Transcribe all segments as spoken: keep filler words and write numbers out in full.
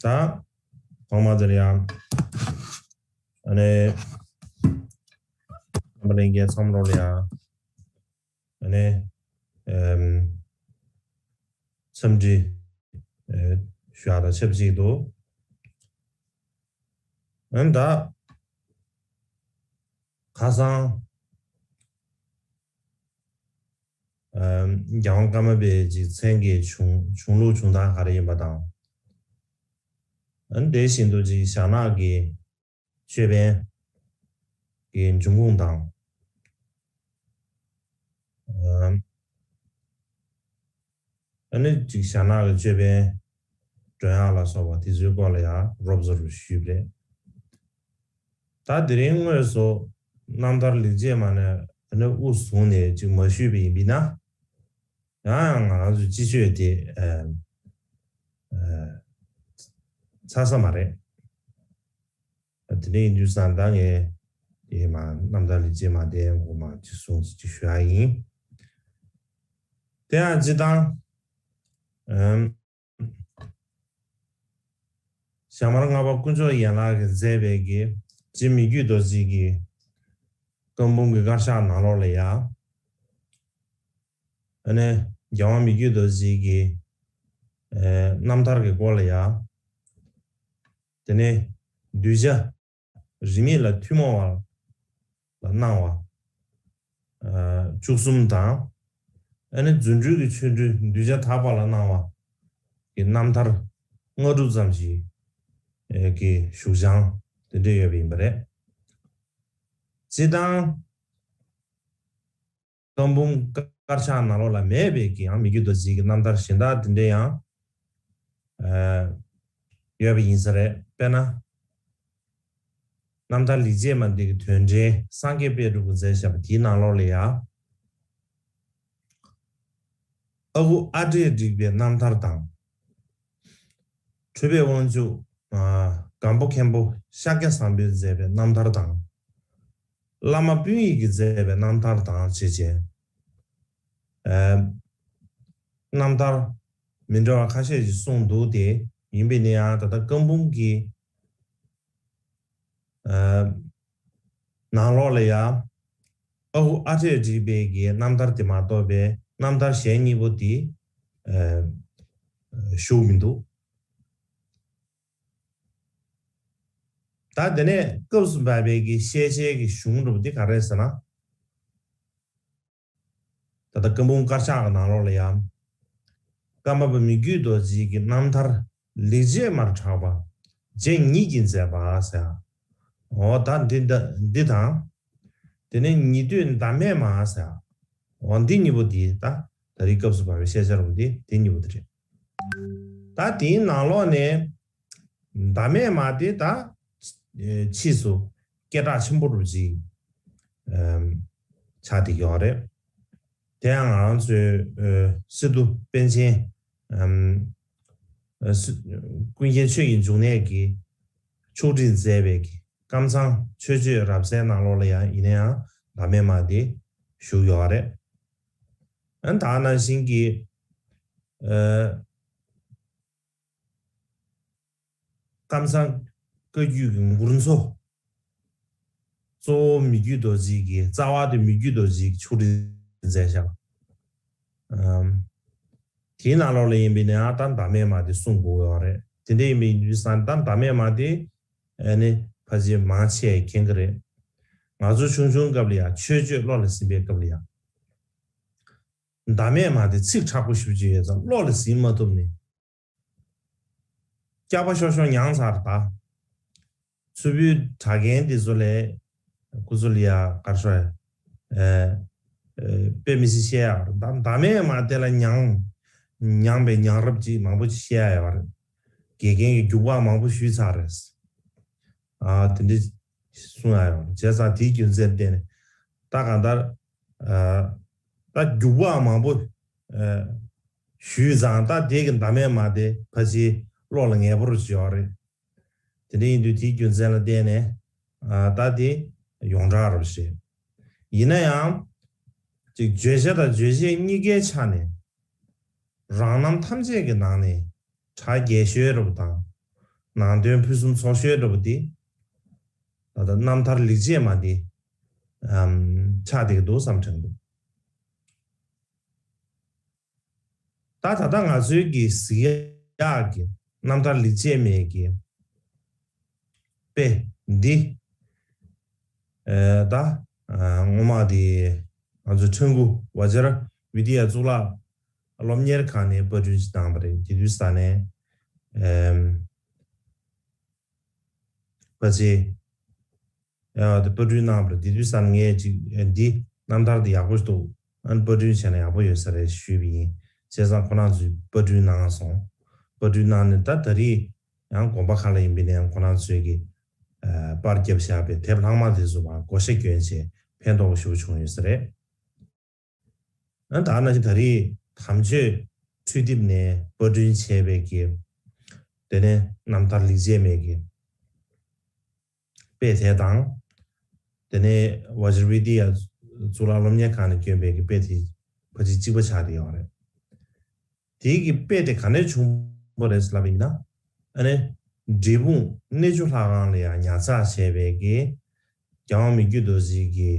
ད་ཐོག་མ་དེར་ཡང་ཨ་ནི་རྣམ་པ་ལྷན་རྒྱས་ཚང་མ་ལ་ཡང་ཨ་ནི་ཨམ་འཚམས་འདྲི་ཨེ་ཞུ་ཡག་དང་ཆབས་ཅིག་ཏུ། ཨ་ནི་ད་ཁ་སང་ཨམ་རྒྱལ་དབང་ཀརྨ་པའི་ཅིག་མཚན་གྱི་བྱུང་བྱུང་ལུགས་བྱུང་སྟངས་ག་རེ་ཡིན་པ་དང་། ཨ་ནི་དེ་བཞིན་དུ་ཅིག་ཞྭ་ནག་གི་ཅོད་པན་གྱི་འབྱུང་ཁུངས་དང་། ཨམ་ཨ་ནི་ཅིག་ཞྭ་ནག་གི་ཅོད་པན་སྒྲོན་ཡག་ལ་སོགས་པ་དེ་ཚོའི་སྐོར་ལ་ཡང་རོབ་ཙམ་ཞུས་པ་རེད། ད་དེ་རིང་དངོས་སུ་རྣམ་ཐར་ལེགས་བྱས་མ་ནས་ཨ་ནི་དབུ་བཟུང་ནས་ཅིག་མ་ཞུས་པ་ཡིན་པས་ན། ཡང་ཡང་ང་རང་ཚོའི་སྤྱི་སྤྱོད་དེ་ཨ་ཨ་ཚར་ས་མ་རེད། དེ་འདྲ་ཡིན་དུས་ཙང་ད་ངས་དེ་མ་རྣམ་ཐར་ལེགས་བྱས་མ་དེ་འགོ་མ་ཅིག་གསུང་ཅིག་ཞུ་ཡག་ཡིན། དེ་ཡང་སྤྱིར་བཏང་ཨམ་ཞྭ་དམར་ལྔ་པ་དཀོན་མཆོག་ཡན་ལག་གིས་མཛད་པའི་གི་རྗེ་མི་བསྐྱོད་རྡོ་རྗེ་གི་བཀའ་འབུམ་གྱི་དཀར་ཆག་ནང་ལོགས་ལ་ཡང་། ཨ་ནི་རྒྱལ་དབང་མི་བསྐྱོད་རྡོ་རྗེ་གི་ཨེ་རྣམ་ཐར་གྱི་སྐོར་ལ་ཡང་། དེ་ནས་གདུལ་བྱ་རིས་མེད་ལ་ཐུན་མོང་བ་ལ་གནང་བ་ཨ་བཅུ་གསུམ་དང་། ཨ་ནི་རྫུ་འཕྲུལ་གྱི་ཆོ་འཕྲུལ་གདུལ་བྱ་དག་པ་ལ་གནང་བ་གི་རྣམ་ཐར་ལྔ་དྲུག་ཙམ་ཞིག་ཨེ་གི་བཞུགས་བྱང་དེ་འདྲ་ཡོད་པ་ཡིན་པ་རེད། སྤྱིར་བཏང་བཀའ་འབུམ་དཀར་ཆག་ནང་ལོགས་ལ་མེད་པའི་གི་ཡང་མི་བསྐྱོད་རྡོ་རྗེ་གི་རྣམ་ཐར་གཞན་དག་དེ་འདྲ་ཡང་ཨ་ཡོད་པ་ཡིན་ས་རེད། དཔེར་ན། རྣམ་ཐར་ལེགས་བྱས་མ་འདི་གི་དོན་འགྲེལ་སངས་རྒྱས་དཔལ་སྤྲུལ་སྐུ་མཛད་བཞག་པ་དེའི་ནང་ལོགས་ལ་ཡང་། ཨ་ཁུ་ཨ་འབྲས་བསྒྲིགས་པའི་རྣམ་ཐར་དང་། འཕྲུལ་པའི་དབང་ཕྱུག་ཨ་སྒམ་པོ་མཁན་པོ་ཤཱཀྱ་བཟང་པོས་མཛད་པའི་རྣམ་ཐར་དང་། བླ་མ་སྤུན་ཡིད་ཀྱིས་མཛད་པའི་རྣམ་ཐར་དང་བཅས་བཅས། ཨ་རྣམ་ཐར་མི་འདྲ་བ་ཁ་ཤས་ཤིག་གསུངས་འདུག་སྟེ། ཡིན་པས་ན་ཡང་ད་ལྟ་བཀའ་འབུམ་གྱི་ཨ་ནང་ལོགས་ལ་ཡང་ཨ་ཁུ་ཨ་འབྲས་བསྒྲིགས་པའི་གི་རྣམ་ཐར་དེ་མ་གཏོགས་པའི་རྣམ་ཐར་གཞན་གཉིས་པོ་དེ་ཨ་བཞུགས་མི་འདུག་ད་དེ་ནས་སྐབས་སུ་བབས་པའི་གི་བཤད་བྱའི་གི་གཞུང་འདྲ་པོ་དེ་ག་རེ་རེད་ཟེར་ན། ད་ལྟ་བཀའ་འབུམ་དཀར་ཆག་གི་ནང་ལོགས་ལ་ཡང་། ཀརྨ་པ་མི་བསྐྱོད་རྡོ་རྗེ་གི་རྣམ་ཐར་ལེགས་བྱས་མར་གྲགས་པ། རྗེ་ཉིད་ཀྱིས་མཛད་པ་ཟེར། འོ་ད་འདི་འདི་འདི་དང་། དེ་ནས་ཉེ་བསྟོད་ཟླ་མེད་མ་ཟེར། འོ་འདི་གཉིས་པོ་འདི་ད་ད་རེས་སྐབས་སུ་བབས་པའི་བཤད་བྱ་རུ་འདི་འདི་གཉིས་པོ་འདི་རེད། ད་དེའི་ནང་ལོགས་ནས་ཟླ་མེད་མ་དེ་ད་ཕྱིས་སུ་སྐད་གྲགས་ཆེན་པོ་རུ་ཅིག་ཆགས་བསྡད་ཡོད་རེད། དེ་ཡང་ང་རང་ཚོའི་སི་ཏུ་པཎ་ཆེན་ཀུན་མཁྱེན་ཆོས་ཀྱི་འབྱུང་གནས་ཀྱིས་ཕྱོགས་སྒྲིག་མཛད་པའི་ཀམ་ཚང་ཆོས་སྤྱོད་རབ་གསལ་ནང་ལོགས་ལ་ཡང་ཡིན་ན་ཡང་ཟླ་མེད་མ་དེ་བཞུགས་ཡོད་རེད། ཨ་ནི་ད་ནང་བཞིན་གྱི་ཨ་ཀམ་ཚང་བཀའ་བརྒྱུད་ཀྱི་མགུར་མཚོ། གཙོ་བོ་མི་བསྐྱོད་རྡོ་རྗེ་གི་རྩ་བ་དེ་མི་བསྐྱོད་རྡོ་རྗེ་གི་ཕྱོགས་སྒྲིག་མཛད་བཞག་ཨམ། དེའི་ནང་ལོགས་ལ་ཡིན་པས་ན་ཡང་ད་ཟླ་མེད་མ་དེ་གསུང་དགོས་ཡོད་རེད། དེ་འདྲ་ཡིན་པའི་དུས་ཙང་ད་ཟླ་མེད་མ་དེ་ཨ་ནི་ཕལ་ཆེར་མང་ཆེ་མཁྱེན་གྱི་རེད། ང་ཚོ་ཆུང་ཆུང་སྐབས་ལ་ཡང་ཆོས་སྤྱོད་བློ་ལ་ཟིན་པའི་སྐབས་ལ་ཡང་། ཟླ་མེད་མ་དེ་ཚིག་དྲག་པོ་ཞེ་པོ་ཅིག་ཡོད་ཙང་བློ་ལ་ཟིན་མ་ཐུབ་ནས། སྐྱག་པ་ཤོར་ཤོར་མྱངས་ཚར་ད། མཚུར་ཕུའི་གྲྭ་རྒན་དེ་ཚོ་ལས་ཁོ་ཚོ་ལ་ཡ་གར་ཤོར་ཡ། ཨེ་ཨེ་དཔེ་མི་སྲིད་བཤད་ཡ་རེད། ད་ཟླ་མེད་མ་དེ་ལ་མྱངས་མྱངས་པའི་མྱངས་རབས་ཅིག་མང་པོ་ཅིག་བཤད་ཡ་ཡོད་རེད། དགེ་རྒན་གྱི་རྒྱུག་པ་མང་པོ་ཞུས་ཚར་རེད། ཨ་དེ་འདྲ་གསུང་ཡ་ཡོད་རེད། བྱས་ཙང་དེའི་རྒྱུ་མཚན་བརྟེན་ནས་ད་གང་ལྟར་ཨ་ད་རྒྱུག་པ་མང་པོ་ཨ་ཞུས་ཙང་ད་དེ་གི་ཟླ་མེད་མ་དེ་ཕལ་ཆེར་བློ་ལ་ངེས་པོ་རུ་ཅིག་ཡོད་རེད། དེ་འདྲ་ཡིན་དུས་དེའི་རྒྱུ་མཚན་ལ་བརྟེན་ནས་ཨ་ད་དེ་ཡོངས་གྲགས་རུ་བྱས། ཡིན་ན་ཡང་ཅིག་བརྗོད་བྱ་དང་རྗོད་བྱེད་གཉིས་ཀའི་ཆ་ནས་རང་རྣམ་ཐམས་ཅད་ཀྱི་ནང་ནས་གྲགས་རྒྱས་ཤོས་རུ་དང་ ནང་དོན་ཕུན་སུམ་ཚོགས་ཤོས་འདྲ་པོ་དེ། ད་ལྟ་རྣམ་ཐར་ལེགས་བྱས་མ་དེ་ཨམ་ཆགས་བསྡད་ཀྱི་འདུག་བསམ་དྲན་འདུག་ད་ད་ལྟ་ང་ཚོའི་གི་གཟིགས་ཡག་གི་རྣམ་ཐར་ལེགས་བྱས་མའི་གི་དཔེ་འདི། ཨེ་ད་ཨ་སྔོན་མ་དེ་ང་ཚོའི་ཁྲེང་ཀུ་ཝ་ཇར་བི་དི་ཡ་གཙུག་ལག་སློབ་གཉེར་ཁང་ནས་པར་སྐྲུན་ཞིག་བཏང་བ་རེད། དེ་དུས་ས་ནས་ཨེམ་ཕ་ཆེ་ཡ་དེ་པར་སྐྲུན་གནང་བ་རེད། དེ་དུས་ས་ནས་ངས་ཅིག་ཨེ་འདི་རྣམ་ཐར་དེ་ཡག་པོ་ཞིག་འདུག་ཨ་ནི་པར་སྐྲུན་བྱས་ན་ཡག་པོ་ཡོད་ས་རེད་ཞུས་པ་ཡིན། བྱས་ཙང་ཁོ་རང་ཚོས་པར་སྐྲུན་གནང་སོང་། པར་སྐྲུན་གནང་ནས་ད་ད་རེས་ཡང་དགོན་པ་ཁག་ལ་ཡིན་པ་ཡིན་ན་ཡང་ཁོ་རང་ཚོས་ཀྱི་ཨ་པར་བརྒྱབ་བཞག་པའི་དེབ་ལྷག་མ་དེ་ཚོ་བ་བགོ་བཤའ་བསྐྱོན་བྱས་ཕན་ཐོགས་པོ་ཞེ་པོ་བྱུང་ཡོད་ས་རེད། ཨ་ད་ནང་བཞིན་ད་རེས་དམ་ཆོས་འཕྲུལ་དེབ་ནས་པར་སྐྲུན་བྱས་པའི་གི་དེ་ནས་རྣམ་ཐར་ལེགས་བྱས་མའི་གི་དཔེ་དེ་དང་། དེ་ནས་ཝ་ཇར་བི་དི་ཡ་གཙུག་ལག་སློབ་གཉེར་ཁང་ནས་བསྐྱོན་པའི་གི་དཔེ་དེ་ཕལ་ཆེར་གཅིག་པ་ཆགས་བསྡད་ཡོད་རེད། དེའི་གི་དཔེ་དེ་ག་ནས་བྱུང་བ་རེད་ལབ་པ་ཡིན་ན། ཨ་ནི་འབྲས་སྤུངས་གནས་ཆུ་ལྷ་ཁང་ལ་ཡང་ཉར་ཚགས་བྱས་པའི་གི་རྒྱལ་དབང་མི་བསྐྱོད་རྡོ་རྗེ་གི་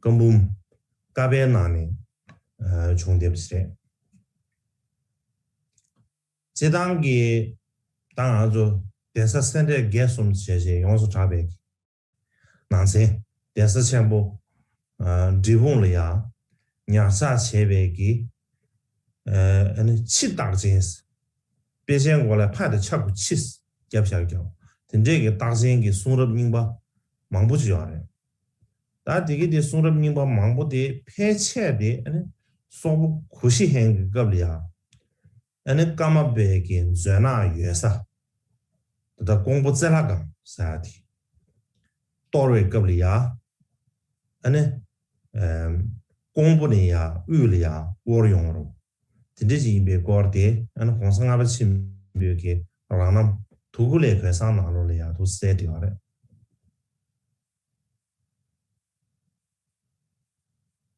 བཀའ་འབུམ་བཀའ་པའི་ནང་ནས་ཨ་བྱུང་བསྡད་པ་ཞིག་རེད། སྤྱིར་བཏང་གི་ད་ང་ཚོ་གདན་ས་སེ་འབྲས་དགེ་གསུམ་ཞེས་བྱས་ཡོངས་སུ་གྲགས་པའི་ནང་ཚན་གདན་ས་ཆེན་པོ་ཨ་འབྲས་སྤུངས་ལ་ཡང་ཉར་ཚགས་བྱས་པའི་གི་ཨ་ནི་ཕྱི་རྟགས་ཅན། དཔེ་ཆའི་མགོ་ལ་ཕ་དང་ཆ་གུ་ཕྱི་བརྒྱབ་བཞག་ཀྱང་དེ་འདྲས་ཀྱི་རྟགས་ཅན་གྱི་གསུང་རབ་རྙིང་པ་མང་པོ་ཅིག་ཡོད་རེད། ད་དེ་གི་དེ་གསུང་རབ་རྙིང་པ་མང་པོ་དེ་ཕལ་ཆེར་དེ་ཨ་ནི་སོག་པོ་གུ་ཤྲི་ཧན་གྱི་སྐབས་ལ་ཡང་། ཨ་ནི་ཀརྨ་པའི་གི་མཛོད་ནག་ཡོད་ས། ད་ལྟ་ཀོང་པོ་རྩེ་ལྷ་སྒང་ཟེར་ཡ་དེ། གཏོར་བའི་སྐབས་ལ་ཡ། ཨ་ནི། ཨེམ། ཀོང་པོ་ནས་ཡ་དབུས་ལ་ཡ་བོར་ཡོང་རུང་། དེ་འདྲ་ཞིག་ཡིན་པའི་སྐོར་དེ་ཨ་ནི་གོང་ས་ལྔ་པ་ཆེན་པོའི་གི་རང་རྣམ་དུ་ཀུ་ལའི་གོས་བཟང་ནང་ལོགས་ལ་ཡ་དུ་གསལ་བྲིས་པ་རེད།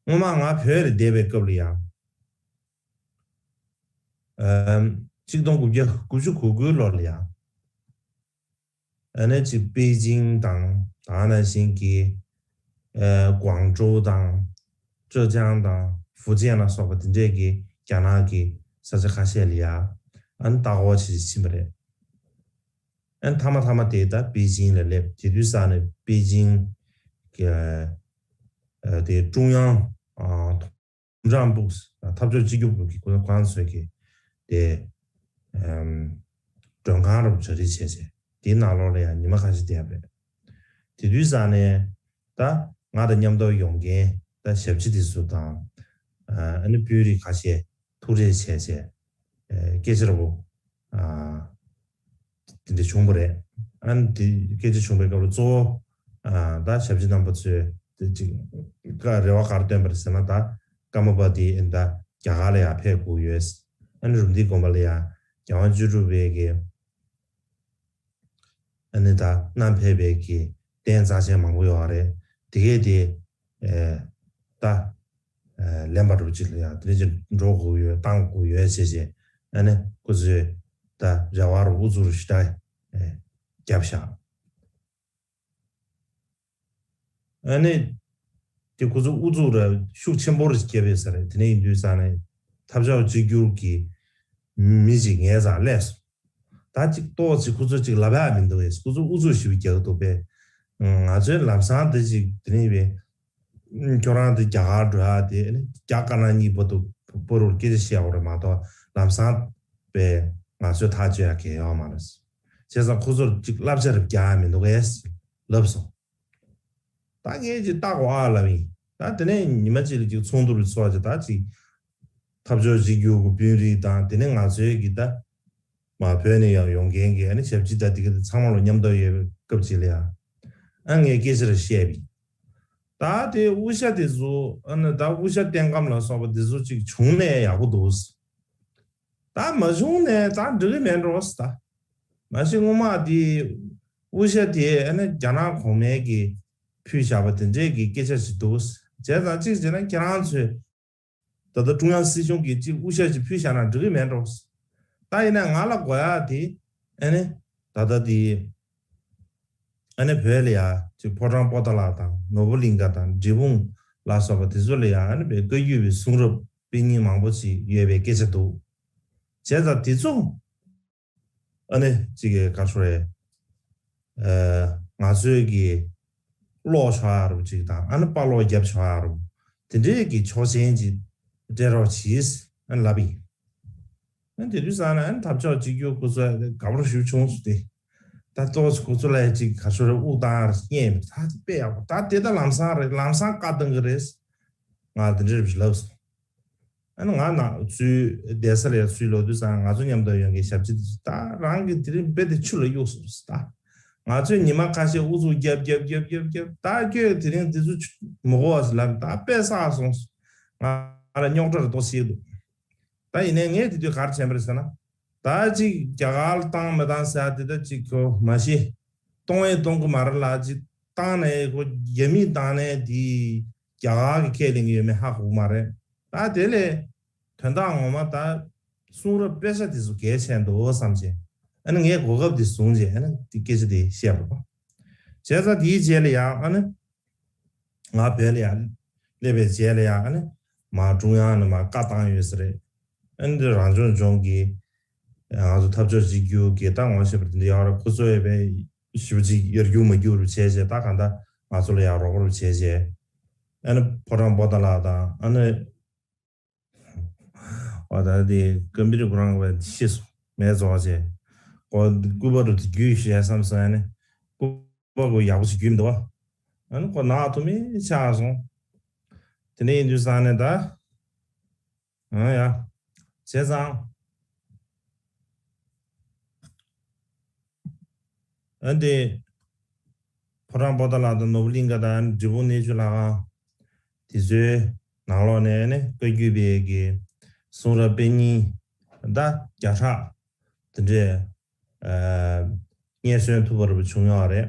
སྔོན་མ་ང་བོད་ལ་བསྡད་པའི་སྐབས་ལ་ཡང་། ཨམ། གཅིག་སྟོང་དགུ་བརྒྱ་དགུ་བཅུ་གོ་དགུའི་ལོ་ལ་ཡང་། ཨ་ནི་གཅིག་པེ་ཅིང་དང་ད་ནང་བཞིན་གྱི། ཨ། ཀུང་ཀྲོའུ་དང་། ཀྲེ་ཅང་དང་ཧྥུ་ཅན་ལ་སོགས་པ་དེ་འདྲས་ཀྱི་རྒྱ་ནག་གི་ས་ཆ་ཁ་ཤས་ལ་ཡང་། ཨ་ནི་ལྟ་སྐོར་བྱེད་ཕྱིན་པ་རེད། ཨ་ནི་མཐའ་མ་མཐའ་མ་དེ་ད་པེ་ཅིང་ལ་སླེབས། དེ་དུས་ས་ནས་པེ་ཅིང་གི། ཨ། དེ་ཀྲུང་དབྱང་། ཨ། ཐུང་ཀྲང་པུག་འཐབ་ཕྱོགས་གཅིག་གྱུར་པུའུ་གི་ཁོ་ཚོ་ཁོ་རང་ཚོའི་གི་དེ། ཨམ། མགྲོན་ཁང་རུ་གྲ་སྒྲིག་བྱས་བྱས། དེའི་ནང་ལོགས་ལ་ཡང་ཉི་མ་ཁ་ཤས་བསྡད་པ་རེད། དེ་དུས་ས་ནས་ད་ང་དང་མཉམ་དུ་ཡོང་མཁན་ད་ཞབས་ཕྱི་དེ་ཚོ་དང་། ཨ་ནི་དཔོན་རིགས་ཁ་ཤས་ཐུག་འཕྲད་བྱས་བྱས། ཨེ། སྐད་ཆ་ར་བོ། ཨ། དེ་འདྲ་བྱུང་བ་རེད། ཨ་ནི་དེ་སྐད་ཆ་བྱུང་བའི་སྐབས་ལ་གཙོ་བོ། ཨ། ད་ཞབས་ཕྱི་རྣམ་པ་ཚོས་དེ་ཅིག་ཀ་རེ་བ་ག་རེ་བཏོན་པ་རེད་ཟེར་ན། ད་ཀརྨ་པ་དེ་ཨེ་ད་རྒྱ་གར་ལ་ཡང་ཕེབས་དགོས་ཡོད། ཨ་ནི་རུམ་བཏེག་དགོན་པ་ལ་ཡང་རྒྱལ་དབང་བཅུ་དྲུག་པའི་གི། ཨ་ནི་ད་བསྣམས་ཕེབས་པའི་གི་རྟེན་རྩ་ཆེན་མང་པོ་ཡོད་རེད། དེ་གས་དེ། ཨེ། ད། ཨེ། ལེན་པ་རུ་ཅིག་ལ་ཡང་དེ་འདྲ་ཅིག་འགྲོ་དགོས་ཡོད། བཏང་དགོས་ཡོད་ཟེར་བྱས། ཨ་ནི་ཁོ་ཚོས་ད་རེ་བ་རུ་ཨུ་ཚུགས་རུ་ཞེ་དྲག་ཨེ། བརྒྱབ་བཞག་ཨ་ནི། དེ་ཁོ་ཚོ་ཨུ་ཚུགས་ར་ཤུགས་ཆེན་པོ་རུ་བརྒྱབ་ཡོད་ས་རེད། དེ་ནས་ཡིན་དུས་ཙང་ནས་འཐབ་ཕྱོགས་གཅིག་གྱུར་གྱི་མི་ཅིག་ངའི་རྩར་སླེབས་སོང་། ད་ཅིག་ཏོག་ཅིག་ཁོ་ཚོ་ཅིག་ལབ་ཡག་མི་འདུག་གས། ཁོ་ཚོ་ཨུ་ཚུགས་ཞེ་པོ་རྒྱག་གི་འདུག་པས། ང་ཚོའི་ལམ་སང་དེ་ཅིག་དེ་ནས་པས། ཁྱོད་རང་དེ་རྒྱ་གར་འགྲོ་ཡག་དེ་ཨ་ནི་རྒྱ་དཀར་ནག་གཉིས་བར་དུ་བར་དུ་སྐད་ཆ་བཤད་ཡག་རེད་མ་གཏོགས་ལམ་སང་པས་ང་ཚོས་ཐག་གཅོད་ཡག་གལ་ཡོད་མ་རེད། བྱས་ཙང་ཁོ་ཚོར་ཅིག་བསླབ་བྱ་རེ་རྒྱག་ཡག་མི་འདུག་གས་ལབ་སོང་། ད་ངས་ཅིག་ལྟ་དགོས་ཨ་ལབ་ཡིན། ད་དེ་ནས་ཉི་མ་གཅིག་ལ་ཅིག་ཚོགས་འདུ་རེ་ཚོགས་བྱས། ད་ཅིག་འཐབ་ཕྱོགས་གཅིག་གྱུར་གྱི་དཔོན་རིགས་དང་། དེ་ནས་ང་ཚོའི་གི་ད་མ་བོད་ནས་ཡང་ཡོང་མཁན་གྱི་ཨ་ནི་ཞབས་ཕྱི་དང་དེ་ག་དེ་ཚང་མ་ལ་མཉམ་དུ་ཡོད་པའི་སྐབས་ཅིག་ལ་ཡང་། ཨ་ངས་སྐད་ཆ་རེ་བཤད་པ་ཡིན། ད་དེ་དབུ་ཞྭ་དེ་ཚོ་ཨ་ནི་ད་དབུ་ཞྭ་རྟེན་སྒམ་ལ་སོགས་པ་དེ་ཚོ་ཅིག་བྱུང་ན་ཡག་པོ་འདུག་ད་མ་བྱུང་ནས་ད་འགྲིག་གི་མེད་འགྲོ་ཟེར། ད་མ་གཞི་སྔོན་མ་དེ་དབུ་ཞྭ་དེ་ཨ་ནི་རྒྱ་ནག་གོང་མའི་གི་ཕུལ་བཞག་པ་དེ་འདྲའི་གི་སྐད་ཆ་ཞིག་འདུག་བྱས་ཙང་གཅིག་བྱས་ན་ཁྱེད་རང་ཚོས་ད་ལྟ་ཀྲུང་དབྱང་སྲིད་གཞུང་གིས་གཅིག་དབུ་ཞྭ་ཞིག་ཕུལ་བཞག་ན་འགྲིག་གི་མེད་འགྲོ། ད་ཡིན་ན་ང་ལ་དགོས་ཡག་དེ་ཨ་ནི་ ད་ལྟ་དེ་ཨ་ནི་བོད་ལ་ཡ་ཅིག་ཕོ་བྲང་པོ་ཏཱ་ལ་དང་ནོར་བུ་གླིང་ག་དང་འབྲས་སྤུངས་ལ་སོགས་པ་དེ་ཚོ་ལ་ཡ་ཨ་ནི་བཀའ་བརྒྱུད་པའི་གསུང་རབ་དཔེ་རྙིང་མང་པོ་ཅིག་ཡོད་པའི་སྐད་ཆ་འདུག་བྱས་ཙང་དེ་ཚོ་ཨ་ནི་ཅིག་ག་ཚོད་རེད། ཨ་ང་ཚོའི་གི་ཀློག་ཆོག་ཡ་རུ་ཅིག་དང་ཨ་ནི་དཔར་ཀློག་རྒྱབ་ཆོག་ཡ་རུ་དེ་འདྲའི་གི་ཆོག་མཆན་ཅིག་སྤྲད་རོགས་གྱིས་ཨ་ནི་ལབ་ཡིན། ཨ་ནི་དེ་དུས་ཙང་ནས་ཨ་ནི་འཐབ་ཕྱོགས་གཅིག་གྱུར་ཁོ་ཚོ་དགའ་པོ་ཞེ་པོ་བྱུང་སོང་སྟེ། ད་ཏོག་ཙམ་ཁོ་ཚོ་ལ་ཅིག་ག་ཚོད་རེ་དབུགས་བཏང་ཡ་རེ་རྙེད་མི་ད་དཔེ་ཡག་པོ་ད་དེ་ད་ལམ་སང་རེད་ལམ་སང་བཀའ་གཏོང་གི་རེད། ང་དེ་འདྲ་རེ་ལབ་སོང་། ཨ་ནི་ང་ནང་ཚུར་བསྡད་ས་ལ་ཚུར་ལོག་དུས་ཙང་ང་ཚོ་མཉམ་དུ་ཡོང་མཁན་ཞབས་ཕྱི་དེ་ཚོ་ད་རང་གི་དེ་རིང་རྦད་དེ་ཆུ་ལ་གཡུགས་སོང་ཟེར་ད། ང་ཚོས་ཉི་མ་ཁ་ཤས་ཨུ་ཚུགས་རྒྱབ་རྒྱབ་རྒྱབ་རྒྱབ་རྒྱབ་ད་ཁྱོད་དེ་རིང་དེ་ཚོ་ཆུ་མི་གོ་བ་ཟེར་ལབ་ད་དཔེ་བསགས་སོང་ཟེར། ང་ལ་རྙོག་དྲ་རེ་ཏོག་ཙམ་བྱེད་འདུག་ད་ཡིན་ནའི་ངས་དེ་དུས་ག་རེ་བྱས་པ་རེད་ཟེར་ན། ད་ཅིག་རྒྱ་གར་ལ་བཏང་མི་བཏང་ཟེར་ཡ་དེ་ད་ཅིག་གོ་མ་ཤེས། གཏོང་ཡས་གཏོང་གི་མ་རེད་ལ་ཅིག་བཏང་ནས་ཁོ་རྒྱ་མིས་བཏང་ནས་དེ་རྒྱ་གར་གྱི་ཁས་ལེན་གྱི་ཡོད་མེད་ཧ་གོ་གི་མ་རེད། ད་དེ་ལས་དོན་དག་ངོ་མ་ད་གསུང་རབ་དཔེ་ཆ་དེ་ཚོ་གལ་ཆེན་འདུག་བསམ་བྱས་ཨ་ནི་ངས་གོ་སྐབས་དེ་བཟུང་བྱས་ཨ་ནི་དེ་སྐད་ཆ་དེ་བཤད་པ་རེད། བྱས་ཙང་དེའི་རྗེས་ལ་ཡང་ཨ་ནི། ང་བོད་ལ་ཡང་སླེབས་པའི་རྗེས་ལ་ཡང་ཨ་ནི་མར་ཀྲུང་དབྱང་ནས་མར་བཀའ་བཏང་ཡོད་ས་རེད། ཨ་ནི་འདི་རང་སྐྱོང་ལྗོངས་ཀྱི་ང་ཚོ་འཐབ་ཕྱོགས་གཅིག་གྱུར་གྱི་ད་ངོ་ཤེས་པ་དེ་འདྲ་ཡོད་རེད། ཁོ་ཚོ་ཡོད་པའི་ཞིབ་ཅིག་ཡར་རྒྱུག་མ་རྒྱུག་རུ་བྱས་བྱས་ད་གང་ལྟར་ང་ཚོ་ལ་ཡང་རོགས་རུ་བྱས་བྱས་ཨ་ནི་ཕོ་བྲང་པོ་ཏཱ་ལ་དང་ཨ་ནི། ཨོ་ད་དེ་ཀམ་པི་ཏི་ཁོ་རང་བས་ཤེས་སོང་མེད་བཟོ་བ་བྱས། ཁོ་སྐུད་པ་རུ་དེ་རྒྱུས་ཤེས་བསམ་སོང་ཨ་ནི་སྐུད་པ་ཁོ་ཡག་པོ་ཞིག་རྒྱུས་མི་འདུག་བ། ཨ་ནི་ཁོ་ནག་ཐུ་མི་ཆགས་སོང་། དེ་འདྲ་ཡིན་དུས་ཙང་ནས་ད་ཨ་ཡ་བྱས་ཙང་། ཨ་འདི་ཕོ་བྲང་པོ་ཏཱ་ལ་དང་ནོར་བུ་གླིང་ག་དང་འབྲས་སྤུངས་གནས་མཆོག་ལྷ་ཁང་དེ་ཚོའི་ནང་ལོགས་ནས་ནི་བཀའ་བརྒྱུད་པའི་གི་གསུང་རབ་དཔེ་རྙིང་ད་བརྒྱ་ཕྲག་དེ་འདྲས་རྙེད་སོན་ཐུབ་པ་རུ་བྱུང་ཡོད་རེད།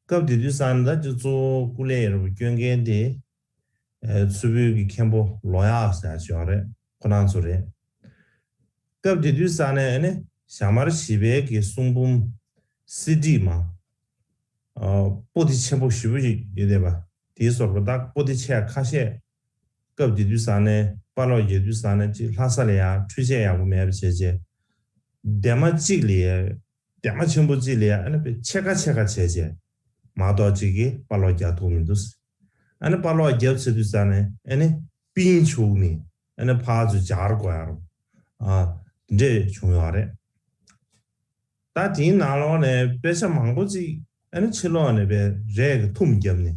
སྐབས་དེ་དུས་ཙང་ད་ཅིག་གཙོ་བོ་སྐུ་ལས་རུ་བསྐྱོན་མཁན་དེ་མཚུར་ཕུ་གི་མཁན་པོ་ལོ་ཡག་ཟེར་ཡག་ཅིག་ཡོད་རེད། ཁོ་རང་ཚོ་རེད། སྐབས་དེ་དུས་ཙང་ནས་ཨ་ནི་ཞྭ་དམར་བཞི་པའི་གི་གསུང་འབུམ་གསེར་བྲིས་མ། པོ་ཏི་ཆེན་པོ་བཞི་པོ་ཞིག་ཡོད་བསྡད་པ། དེའི་ཟུར་པ་དག་པོ་ཏི་ཆེ་ཁ་ཤས། སྐབས་དེ་དུས་ཙང་ནས་དཔར་ཀློག་རྒྱག་དུས་ཙང་ནས་ཅིག་ལྷ་ས་ལ་ཡང་འཕྲུལ་ཆས་ཡག་པོ་མེད་པ་བྱས་རྗེས། སྡེར་མ་གཅིག་ལ་ཡང་སྡེར་མ་ཆེན་པོ་གཅིག་ལ་ཡང་ཨ་ནི་དཔེ་ཕྱེད་ཀ་ཕྱེད་ཀ་བྱས་རྗེས་མ་གཏོགས་གཅིག་གིས་དཔར་ཀློག་རྒྱག་ཐུབ་མི་འདུག་ཨ་ནི་དཔར་ཀློག་རྒྱབ་ཚར་དུས་ཙང་ནས་ཨ་ནི་པིན་བྱུག་ནས་ཨ་ནི་ཕར་ཚུར་སྦྱར་དགོས་ཡ་རུ་ཨ་དེ་འདྲས་བྱུང་ཡོད་རེད། ད་དེའི་ནང་ལོགས་ནས་དཔེ་ཆ་མང་པོ་ཅིག་ཨ་ནི་ཕྱི་ལོགས་ནས་དཔེ་རས་ཀྱི་ཐུམ་བརྒྱབ་ནས་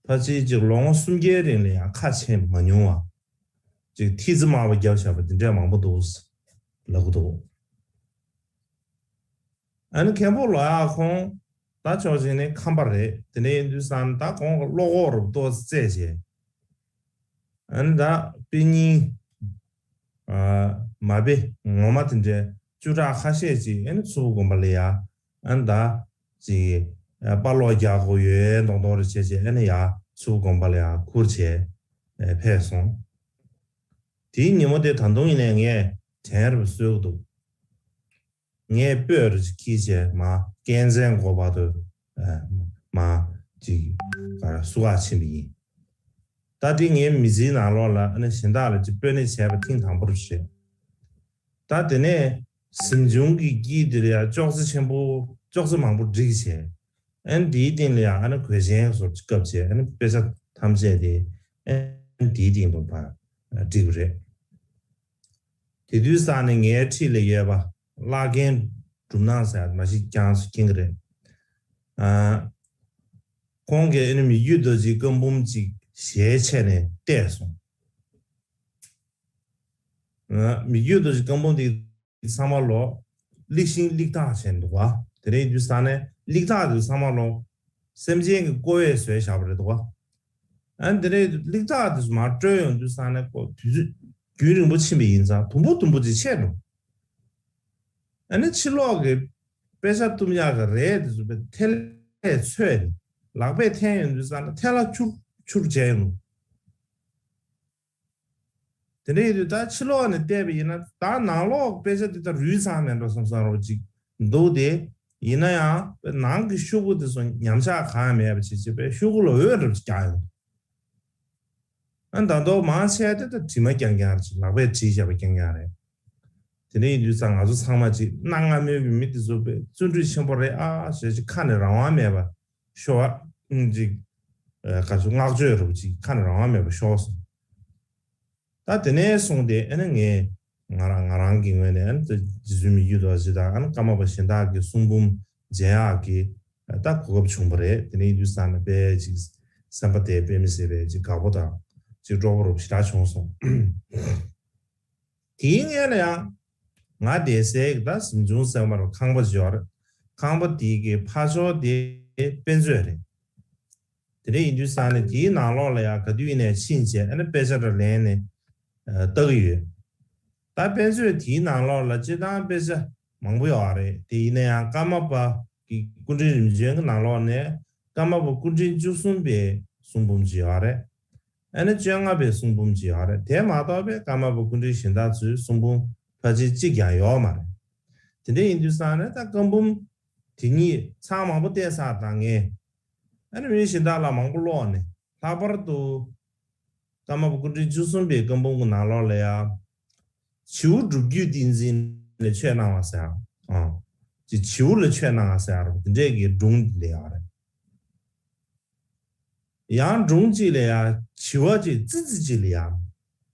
ཕལ་ཆེར་ཅིག་ལོ་ངོ་སུམ་བརྒྱའི་རིང་ལ་ཡང་ཁ་ཕྱེ་མ་མྱོང་བ་ཅིག་ཐིག་ཙི་དམར་པོ་བརྒྱབ་བཞག་པ་འདི་འདྲས་མང་པོ་འདུག་ལབ་ཀྱི་འདུག་ཨ་ནི་མཁན་པོ་ལོ་ཡག་ཁོང་ད་ཕྱོགས་གཅིག་ནས་ཁམས་པ་རེད། དེ་འདྲ་ཡིན་དུས་ཙང་ད་ཁོང་གི་བློ་ཁོག་རུ་ཏོག་ཙམ་བཙལ་བྱས། ཨ་ནི་ད་དཔེ་རྙིང་ཨ་མ་དཔེ་ངོ་མ་དེ་འདྲའི་བཅུ་ཕྲག་ཁ་ཤས་ཅིག་ཨ་ནི་མཚུར་ཕུ་དགོན་པ་ལ་ཡ་ཨ་ནི་ད་ཅིག་ཨ་དཔར་ཀློག་རྒྱག་དགོས་ཡོད་མདོག་མདོག་རེ་བྱས་བྱས་ཨ་ནི་ཡ་མཚུར་ཕུ་དགོན་པ་ལ་ཡ་ཁུར་བྱས་ཨ་ཕེབས་སོང་། དེའི་ཉིན་མོ་དེ་ད་དུང་ཡིན་ནའི་ངས་དྲན་རུ་གསོས་ཀྱི་འདུག་ངས་སྤོས་རུ་ཅིག་འཁྱེར་བྱས་མ་ཀན་ཚན་མགོ་བར་དུ་ཨ་མ་ཅིག་ག་ར་བསུ་ག་ཕྱིན་པ་ཡིན། ད་དེ་ངའི་མི་ཚེའི་ནང་ལོགས་ལ་ཨ་ནི་གཞན་དག་ལ་ཅིག་སྤོས་སྣེ་བྱས་པ་ཐེངས་དང་པོ་རེད། ད་དེ་ནས་གཟིམ་ཆུང་གི་དཀྱིལ་དེ་ལ་ཡང་ཅོག་ཙེ་ཆེན་པོ་ཅོག་ཙེ་མང་པོ་བསྒྲིགས་བྱས། ཨ་ནི་དེའི་སྟེང་ལ་ཡང་ཨ་ནི་གོས་ཆེན་སོགས་བཀབ་བྱས་ཨ་ནི་དཔེ་ཆ་ཐམས་ཅད་དེ་ཨ་ནི་དེའི་སྟེང་དུ་ཕར་བསྒྲིགས་པ་རེད། དེ་དུས་ཙང་ནས་ངའི་འཁྲིས་ལ་ཡོད་པ་བླ་རྒན་སྒྲུབ་སྣང་ཟེར་མ་ཞིག་ཀྱང་སུ་མཁྱེན་གྱི་རེད། ཨ་ཁོང་གིས་ཨ་ནི་མི་བསྐྱོད་རྡོ་རྗེའི་བཀའ་འབུམ་ཅིག་ཞལ་ཕྱེ་ནས་བལྟས་སོང་། ཨ་མི་བསྐྱོད་རྡོ་རྗེའི་བཀའ་འབུམ་དེ་ཚང་མ་ལོ་ལེགས་ཤིང་ལེགས་ཐག་བྱས་འདུག་བ། དེ་རིང་དུས་ས་ནས་ལེགས་ཐག་དེ་ཚང་མ་ལོ་སེམས་ཅན་གྱི་ཀོ་བས་བཟོས་བཞག་པ་རེད་འདུག་བ། ཨ་ནི་དེ་རིང་ལེགས་ཐག་དེ་ཚོ་མར་བཀྲོལ་ཡོང་དུས་ས་ནས་ཀོ་དུས་ཚོད་རྒྱུན་རིང་པོ་ཕྱིན་པ་ཡིན་ཙང་དུམ་བུ་དུམ་བུ་ཅིག་ཆད་འགྲོ། ཨ་ནི་ཕྱི་ལོགས་ཀྱི་དཔེ་ཆ་གཏུམ་ཡག་གི་རས་དེ་ཚོ་དཔེ་ཐལ་ལས་ཚོས་ནས་ལག་པས་འཐེན་ཡོང་དུས་ས་ནས་ཐལ་ལ་འཁྱུར་འཁྱུར་བྱས་ཡོང་། དེ་འདྲ་ཡིན་དུས་ད་ཕྱི་ལོགས་ནས་བལྟས་པ་ཡིན་ན་ད་ནང་ལོགས་དཔེ་ཆ་འདི་ད་རུལ་ཚར་མེད་འགྲོ་བསམ་བསམ་རོ་ཅིག་ འདུག་སྟེ། ཡིན་ན་ཡང་ནང་གི་ཤོག་བུ་དེ་ཚོ་ཉམས་ཆག་གང་ཡང་མེད་པ་བྱེད་བྱེད་པའི་ཤོག་གུ་ལ་འོད་རབ་རྒྱག་ཡོང་། ཨ་ད་དུང་མང་ཆེ་དེ་ད་དྲི་མ་རྐྱང་རྐྱང་རེད། ལག་པས་བྲིས་བཞག་པ་རྐྱང་རྐྱང་རེད། དེ་འདྲ་ཡིན་དུས་ཙང་ང་ཚོ་ཚང་མ་ཅིག་གནའ་སྔ་མོའི་གི་མི་དེ་ཚོ་དཔེ་བརྩོན་འགྲུས་ཆེན་པོ་རེད་ཨ་ཞེས་ཅིག་ཁ་ནས་རང་དབང་མེད་པ་ཤོར་བ་ཅིག་ག་ཚོད་བསྔགས་བརྗོད་རུ་ཅིག་ཁ་ནས་རང་དབང་མེད་པ་ཤོར་སོང་། ད་དེ་ནས་བཟུང་སྟེ་ཨ་ནི་ངས་ང་རང་ང་རང་གི་ངོས་ནས་ཨ་ནི་རྗེ་བཙུན་མི་བསྐྱོད་རྡོ་རྗེ་དང་ཨ་ནི་ཀརྨ་པ་གཞན་དག་གི་གསུང་འབུམ་མཇལ་ཡག་གི་ད་གོ་སྐབས་བྱུང་བ་རེད། དེ་ནས་ཡིན་དུས་ཙང་ནས་དཔེ་ཅིག་སེམས་པ་དེ་དཔེ་མི་སྲིད་པའི་ཅིག་དགའ་པོ་དང་ཅིག་སྤྲོ་པོ་རུ་ཞེ་དྲག་བྱུང་སོང་། དེའི་སྔོན་ལ་ཡང་ང་བསྡད་སའི་ད་གཟིམ་ཆུང་ཟེར་བ་རུ་ཁང་པ་ཅིག་ཡོད་རེད། ཁང་པ་དེའི་གི་ཕར་ཕྱོགས་དེ་དཔེ་མཛོད་རེད། དེ་འདྲ་ཡིན་དུས་ཙང་ནས་དེའི་ནང་ལོགས་ལ་ཡང་ག་དུས་ཡིན་ནའི་ཕྱིན་བྱས་ཨ་ནི་དཔེ་ཆ་འདྲ་ལེན་ནས་ལྟ་གི་ཡོད། ད་དཔེ་མཛོད་དེའི་ནང་ལོགས་ལ་སྤྱིར་བཏང་དཔེ་ཆ་མང་པོ་ཡོད་རེད། དེ་ཡིན་ན་ཡང་ཀརྨ་པ་གི་སྐུ་ཕྲེང་རིམ་བྱོན་གྱི་ནང་ལོགས་ནས་ཀརྨ་པ་སྐུ་ཕྲེང་བཅུ་གསུམ་པའི་གསུང་འབུམ་ཅིག་ཡོད་རེད། ཨ་ནི་བཅོ་ལྔ་པའི་གསུང་འབུམ་ཅིག་ཡོད་རེད། དེ་མ་གཏོགས་པའི་ཀརྨ་པ་སྐུ་ཕྲེང་གཞན་དག་ཚོའི་གསུང་འབུམ་ཕལ་ཆེར་གཅིག་ཀྱང་ཡོད་མ་རེད། དེ་འདྲ་ཡིན་དུས་ཙང་ནས་ད་བཀའ་འབུམ་དེ་ཉིད་ཚར་མང་པོ་བལྟས་ཚར་དང་ངས། ཨ་ནི་མི་གཞན་དག་ལ་མང་པོ་ཀློག་ནས་ལྷག་པར་དུ་ཀརྨ་པ་སྐུ་ཕྲེང་བཅུ་གསུམ་པའི་བཀའ་འབུམ་གྱི་ནང་ལོགས་ལ་ཡང་། བྱིའུ་སྒྲུབ་བརྒྱུད་བསྟན་འཛིན་ལས་ཆོས་གནང་བ་ཟེར་ཡང་། ཨང་། ཅིག་བྱིའུ་ལ་ཆོས་གནང་བ་ཟེར་ཡང་དེ་འདྲས་ཀྱི་སྒྲུང་འདི་ཡང་རེད། ཡང་སྒྲུང་གཅིག་ལ་ཡང་བྱི་བ་ཅིག་ཙི་ཙི་ཅིག་ལ་ཡང་།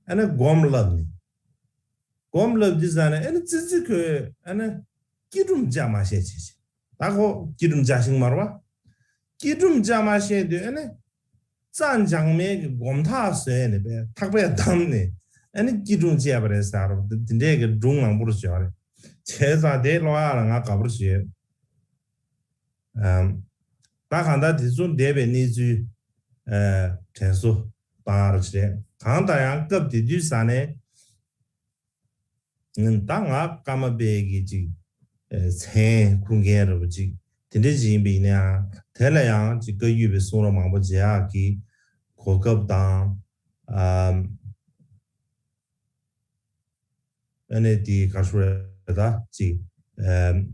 ཨ་ནི་སྒོམ་བསླབ་ནས། སྒོམ་བསླབ་དུས་ཙ་ནས་ཨ་ནི་ཙི་ཙི་ཁོས་ཨ་ནི་སྐྱིལ་ཀྲུང་བཅའ་མ་བཤད་བྱེད་ཅིག་ད་ཁོ་སྐྱིལ་ཀྲུང་བཅའ་ཤིང་མར་བ། སྐྱིལ་ཀྲུང་བཅའ་མ་བཤད་དུས་ཨ་ནི། རྩ་འཇག་མའི་གི་སྒོམ་ཐག་བཟོས་ནས་པས་ཐག་པས་བསྡམས་ནས་ཨ་ནི་སྐྱིལ་ཀྲུང་བཅས་པ་རེད་ཟེར་རོ། དེ་འདྲས་ཀྱི་སྒྲུང་མང་པོ་རུ་བྱས་པ་རེད། བྱས་ཙང་དེ་ཀློག་ཡག་ལ་ང་དགའ་པོ་བྱས། ཨམ། ད་གང་ལྟར་དེ་ཚོ་འདས་པའི་གནས་ཚུལ་ཨ་དྲན་གསོ་བཏང་ཡག་རུ་བྱས། གང་ལྟར་ཡང་སྐབས་དེ་དུས་ས་ནས། ད་ང་ཀརྨ་པའི་གི་ཅིག་ཨེ་མཚན་ཁུར་མཁན་རེད་པ་ཅིག་དེ་འདྲ་ཅིག་ཡིན་པ་ཡིན་ན་ཡང་དེ་ལ་ཡང་ཅིག་བཀའ་བརྒྱུད་པའི་གསུང་རབ་མང་པོ་མཇལ་ཡག་གི་གོ་སྐབས་དང་། ཨ་ཨ་ནི་དེ་ག་རེ་ཞུ་རེད་ད་ཅིག་ཨེ།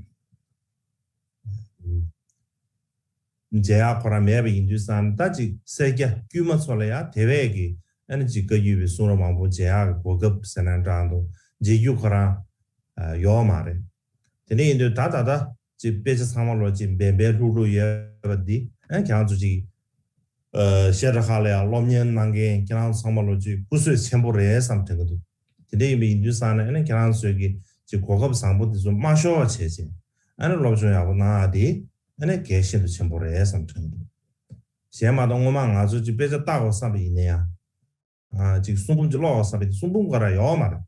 མཇལ་ཡག་ཁོ་རང་མེད་པ་ཡིན་དུས་ཙང་ད་ཅིག་སེར་སྐྱ་དཀྱུས་མ་ཚོ་ལ་ཡང་དེ་བས་ཀྱི་ཨ་ནི་ཅིག་བཀའ་བརྒྱུད་པའི་གསུང་རབ་མང་པོ་མཇལ་ཡག་གི་གོ་སྐབས་ཟེར་ན་འདྲ་འདུག་མཇལ་རྒྱུ་ཁོ་རང་ཡོད་མ་རེད། དེ་འདྲ་ཡིན་དུས་ད་ད་ལྟ་ཅིག་དཔེ་ཆ་ཚང་མ་ལོ་ཅིག་འབེན་འབེན་ལྷུག་ལྷུག་ཡོད་པ་འདི་ཨ་ཁྱེད་རང་ཚོ་ཅིག་ཨ་བཤད་གྲྭ་ཁག་ལ་ཡང་སློབ་གཉེར་གནང་མཁན་ཁྱེད་རང་ཚང་མ་ལོ་ཅིག་སྐུ་བསོད་ཆེན་པོ་རེད་བསམ་དྲན་གྱི་འདུག་དེ་འདྲ་ཡིན་པ་ཡིན་དུས་ཙང་ནས་ཨ་ནི་ཁྱེད་རང་ཚོས་ཀྱི་ཅིག་གོ་སྐབས་བཟང་པོ་དེ་ཚོ་མ་ཤོར་བ་བྱས་བྱས་ཨ་ནི་སློབ་སྦྱོང་ཡག་པོ་གནང་ཡག་དེ་ཨ་ནི་གལ་ཤིན་ཏུ་ཆེན་པོ་རེད་བསམ་དྲན་གྱི་འདུག་གཞན་མ་གཏོགས་སྔོན་མ་ང་ཚོ་ཅིག་དཔེ་ཆ་ལྟ་དགོས་བསམ་པ་ཡིན་ན་ཡང་། ཨ་ཅིག་གསུང་འབུམ་ཅིག་ཀློག་དགོས་བསམ་པ་ཡིན་ན་གསུང་འབུམ་ག་ར་ཡོད་མ་རེད།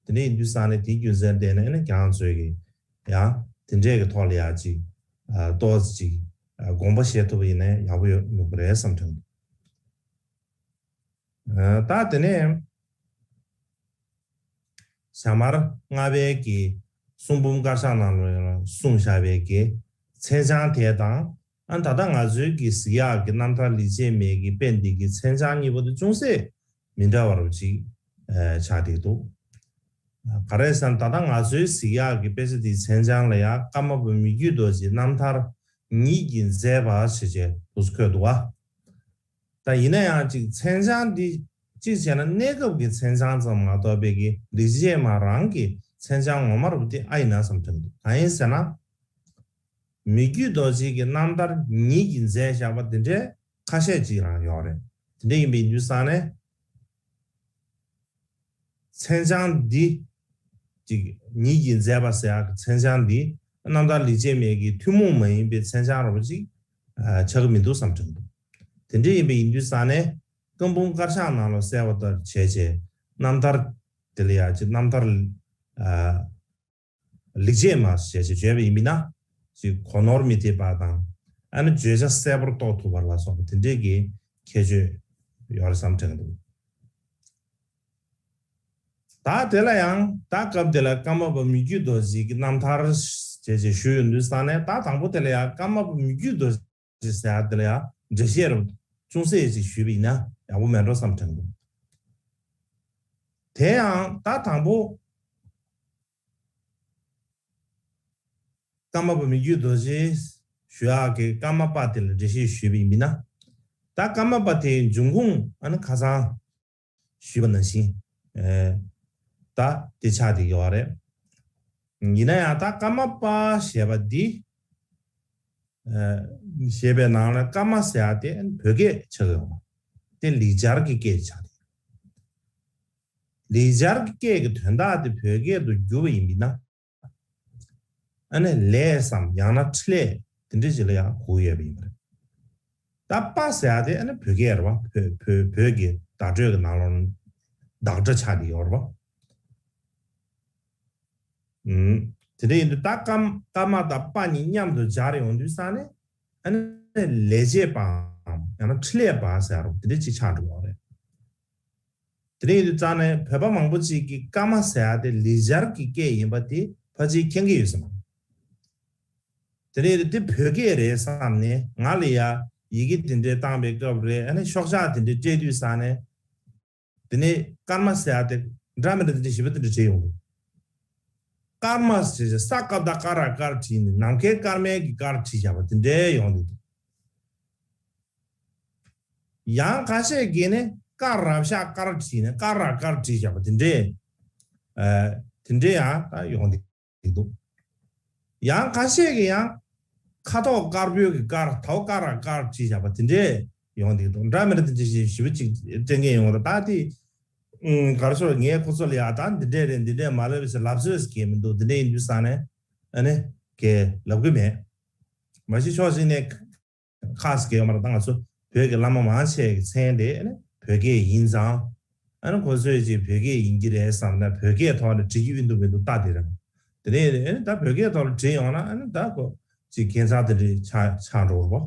དེ་འདྲ་ཡིན་དུས་ཙང་ནས་དེའི་རྒྱུ་མཚན་བརྟེན་ནས་ཨ་ནི་ཁྱེད་རང་ཚོས་ཀྱི་ཡང་དེ་འདྲས་ཀྱི་ཐོག་ལ་ཡང་ཅིག་ཨ་ཏོག་ཙམ་ཅིག་ཨ་དགོངས་པ་བཞེས་ཐུབ་པ་ཡིན་ན་ཡག་པོ་ཡོད་ཡོང་གི་རེད་བསམ་དྲན་འདུག་ཨ་ད་དེ་ནས་ཞྭ་དམར་ལྔ་པའི་གི་གསུང་འབུམ་དཀར་ཆག་ནང་ལ་གསུངས་བཞག་པའི་གི་མཚན་བྱང་དེ་དང་། ཨ་ད་ལྟ་ང་ཚོའི་གི་གཟིགས་ཡག་གི་རྣམ་ཐར་ལེགས་བྱས་མའི་གི་དཔེ་འདི་གི་མཚན་བྱང་གཉིས་པོ་དེ་ཅུང་ཟད་མི་འདྲ་བ་རུ་ཅིག་ཨ་ཆགས་བསྡད་འདུག་ག་རེ་ཟེར་ན་ད་ལྟ་ང་ཚོའི་གཟིགས་ཡག་གི་དཔེ་ཆ་དེའི་མཚན་བྱང་ལ་ཡང་ཀརྨ་པ་མི་བསྐྱོད་རྡོ་རྗེའི་རྣམ་ཐར་ཉིད་ཀྱིས་མཛད་པ་ཞེས་བྱས་འདུག་སེ་འཁོད་འདུག་བ། ད་ཡིན་ན་ཡང་ཅིག་མཚན་བྱང་འདི་གཅིག་བྱས་ན་གནས་སྐབས་ཀྱི་མཚན་བྱང་ཙམ་མ་གཏོགས་པའི་གི་ལེགས་བྱས་མ་རང་གི་མཚན་བྱང་ངོ་མ་རུ་དེ་ཨ་ཡིན་ན་བསམ་དྲན་འདུག་གང་ཡིན་ཟེར་ན། མི་བསྐྱོད་རྡོ་རྗེ་གི་རྣམ་ཐར་ཉིད་ཀྱིས་མཛད་བཞག་པ་དེ་འདྲའི་ཁ་ཤས་ཅིག་རང་ཡོད་རེད། དེ་འདྲ་ཡིན་པའི་དུས་ཙང་ནས། མཚན་བྱང་འདི་ཅིག་ཉིད་ཀྱིས་མཛད་པ་ཟེར་ཡག་གི་མཚན་བྱང་འདི་རྣམ་ཐར་ལེགས་བྱས་མའི་གི་ཐུན་མོང་མ་ཡིན་པའི་མཚན་བྱང་རོ་ཅིག་ཆགས་ཀྱི་མི་འདུག་བསམ་དྲན་འདུག་དེ་འདྲ་ཡིན་པའི་ཡིན་དུས་ཙང་ནས་བཀའ་འབུམ་དཀར་ཆག་ནང་ལ་གསལ་བ་ལྟར་བྱས་བྱས་རྣམ་ཐར་དེ་ལ་ཡང་ཅིག་རྣམ་ཐར་ལེགས་བྱས་མ་ཞེས་བྱས་བརྗོད་པ་ཡིན་པས་ན་ཅིག་གོ་ནོར་མི་ཐེབས་པ་དང་ཨ་ནི་བརྗོད་བྱ་གསལ་པོར་རྟོགས་ཐུབ་པ་ལ་སོགས་པ་དེ་འདྲས་ཀྱི་ཁྱད་ཆོས་ཡོད་རེད་བསམ་དྲན་འདུག་ད་དེ་ལ་ཡང་ད་སྐབས་དེ་ལ་ཀརྨ་པ་མི་བསྐྱོད་རྡོ་རྗེ་གི་རྣམ་ཐར་ཞེས་བྱས་ཞུས་ཡོང་དུས་ཙང་ནས་ད་དང་པོ་དེ་ལ་ཡང་ཀརྨ་པ་མི་བསྐྱོད་རྡོ་རྗེ་ཟེར་ཡ་དེ་ལ་ཡང་འགྲེལ་བཤད་རུ་ཅུང་ཟད་ཅིག་ཞུས་པ་ཡིན་ན་ཡག་པོ་མེད་འགྲོ་བསམ་དྲན་འདུག་དེ་ཡང་ད་དང་པོ། ཀརྨ་པ་མི་བསྐྱོད་རྡོ་རྗེ་ཞུ་ཡག་གི་ཀརྨ་པ་དེ་ལ་འགྲེལ་བཤད་ཞུས་པ་ཡིན་ན། ད་ཀརྨ་པ་དེའི་འབྱུང་ཁུངས་ཨ་ནི་ཁ་སང་ཞུས་པ་ནང་བཞིན། ཨེ། ད་དེ་ཆགས་བསྡད་ཡོད་རེད། ཡིན་ན་ཡང་ད་ཀརྨ་པ་ཞེས་པ་འདི། ཨེ། ཞེས་པའི་ནང་ལ་ཀརྨ་ཟེར་ཡག་དེ་བོད་སྐད་ཆགས་ཡོད་པ། དེ་ལེགས་སྦྱར་གྱི་སྐད་ཆགས་ཏེ། ལེགས་སྦྱར་གྱི་སྐད་ཀྱི་དོན་དག་དེ་བོད་སྐད་དུ་བསྒྱུར་བ་ཡིན་པས་ན། ཨ་ནི་ལས་སམ་ཡང་ན་འཕྲིན་ལས་དེ་འདྲ་ཞིག་ལ་ཡང་གོ་ཡོད་པ་ཡིན་པ་རེད། ད་པ་ཟེར་ཡག་དེ་ཨ་ནི་བོད་སྐད་རེད་བ། བོད་བོད་བོད་ཀྱི་བརྡ་སྤྲོད་ཀྱི་ནང་ལོགས་བདག་སྒྲ་ཆགས་ཀྱི་ཡོད་རེད་བ། ཨུམ། དེ་འདྲ་ཡིན་དུས་ད་ཀརྨ་ཀརྨ་དང་པ་གཉིས་མཉམ་དུ་སྦྱར་ཡོང་དུས་ཙང་ནས་ཨ་ནི་ལས་བྱེད་པའམ་ཡང་ན་འཕྲིན་ལས་པ་ཟེར་རོ་དེ་འདྲ་ཅིག་ཆགས་འགྲོ་བ་རེད། དེ་འདྲ་ཡིན་དུས་ཙང་ནས་བོད་པ་མང་པོ་ཅིག་གིས་ཀརྨ་ཟེར་ཡག་དེ་ལེགས་སྦྱར་གྱི་སྐད་ཡིན་པ་དེ་ཕལ་ཆེར་མཁྱེན་གྱི་ཡོད་ས་མ་རེད། དེ་ནས་དེ་བོད་སྐད་རེད་བསམ་ནས་ང་ལ་ཡ་ཡི་གེ་དེ་འདྲའི་བཏང་པའི་སྐབས་རེད། ཨ་ནི་ཤོག་ཆག་དེ་འདྲའི་སྤྲད་དུས་ཙང་ནས་དེ་ནས་ཀརྨ་ཟེར་ཡག་དེ་འདྲ་མི་འདྲ་དེ་འདྲ་ཞིབ་པ་དེ་འདྲ་བྲིས་ཡོང་འདུག་ཀརྨ་ཟེར་ས་ཀ་བཏགས་ཀ་ར་ཀར་བྲིས་ནས་ནམ་མཁའི་སྐར་མའི་གི་ཀར་བྲིས་བཞག་པ་དེ་འདྲའི་ཡོང་འདུག་ཡང་ཁ་ཤས་ཀྱིས་ནི་ཀ་ར་བཞག་ཀར་བྲིས་ནས་ཀ་ར་ཀར་བྲིས་བཞག་པ་དེ་འདྲའི། ཨ། དེ་འདྲའི་ཡང་ད་ཡོང་འདུག་ཡང་ཁ་ཤས་ཀྱིས་ཡང་ཁ་དོག་དཀར་པོའི་གི་དཀར་དའོ་ཀ་ར་དཀར་བྲིས་བཞག་པ་དེ་འདྲས་ཡོང་འདུག་འདྲ་མི་འདྲ་དེ་འདྲས་ཞིབ་པོ་ཅིག་སྟོན་མཁན་ཡོང་ལ་ད་དེ། ཨུམ། ག་རེ་ཟེར། ངས་ཁོ་ཚོ་ལ་ཡ་ད་འདི་འདྲས་རེད་འདི་འདྲས་མ་ལབ་ཟེར་ལབ་སྲོལ་ཞིག་གས་མི་འདུག་འདི་འདྲས་ཡིན་དུས་ཙང་ནས་ཨ་ནི་གས་ལབ་གི་མེད། མ་གཞི་ཕྱོགས་གཅིག་ནས། ཁག་ཟེར་གྱི་ཡོད་མ་རེད། ད་ང་ཚོ་བོད་ཀྱི་བླ་མ་མང་ཆེ་གི་མཚན་དེ་ཨ་ནི་བོད་སྐད་ཡིན་ཙང་། ཨ་ནི་ཁོ་ཚོས་ཅིག་བོད་སྐད་ཡིན་གྱི་རེད་བསམ་ན་བོད་སྐད་ཐོག་ནས་བྲིས་ཀྱི་ཡོད་འདུག་མི་འདུག་ལྟ་དེ་རེད། དེ་ནས་ཨ་ནི་ད་བོད་སྐད་ཐོག་ལ་བྲིས་ཡོང་ན་ཨ་ནི་ད་ཁོ་ཅིག་ཁྱད་མཚར་དེ་འདྲ་ཆགས་ཆགས་འགྲོ་བ།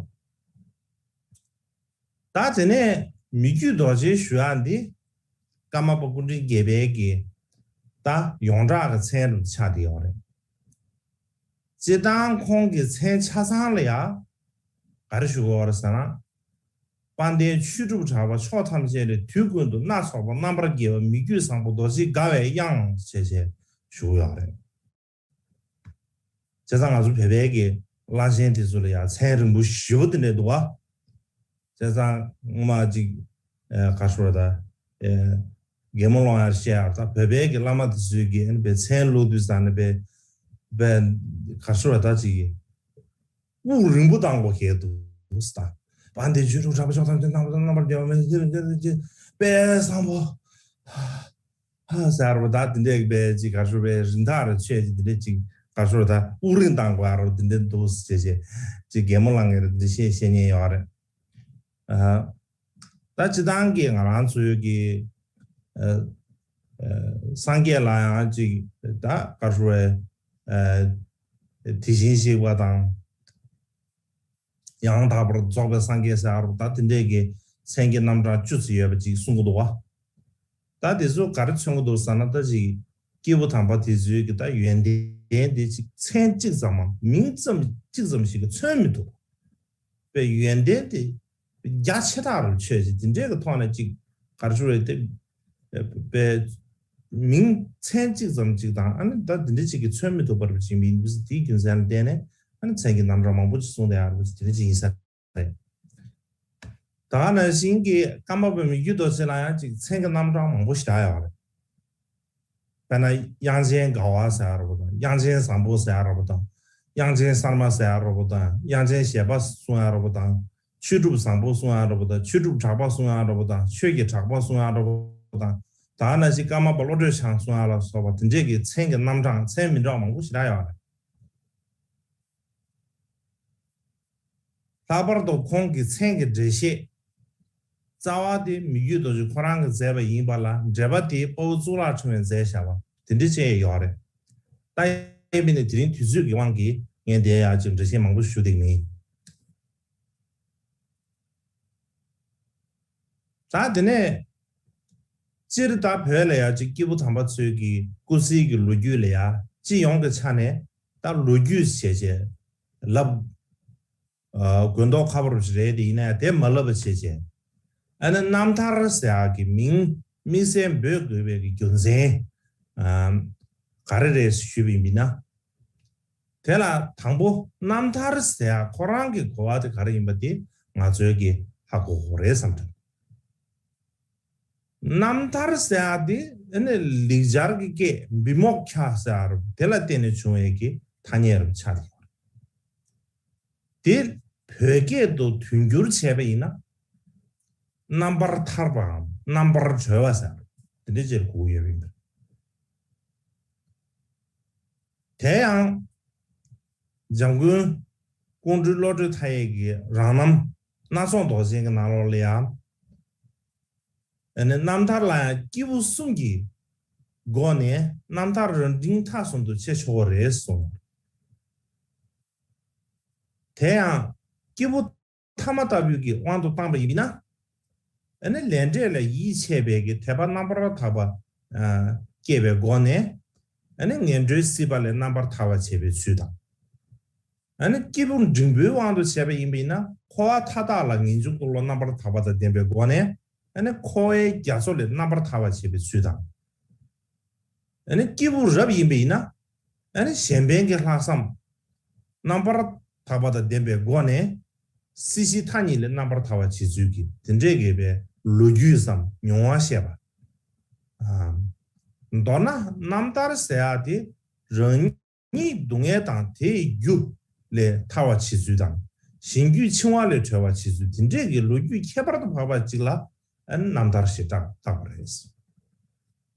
ད་དེ་ནས་མི་བསྐྱོད་རྡོ་རྗེ་ཞུ་ཡག་འདི་ཀརྨ་པ་སྐུ་ཕྲེང་བརྒྱད་པའི་གི་ད་ཡོངས་གྲགས་ཀྱི་མཚན་རུ་ཆགས་བསྡད་ཡོད་རེད། སྤྱིར་བཏང་ཁོང་གི་མཚན་ཆ་ཚང་ལ་ཡ་ག་རེ་ཞུ་དགོས་རེད་ཟེར་ན། དཔལ་ལྡན་ཆོས་གྲུབ་གྲགས་པ་ཕྱོགས་ཐམས་ཅད་ལས། དུས་ཀུན་ཏུ་སྣ་ཚོགས་པ་རྣམ་པར་རྒྱལ་བ། མི་བསྐྱོད་བཟང་པོ་རྡོ་རྗེ་དགའ་བའི་དབྱངས་ཞེས་བྱས་ཞུ་གི་ཡོད་རེད། བྱས་ཙང་ང་ཚོ་བོད་པའི་གི་བླ་ཆེན་དེ་ཚོ་ལ་ཡང་མཚན་རིང་པོ་ཞེ་པོ་དེ་འདྲ་འདུག་བ། བྱས་ཙང་སྔོན་མ་ཅིག་ཨ་ག་ཞུ་བ་ད། ཨ་རྒན་མོ་ལོང་ཡར་བཤད་ཡག་ད་བོད་པའི་གི་བླ་མ་དེ་ཚོའི་གི་ཨ་ནི་བའི་མཚན་བླུགས་དུས་ཙང་ནས་བའི་བའི་ག་ཞུ་བ་ད་ཅིག་དབུགས་རིང་པོ་བཏང་དགོས་ཀྱི་འདུག་ཟེར། དཔལ་ལྡན་ཆོས་གྲུབ་གྲགས་པ་ཕྱོགས་ཐམས་ཅད་རྣམ་པར་རྣམ་པར་རྒྱལ་བ་མི་ལ་དཔལ་བཟང་པོ། ཧ་ཟེར་བ་ད་དེ་འདྲས་པའི་ཅིག་ག་ཞུ་བའི་རིན་ཐང་རེ་ཆོད་ཅིག་དེ་འདྲས་ཅིག་ག་ཞུ་བ་ད་དབུགས་རིང་བཏང་དགོས་ཨ་རོ་དེ་འདྲས་འདུག་ཟེར་ཅེས་ཅིག་གད་མོ་ལངས་ངེར་དེ་འདྲས་བཤད་བཤད་ཉན་ཡོད་རེད། ཨ་ད་སྤྱི་བཏང་གི་ང་རང་ཚོའི་གི་ཨ་ཨ་སངས་རྒྱས་ལ་ཡང་ཅིག་ད་ག་ཞུ་བའི་ཨ་དེ་བཞིན་གཤེགས་པ་དང་། ཡང་དག་པར་རྫོགས་པའི་སངས་རྒྱས་ཟེར་ཨ་རོ་ད་དེ་འདྲས་ཀྱི་མཚན་གྱི་རྣམ་གྲངས་བཅུ་ཙམ་ཡོད་པ་ཅིག་གསུང་གི་འདུག་བ། ད་དེ་ཚོ་ག་རེ་མཚོན་གྱི་འདུག་ཟེར་ན་ད་ཅིག་སྐྱེས་བུ་དམ་པ་དེ་ཚོའི་གི་ད་ཡོན་ཏན་དེ་ཅིག་མཚན་གཅིག་ཙམ་མ་མིང་ཙམ་གཅིག་ཙམ་ཞིག་གི་མཚོན་མི་ཐུབ་པའི་ཡོན་ཏན་དེ་རྒྱ་ཆེ་ཐག་རུ་ཆོད་ཅིག་དེ་འདྲས་ཀྱི་ཐོག་ནས་ཅིག་ག་རེ་ཞུ་རེད་དེ། པའི་མིང་མཚན་གཅིག་ཙམ་གཅིག་དང་ཨ་ནི་ད་འདི་འདྲ་གཅིག་གི་མཚོན་མི་ཐུབ་པར་བྱིན་པའི་ཡིན་པས་དེའི་རྒྱུ་མཚན་ལ་བརྟེན་ནས་ཨ་ནི་མཚན་གྱི་རྣམ་གྲངས་མང་པོ་ཅིག་གསུངས་བསྡད་ཡོད་རེད་པ་དེ་འདྲ་ཅིག་ཡིན་ས་རེད། ད་ག་ནང་བཞིན་གྱི་ཀརྨ་པ་མི་བསྐྱོད་རྡོ་རྗེ་ལ་ཡང་ཅིག་མཚན་གྱི་རྣམ་གྲངས་མང་པོ་ཞིག་བཞག་ཡོད་རེད། དཔེར་ན་དབྱངས་ཅན་དགའ་བ་ཟེར་ཡ་ར་བ་དང་དབྱངས་ཅན་བཟང་པོ་ཟེར་ཡ་ར་བ་དང་དབྱངས་ཅན་གསར་མ་ཟེར་ཡ་ར་བ་དང་དབྱངས་ཅན་བཞད་པ་གསུང་ཡ་ར་བ་དང་ཆོས་གྲུབ་བཟང་པོ་གསུང་ཡ་ར་བ་དང་ཆོས་གྲུབ་གྲགས་པ་གསུང་ཡ་ར་བ་དང་ཆོས་ཀྱི་གྲགས་པ་གསུང་ཡ་ར་བ་དང་ད་ག་ནང་བཞིན་ཀརྨ་པ་བློ་གྲོས་འཆང་གསུང་ཡ་ལ་སོགས་པ་དེ་འདྲས་ཀྱི་མཚན་གྱི་རྣམ་གྲངས་མཚན་མི་འདྲ་བ་མང་པོ་ཞིག་རག་ཡོད་རེད། ལྷག་པར་དུ་ཁོང་གི་མཚན་གྱི་འགྲེལ་བཤད། རྩ་བ་དེ་མི་བསྐྱོད་རྡོ་རྗེ་ཁོ་རང་གིས་མཛད་པ་ཡིན་པ་ལ་འགྲེལ་པ་དེ་དཔའ་བོ་གཙུག་ལག་ཕྲེང་བས་མཛད་བཞག་པ་དེ་འདྲ་བཅས་ཡོད་རེད། ད་ཡིན་པས་ནི་དེ་རིང་དུས་ཚོད་ཀྱི་དབང་གིས་ངས་འདིར་ཡང་ཅིག་འགྲེལ་བཤད་མང་པོ་ཞུ་འདོད་མེད། ད་དེ་ནས་སྤྱིར་ད་བོད་ལ་ཡང་ཅིག་སྐྱེས་བུ་དམ་པ་ཚོའི་གི་སྐུ་ཚེའི་གི་ལོ་རྒྱུས་ལ་ཡང་སྤྱི་ཡོངས་ཀྱི་ཆ་ནས་ད་ལོ་རྒྱུས་བྱས་བྱས་ལབ། ཨ་དགོས་མདོག་ཁ་པོ་རེད་དེ་ཡིན་ན་ཡང་དེ་མ་ལབ་པ་བྱས་བྱས། ཨ་ནི་རྣམ་ཐར་ཟེར་ཡག་གི་མིང་དམིགས་བསལ་འབོད་དགོས་པའི་གི་རྒྱུ་མཚན་ཨ་ག་རེ་རེད་ཞུས་པ་ཡིན་ན། དེ་ལ་དང་པོ་རྣམ་ཐར་ཟེར་ཡ་ཁོ་རང་གི་གོ་བ་དེ་ག་རེ་ཡིན་པ་དེ་ང་ཚོའི་གི་ཧ་གོ་དགོས་རེད་བསམ་དྲན། རྣམ་ཐར་ཟེར་ཡ་དེ་ཨ་ནི་ལེགས་སྦྱར་གྱི་སྐད་བི་མོ་ཀྱ་ཟེར་ཡ་རུ་དེ་ལ་བརྟེན་ནས་བྱུང་བའི་གི་ཐ་སྙད་རུ་ཆགས་ཡོད། དེ་བོད་སྐད་དུ་དོན་བསྒྱུར་བྱས་པ་ཡིན་ན། རྣམ་པར་ཐར་པའམ་རྣམ་པར་གྲོལ་བ་ཟེར་དེ་འདྲ་ཅིག་གོ་གི་ཡོད་པ་ཡིན་པས། དེ་ཡང་འཇམ་མགོན་ཀོང་སྤྲུལ་བློ་གྲོས་མཐའ་ཡས་ཀྱི་རང་རྣམ་སྣ་ཚོགས་མདོག་ཅན་གྱི་ནང་ལོགས་ལ་ཡང་། ཨ་ནི་རྣམ་ཐར་ལ་ཡང་སྐྱེས་བུ་གསུམ་གྱི་སྒོ་ནས་རྣམ་ཐར་རབ་འབྲིང་ཐ་གསུམ་དུ་ཕྱེ་ཆོག་གི་རེད་གསུངས། དེ་ཡང་སྐྱེས་བུ་ཐ་མ་ལྟ་བུའི་གི་དབང་དུ་བཏང་པ་ཡིན་ན། ཨ་ནི་ལས་འབྲས་ལ་ཡིད་ཆེས་པའི་གི་དད་པ་རྣམ་པར་དག་པ་ཨ་སྐྱེས་པའི་སྒོ་ནས། ཨ་ནི་ངན་འགྲོའི་སྲིད་པ་ལས་རྣམ་པར་ཐར་བར་བྱེད་པའི་ཚུལ་དང་། ཨ་ནི་སྐྱེས་བུ་འབྲིང་པོའི་དབང་དུ་བྱས་པ་ཡིན་པ་ཡིན་ན་འཁོར་བ་མཐའ་དག་ལ་ངེས་འབྱུང་གི་བློ་རྣམ་པར་དག་པ་དང་ལྡན་པའི་སྒོ་ནས། ཨ་ནི་འཁོར་བའི་རྒྱ་མཚོ་ལས་རྣམ་པར་ཐར་བར་བྱེད་པའི་ཚུལ་དང་། ཨ་ནི་སྐྱེས་བུ་རབ་ཡིན་པ་ཡིན་ན། ཨ་ནི་གཞན་ཕན་གྱི་ལྷག་བསམ་རྣམ་པར་དག་པ་དང་ལྡན་པའི་སྒོ་ནས་སྲིད་ཞིའི་མཐའ་གཉིས་ལས་རྣམ་པར་ཐར་བར་བྱེད་ཚུལ་གྱི་དེ་འདྲས་ཀྱི་པའི་ལོ་རྒྱུས་སམ་མྱོང་བ་བཤད་པ། ཨ། མདོར་ན་རྣམ་ཐར་ཟེར་ཡག་དེ་རང་ཉིད་སྡུག་བསྔལ་དང་དེའི་རྒྱུ་ལས་ཐར་བར་བྱེད་ཚུལ་དང་། གཞན་རྒྱུད་འཆིང་བ་ལས་གྲོལ་བར་བྱེད་ཚུལ་དེ་འདྲས་ཀྱི་ལོ་རྒྱུས་ཁྱད་པར་དུ་འཕགས་པ་ཅིག་ལ་ཨ་ནི་རྣམ་ཐར་ཞེས་བཏགས་བཏགས་པ་རེད།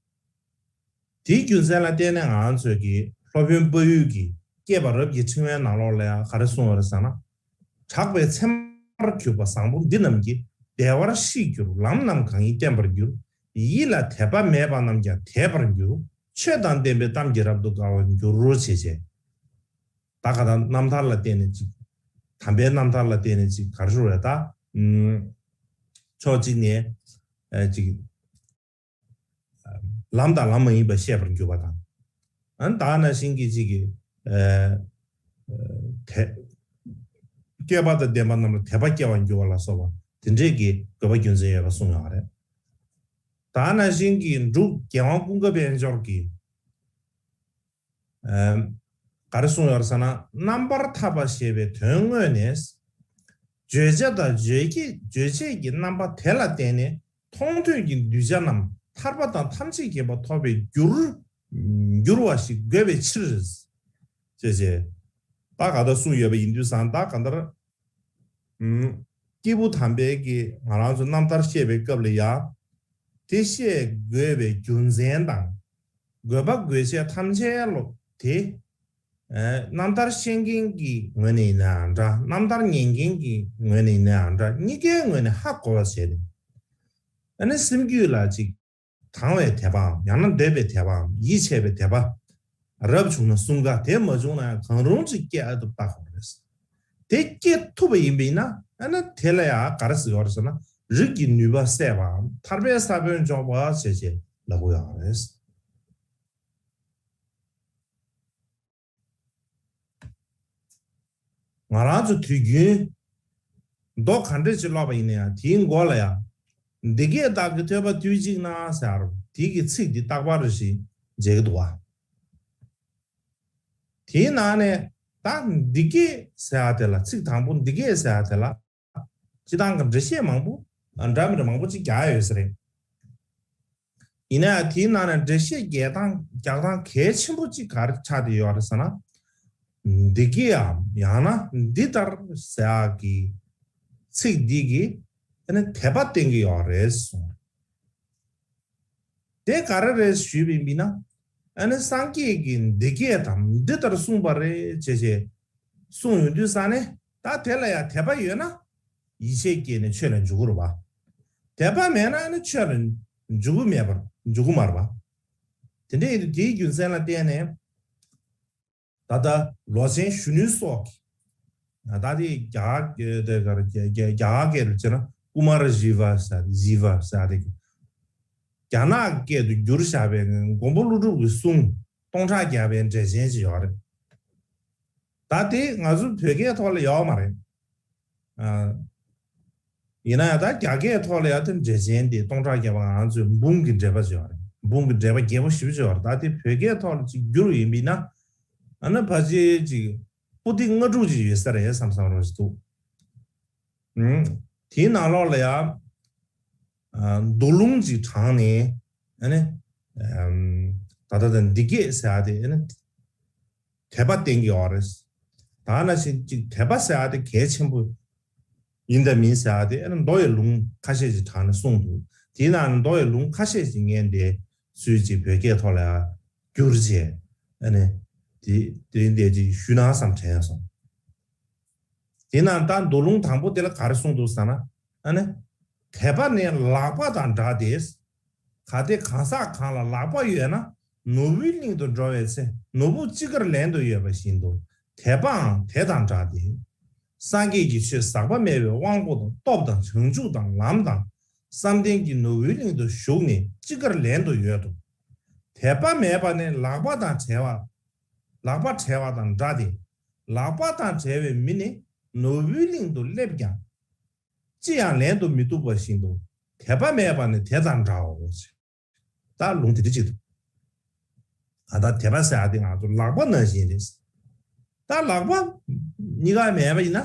དེའི་རྒྱུ་མཚན་ལ་བརྟེན་ནས་ང་ཚོས་ཀྱི་སློབ་དཔོན་དཔལ་ཡུལ་གྱི་བསྐྱེད་པ་རབ་ཀྱི་ཕྲེང་བའི་ནང་ལོགས་ལ་ཡང་ག་རེ་གསུངས་ཡོད་རེད་ཟེར་ན། གྲགས་པའི་ཚད་མར་གྱུར་པ་བཟང་པོ་འདི་རྣམས་ཀྱིས། བདེ་བར་གཤེགས་གྱུར་ལམ་རྣམས་གང་ཡིན་བསྟན་པར་འགྱུར། ཡིད་ལ་དད་པ་མེད་པ་རྣམས་ཀྱང་དད་པར་འགྱུར། ཆོས་དང་ལྡན་པའི་གཏམ་གྱིས་རབ་ཏུ་དགའ་བར་འགྱུར་རོ་བྱས་བྱས། ད་ག་ད་རྣམ་ཐར་ལ་བརྟེན་ནས་ཅིག་དམ་པའི་རྣམ་ཐར་ལ་བརྟེན་ནས་ཅིག་ག་རེ་ཞུ་རེད་ད། ཕྱོགས་གཅིག་ནས་ཅིག་ལམ་དང་ལམ་མ་ཡིན་པ་བཤད་པར་འགྱུར་བ་དང་། ཨ་ནི་ད་ནང་བཞིན་གྱི་ཅིག་གི་དད་བསྐལ་པ་དང་ལྡན་པ་རྣམས་ལ་དད་པ་སྐྱེ་བར་འགྱུར་བ་ལ་སོགས་པ་དེ་འདྲས་ཀྱི་དགོས་པ་རྒྱུ་མཚན་ཡོད་པ་གསུངས་ཡོད་རེད། ད་ནང་བཞིན་གྱི་འབྲུག་རྒྱལ་དབང་ཀུན་དགའ་དཔལ་འབྱོར་གྱིས། ཨ། ག་རེ་གསུངས་ཡོད་ཟེར་ན། རྣམ་པར་ཐར་པ་ཞེས་པའི་དོན་དངོས་ནས། བརྗོད་བྱ་དང་རྗོད་བྱེད་རྗོད་བྱེད་ཀྱི་རྣམ་པ་དེ་ལ་བརྟེན་ནས་མཐོང་ཐོས་ཀྱི་གདུལ་བྱ་རྣམས་ཐར་པ་དང་ཐམས་ཅད་མཁྱེན་པ་ཐོབ་པའི་རྒྱུར་འགྱུར་བ་ཞིག་དགོས་པའི་ཕྱིར། ཅེས་བྱས། ད་ག་ད་གསུངས་ཡོད་པ་ཡིན་དུས་ཙང་ད་ག་འདིར། ཨུམ། སྐྱེས་བུ་དམ་པའི་གི་ང་རང་ཚོ་རྣམ་ཐར་བཤད་པའི་སྐབས་ལ་ཡང་། དེ་བཤད་དགོས་པའི་རྒྱུ་མཚན་དང་། དགོས་པ་དགོས་ཆེད་ཐམས་ཅད་ལོ་དེ། ཨ། རྣམ་ཐར་ཤེས་མཁན་གྱི་ངོས་ནས་ཡིན་ནའང་འདྲ། རྣམ་ཐར་ཉན་མཁན་གྱི་ངོས་ནས་ཡིན་ནའང་འདྲ། གཉིས་ཀའི་ངོས་ནས་ཧ་གོ་བ་བྱས་ནས། ཨ་ནི་སེམས་རྒྱུད་ལ་ཅིག་དང་བའི་དད་པའམ་ཡང་ན་འདོད་པའི་དད་པའམ་ཡིད་ཆེས་པའི་དད་པ། རབ་བྱུང་ན་གསུམ་ཀ། དེ་མ་བྱུང་ན་ཡང་གང་རུང་ཅིག་སྐྱེ་ཨ་ཐུབ་བཏགས་དགོས་རེད། དེ་སྐྱེ་ཐུབ་པ་ཡིན་པ་ཡིན་ན་ཨ་ནི་དེ་ལ་ཡང་ག་རེ་ཟེར་བ་རེད་ཟེར་ན། རིགས་ཀྱི་ནུས་པ་སད་པའམ་ཐར་པའི་ས་བོན་འཇོག་པ་ཞེས་བྱས་ལབ་དགོས་ཡོད་རེད། ང་རང་ཚོ་དུས་རྒྱུན་མདོ་ག་འདྲ་ཅིག་ཀློག་པ་ཡིན་ན་ཡང་དེའི་མགོ་ལ་ཡང་། འདི་སྐད་བདག་གིས་ཐོས་པ་དུས་གཅིག་ན་ཟེར་དེའི་གི་ཚིག་འདི་རྟག་པར་རེ་ཞིག་མཇལ་གི་འདུག་བ། དེའི་ནང་ནས་ད་འདི་སྐད་ཟེར་ཡ་དེ་ལ། ཚིག་དང་པོ་འདི་སྐད་ཟེར་ཡ་དེ་ལ། སྤྱིར་བཏང་གི་འགྲེལ་བཤད་མང་པོ་འདྲ་མི་འདྲ་མང་པོ་ཅིག་རྒྱག་ཡོད་ས་རེད། ཡིན་ན་ཡང་དེའི་ནང་ནས་འགྲེལ་བཤད་རྒྱག་སྟངས་རྒྱག་སྟངས་གལ་ཆེན་པོ་ཅིག་ག་རེ་ཆགས་བསྡད་ཡོད་རེད་ཟེར་ན། འདི་སྐད་འམ་ཡང་ན་འདི་ལྟར་ཟེར་ཡག་གི་ཚིག་འདི་གིས་ཨ་ནི་དད་པ་བསྟན་གྱི་ཡོད་རེད་གསུངས། དེ་ག་རེ་རེད་ཞུས་པ་ཡིན་ན། ཨ་ནི་སངས་རྒྱས་ཀྱིས་འདི་སྐད་དམ་འདི་ལྟར་གསུངས་པ་རེད་ཅེས་བྱས་གསུངས་ཡོང་དུས་ཙང་ནས། ད་དེ་ལ་ཡང་དད་པ་ཡོད་ན་ཡིད་ཆེས་སྐྱེས་ནས་ཆོས་ལ་འཇུག་གི་རེད་པ། དད་པ་མེད་ན་ཨ་ནི་ཆོས་ལ་འཇུག་གི་མེད་པར་འཇུག་གི་མ་རེད་པ། དེ་འདྲ་ཡིན་དུས་དེའི་རྒྱུ་མཚན་ལ་བརྟེན་ནས། ད་ལྟ་ལོ་ཆེན་གཞོན་ནུ་སོགས་ཀྱིས། ད་དེ་རྒྱ་གར་དེ་གར་རྒྱ་རྒྱ་རྒྱ་གར་སྐད་དུ་བྱས་ན་ཀུ་མ་ར་ཇི་ཝ་ཟེར་ཇི་ཝ་ཟེར་དེ། རྒྱ་ནག་སྐད་དུ་བསྒྱུར་བཞག་པའི་མགོན་པོ་ཀླུ་སྒྲུབ་ཀྱི་གསུང་སྟོང་ཕྲག་བརྒྱ་པའི་འགྲེལ་ཆེན་ཅིག་ཡོད་རེད། ད་དེ་ང་ཚོ་བོད་སྐད་ཐོག་ལ་ཡོད་མ་རེད། ཨ། ཡིན་ན་ཡང་ད་རྒྱ་སྐད་ཐོག་ལ་ཡང་དེ་འགྲེལ་ཆེན་དེ་སྟོང་ཕྲག་བརྒྱ་པ་ང་ཚོས་འབུམ་གྱི་འགྲེལ་པ་ཅིག་ཡོད་རེད། འབུམ་གྱི་འགྲེལ་པ་རྒྱས་པོ་ཞེ་པོ་ཅིག་ཡོད་རེད། ད་དེ་བོད་སྐད་ཐོག་ལ་ཅིག་བསྒྱུར་ཡིན་པ་ཡིན་ན། ཨ་ནི་ཕལ་ཆེར་ཅིག་པོ་ཏི་ལྔ་དྲུག་ཅིག་ཡོད་ས་རེད་བསམ་བསམ་རང་ཞིག་འདུག་ཨུམ། དེའི་ནང་ལོགས་ལ་ཡང་། ཨ། མདོ་ལུང་ཅིག་དྲངས་ནས། ཨ་ནི། ཨམ། ད་ལྟ་ད་འདི་སྐད་ཟེར་ཡ་དེ་ཨ་ནི། དད་པ་བསྟན་གྱི་ཡོད་རེད། ད་ནང་བཞིན་ཅིག་དད་པ་ཟེར་ཡ་དེ་གལ་ཆེན་པོ་ཡིན་དང་མིན་ཟེར་ཡ་དེ་ཨ་ནི་མདོ་ཡི་ལུང་ཁ་ཤས་ཅིག་དྲངས་ནས་གསུངས་འདུག་དེའི་ནང་ནས་མདོ་ཡི་ལུང་ཁ་ཤས་ཅིག་ངས་འདི་ཚུལ་ཅིག་བོད་སྐད་ཐོག་ལ་ཡང་བསྒྱུར་བྱས། ཨ་ནི། དེ་དེ་འདི་ཅིག་ཞུས་ན་བསམ་དྲན་སོང་། དེས་ན་ད་མདོ་ལུང་དང་པོ་དེ་ལ་ག་རེ་གསུངས་འདུག་ཟེར་ན། ཨ་ནི། དད་པ་ནི་ལག་པ་དང་འདྲ་སྟེ། གལ་ཏེ་གང་ཟག་གང་ལ་ལག་པ་ཡོད་ན་ནོར་བུའི་གླིང་དུ་འགྲོ་བའི་ཚེ་ནོར་བུ་ཅི་དགར་ལེན་དུ་ཡོད་པ་བཞིན་དུ་དད་པའང་དེ་དང་འདྲ་སྟེ། སངས་རྒྱས་ཀྱི་ཆོས་ཟག་པ་མེད་པའི་དབང་པོ་དང་སྟོབས་དང་བྱང་ཆུབ་དང་ལམ་དང་བསམ་གཏན་གྱི་ནོར་བུའི་གླིང་དུ་ཞུགས་ནས་ཅི་དགར་ལེན་དུ་ཡོད་དོ། དད་པ་མེད་པ་ནི་ལག་པ་དང་བྲལ་བ། ལག་པ་བྲལ་བ་དང་འདྲ་སྟེ། ལག་པ་དང་བྲལ་བའི་མི་ནི་ནོར་བུའི་གླིང་དུ་སླེབས་ཀྱང་། ཅི་ཡང་ལེན་དུ་མི་བཏུབ་པ་བཞིན་དུ་དད་པ་མེད་པ་ནི་དེ་དང་འདྲའོ། ད་ལུང་དེ་འདྲ་ཅིག་འདུག་ཨ་ད་དད་པ་ཟེར་ཡ་དེ་ང་ཚོ་ལག་པ་ནང་བཞིན་རེད། ད་ལག་པ་གཉིས་ཀ་མེད་པ་ཡིན་ན།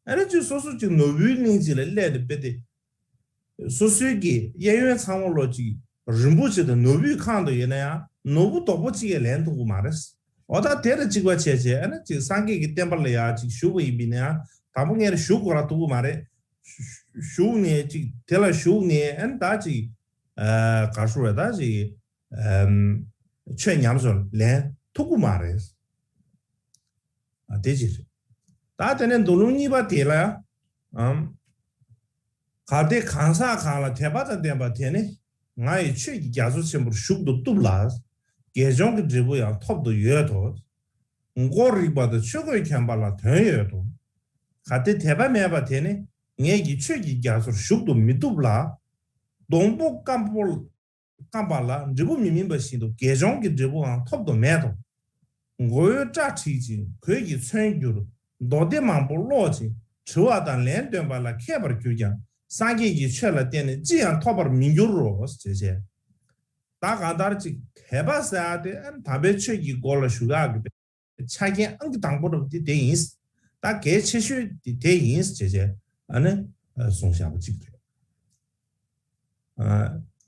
ཨ་ནི་ཅིག་སོ་སོ་ཅིག་ནོར་བུའི་གླིང་ཅིག་ལ་སླེབས་ཏེ་དཔེ་དེ། སོ་སོའི་གི་གཡས་གཡོན་ཚང་མ་ལོ་ཅིག་རིན་པོ་ཆེ་དང་ནོར་བུས་ཁེངས་ཏེ་ཡོད་ན་ཡང་ནོར་བུ་རྡོག་པོ་གཅིག་ཡང་ལེན་ཐུབ་ཀྱི་མ་རེད། འོ་ད་དེ་དང་གཅིག་པ་བྱས་བྱས་ཨ་ནི་ཅིག་སངས་རྒྱས་ཀྱི་བསྟན་པ་ལ་ཡང་ཅིག་ཞུགས་པ་ཡིན་པས་ན་ཡང་དང་པོ་ངས་ཞུགས་དགོས་ར་ཐུབ་ཀྱི་མ་རེད། ཞུགས་ནས་ཅིག་དེ་ལ་ཞུགས་ནས་ཨ་ནི་ད་ཅིག་ག་ཞུ་བས་ད་ཅིག་ཆོས་ཉམས་སུ་ལེན་ཐུབ་ཀྱི་མ་རེད། ཨ་དེ་ཅིག་རེད། ད་དེ་ནས་མདོ་ལུང་གཉིས་པ་དེ་ལ་ཨམ། གལ་ཏེ་གང་ཟག་གང་ལ་དད་པ་དང་ལྡན་པ་དེ་ནི་ང་ཡི་ཆོས་ཀྱི་རྒྱ་མཚོ་ཆེན་པོར་ཞུགས་ཏུ་བཏུབ་ལ། དགེ་སྦྱོང་གི་འབྲས་བུ་ཡང་ཐོབ་ཏུ་ཡོད་དོ། མགོ་རིག་པ་དང་ཆོས་གོས་གྱོན་པ་ལ་དོན་ཡོད་དོ། གལ་ཏེ་དད་པ་མེད་པ་དེ་ནི་ངེད་ཀྱི་ཆོས་ཀྱི་རྒྱ་མཚོར་ཞུགས་ཏུ་མི་བཏུབ་ལ། སྡོང་པོ་སྐམ་པོ། སྐམ་པ་ལ་འབྲས་བུ་མི་སྨིན་པ་བཞིན་དུ་དགེ་སྦྱོང་གི་འབྲས་བུའང་ཐོབ་ཏུ་མེད་དོ། མགོ་བོའི་སྐྲ་འཁྲིགས་ཅིང་གོས་ཀྱིས་མཚོན་གྱུར། མདོ་སྡེ་མང་པོ་ཀློག་ཅིང་དྲི་བ་དང་ལན་སྟོན་པ་ལ་མཁས་པར་གྱུར་ཀྱང་སངས་རྒྱས་ཀྱི་ཆོས་ལ་བརྟེན་ནས་ཅི་ཡང་ཐོབ་པར་མི་འགྱུར་རོ་ཞེས་བཤད། ད་གང་ལྟར་ཅིག་དད་པ་ཟེར་ཡ་དེ་ཨ་ནི་དམ་པའི་ཆོས་ཀྱི་སྒོ་ལ་ཞུགས་ཡག་གི་ཆ་རྐྱེན་ཨང་ཀི་དང་པོ་རུ་དེ་དེ་ཡིན། ད་གལ་ཆེ་ཤོས་དེ་དེ་ཡིན་ཞེས་བྱས་ཨ་ནི་གསུངས་བཞག་པ་གཅིག་རེད།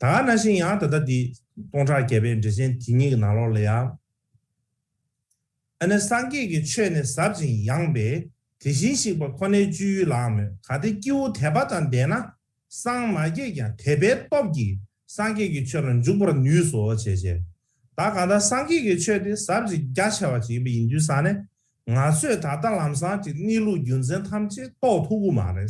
ད་ག་ནང་བཞིན་ཡང་ད་ལྟ་འདི་སྟོང་ཕྲག་བརྒྱ་པའི་འགྲེལ་ཆེན་དེ་ཉིད་ཀྱི་ནང་ལོགས་ལ་ཡང་། ཨ་ནི་སངས་རྒྱས་ཀྱི་ཆོས་ནི་ཟབ་ཅིང་ཡངས་པས་དེ་བཞིན་གཤེགས་པ་ཁོ་ནའི་སྤྱོད་ཡུལ་ལའང་མོད། གལ་ཏེ་སྐྱེ་བོ་དད་པ་དང་ལྡན་ན་སངས་མ་རྒྱས་ཀྱང་དད་པའི་སྟོབས་ཀྱིས་སངས་རྒྱས་ཀྱི་ཆོས་ལ་འཇུག་པར་ནུས་སོ་ཞེས་བཤད། ད་གང་ལྟར་སངས་རྒྱས་ཀྱི་ཆོས་དེ་ཟབ་ཅིང་རྒྱ་ཆེ་བ་ཅིག་ཡིན་པ་ཡིན་དུས་ཙང་ནས་ང་ཚོས་ད་ལྟ་ལམ་སང་ཅིག་གནས་ལུགས་རྒྱུ་མཚན་ཐམས་ཅད་རྟོགས་ཐུབ་ཀྱི་མ་རེད།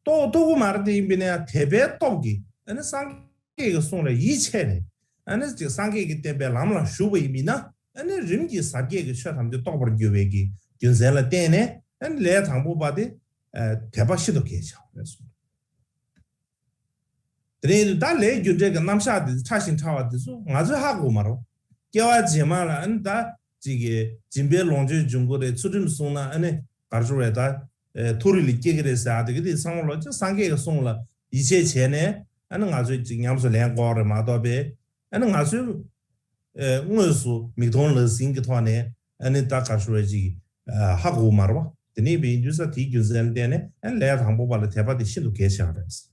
རྟོགས་ཐུབ་ཀྱི་མ་རེད་དེ་ཡིན་པས་ན་ཡང་དད་པའི་སྟོབས་ཀྱིས་ཨ་ནི་སངས་རྒྱས་ཀྱི་གསུང་ལ་ཡིད་ཆེས་ནས་ཨ་ནི་ཅིག་སངས་རྒྱས་ཀྱི་བསྟན་པའི་ལམ་ལ་ཞུགས་པ་ཡིན་པས་ན་ཨ་ནི་རིམ་གྱིས་ཟབ་རྒྱས་ཀྱི་ཆོས་ཐམས་ཅད་རྟོགས་པར་འགྱུར་བའི་གི་རྒྱུ་མཚན་ལ་བརྟེན་ནས་ཨ་ནི་ལས་དང་པོ་པ་དེ་དད་པ་ཤིན་ཏུ་གལ་ཆེ་བ་རེད་གསུངས། དེ་ནས་ད་ལས་རྒྱུ་འབྲས་ཀྱི་རྣམ་གཞག་དེ་ཕྲ་ཞིང་ཕྲ་བ་དེ་ཚོ་ང་ཚོས་ཧ་གོ་མ་རེད། སྐྱེ་བ་རྗེས་མ་ལ་ཨ་ནི་ད་ཅིག་གི་སྦྱིན་པའི་ལོངས་སྤྱོད་འབྱུང་གི་རེད། ཚུལ་ཁྲིམས་བསྲུངས་ན་ཨ་ནི་ག་རེ་ཞུ་རེད་ད། མཐོ་རིས་ལ་སྐྱེ་གི་རེད་ཟེར་ཡ་དེ་གི་དེ་ཚང་མ་ལོ་ཅིག་སངས་རྒྱས་ཀྱི་གསུང་ལ་ཡིད་ཆེས་བྱས་ནས་ཨ་ནི་ང་ཚོས་ཅིག་ཉམས་སུ་ལེན་དགོས་རེད་མ་གཏོགས་པས། ཨ་ནི་ང་ཚོས་ཨེ་དངོས་སུ་མིག་མཐོང་ལག་ཟིན་གྱི་ཐོག་ནས་ཨ་ནི་ད་ག་རེ་ཞུ་རེད་ཅིག་ཧ་གོ་མ་རེད་བ། དེ་ནས་བའི་འདུས་ས་དེའི་རྒྱུ་མཚན་ལ་བརྟེན་ནས་ཨ་ནི་ལས་དང་པོ་པ་ལ་དད་པ་དེ་ཤིན་ཏུ་གལ་ཆེ་བ་རེད།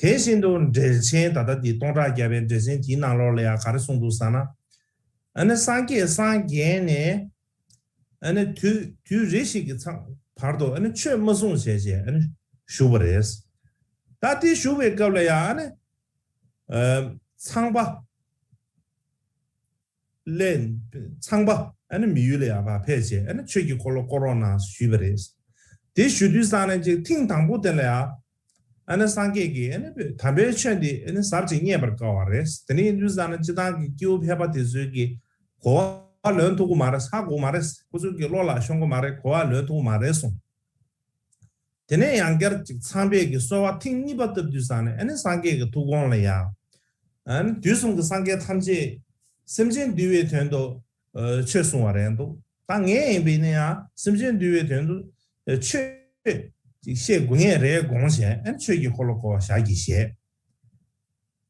དེ་བཞིན་དུ་འགྲེལ་ཆེན་ད་ལྟ་འདི་སྟོང་ཕྲག་བརྒྱ་པའི་འགྲེལ་ཆེན་དེའི་ནང་ལོགས་ལ་ཡང་ག་རེ་གསུངས་འདུག་ཟེར་ན། ཨ་ནི་སངས་རྒྱས་སངས་རྒྱས་ནས་ཨ་ནི་དུས་དུས་རེ་ཞིག་གི་ཚང་བར་དུ་ཨ་ནི་ཆོས་མ་གསུངས་བྱས་བྱས་ཨ་ནི་བཞུགས་པ་རེད། ད་དེ་བཞུགས་པའི་སྐབས་ལ་ཡང་ཨ་ནི་ཨ་ཚངས་པ་ལས་ཚངས་པ་ཨ་ནི་མི་ཡུལ་ལ་ཡང་ཕར་ཕེབས་བྱས་ཨ་ནི་ཆོས་ཀྱི་འཁོར་ལོ་བསྐོར་རོགས་གནང་ཞུས་པ་རེད། དེ་ཞུ་དུས་ཙང་ནས་ཅིག་ཐེངས་དང་པོ་དེ་ལ་ཡང་། ཨ་ནི་སངས་རྒྱས་ཀྱིས་ཨ་ནི་དམ་པའི་ཆོས་འདི་ཨ་ནི་ཟབ་ཅིང་རྙེད་པར་དཀའ་བ་རེད། དེ་ནས་ཡིན་དུས་ཙང་ན་སྤྱིར་བཏང་གི་སྐྱེ་བོ་ཕལ་པ་དེ་ཚོའི་གི་གོ་བ་ལོན་ཐུབ་ཀྱི་མ་རེད། ཧ་གོ་མ་རེད། ཁོ་ཚོའི་གི་བློ་ལ་ཤོང་གི་མ་རེད། གོ་བ་ལོན་ཐུབ་ཀྱི་མ་རེད་གསུངས། དེ་ནས་ཡང་བསྐྱར་ཅིག་ཚངས་པས་ཀྱི་གསོལ་བ་ཐེངས་གཉིས་པ་བཏབ་དུས་ཙང་ནས་ཨ་ནི་སངས་རྒྱས་ཀྱི་ཐུགས་དགོངས་ལ་ཡང་། ཨ་ནི་དུས་གསུམ་གྱི་སངས་རྒྱས་ཐམས་ཅད་སེམས་ཅན་འདུལ་བའི་དོན་དུ་ཆོས་གསུང་བ་རེད་འདུག་ད་ངས་ཡིན་པས་ན་ཡང་སེམས་ཅན་འདུལ་བའི་དོན་དུ་ཆོས་ཅིག་བཤད་དགོས་ངེས་རེད་དགོངས་བྱས་ཨ་ནི་ཆོས་ཀྱི་འཁོར་ལོ་བསྐོར་བ་ཞག་གིས་བཞེས།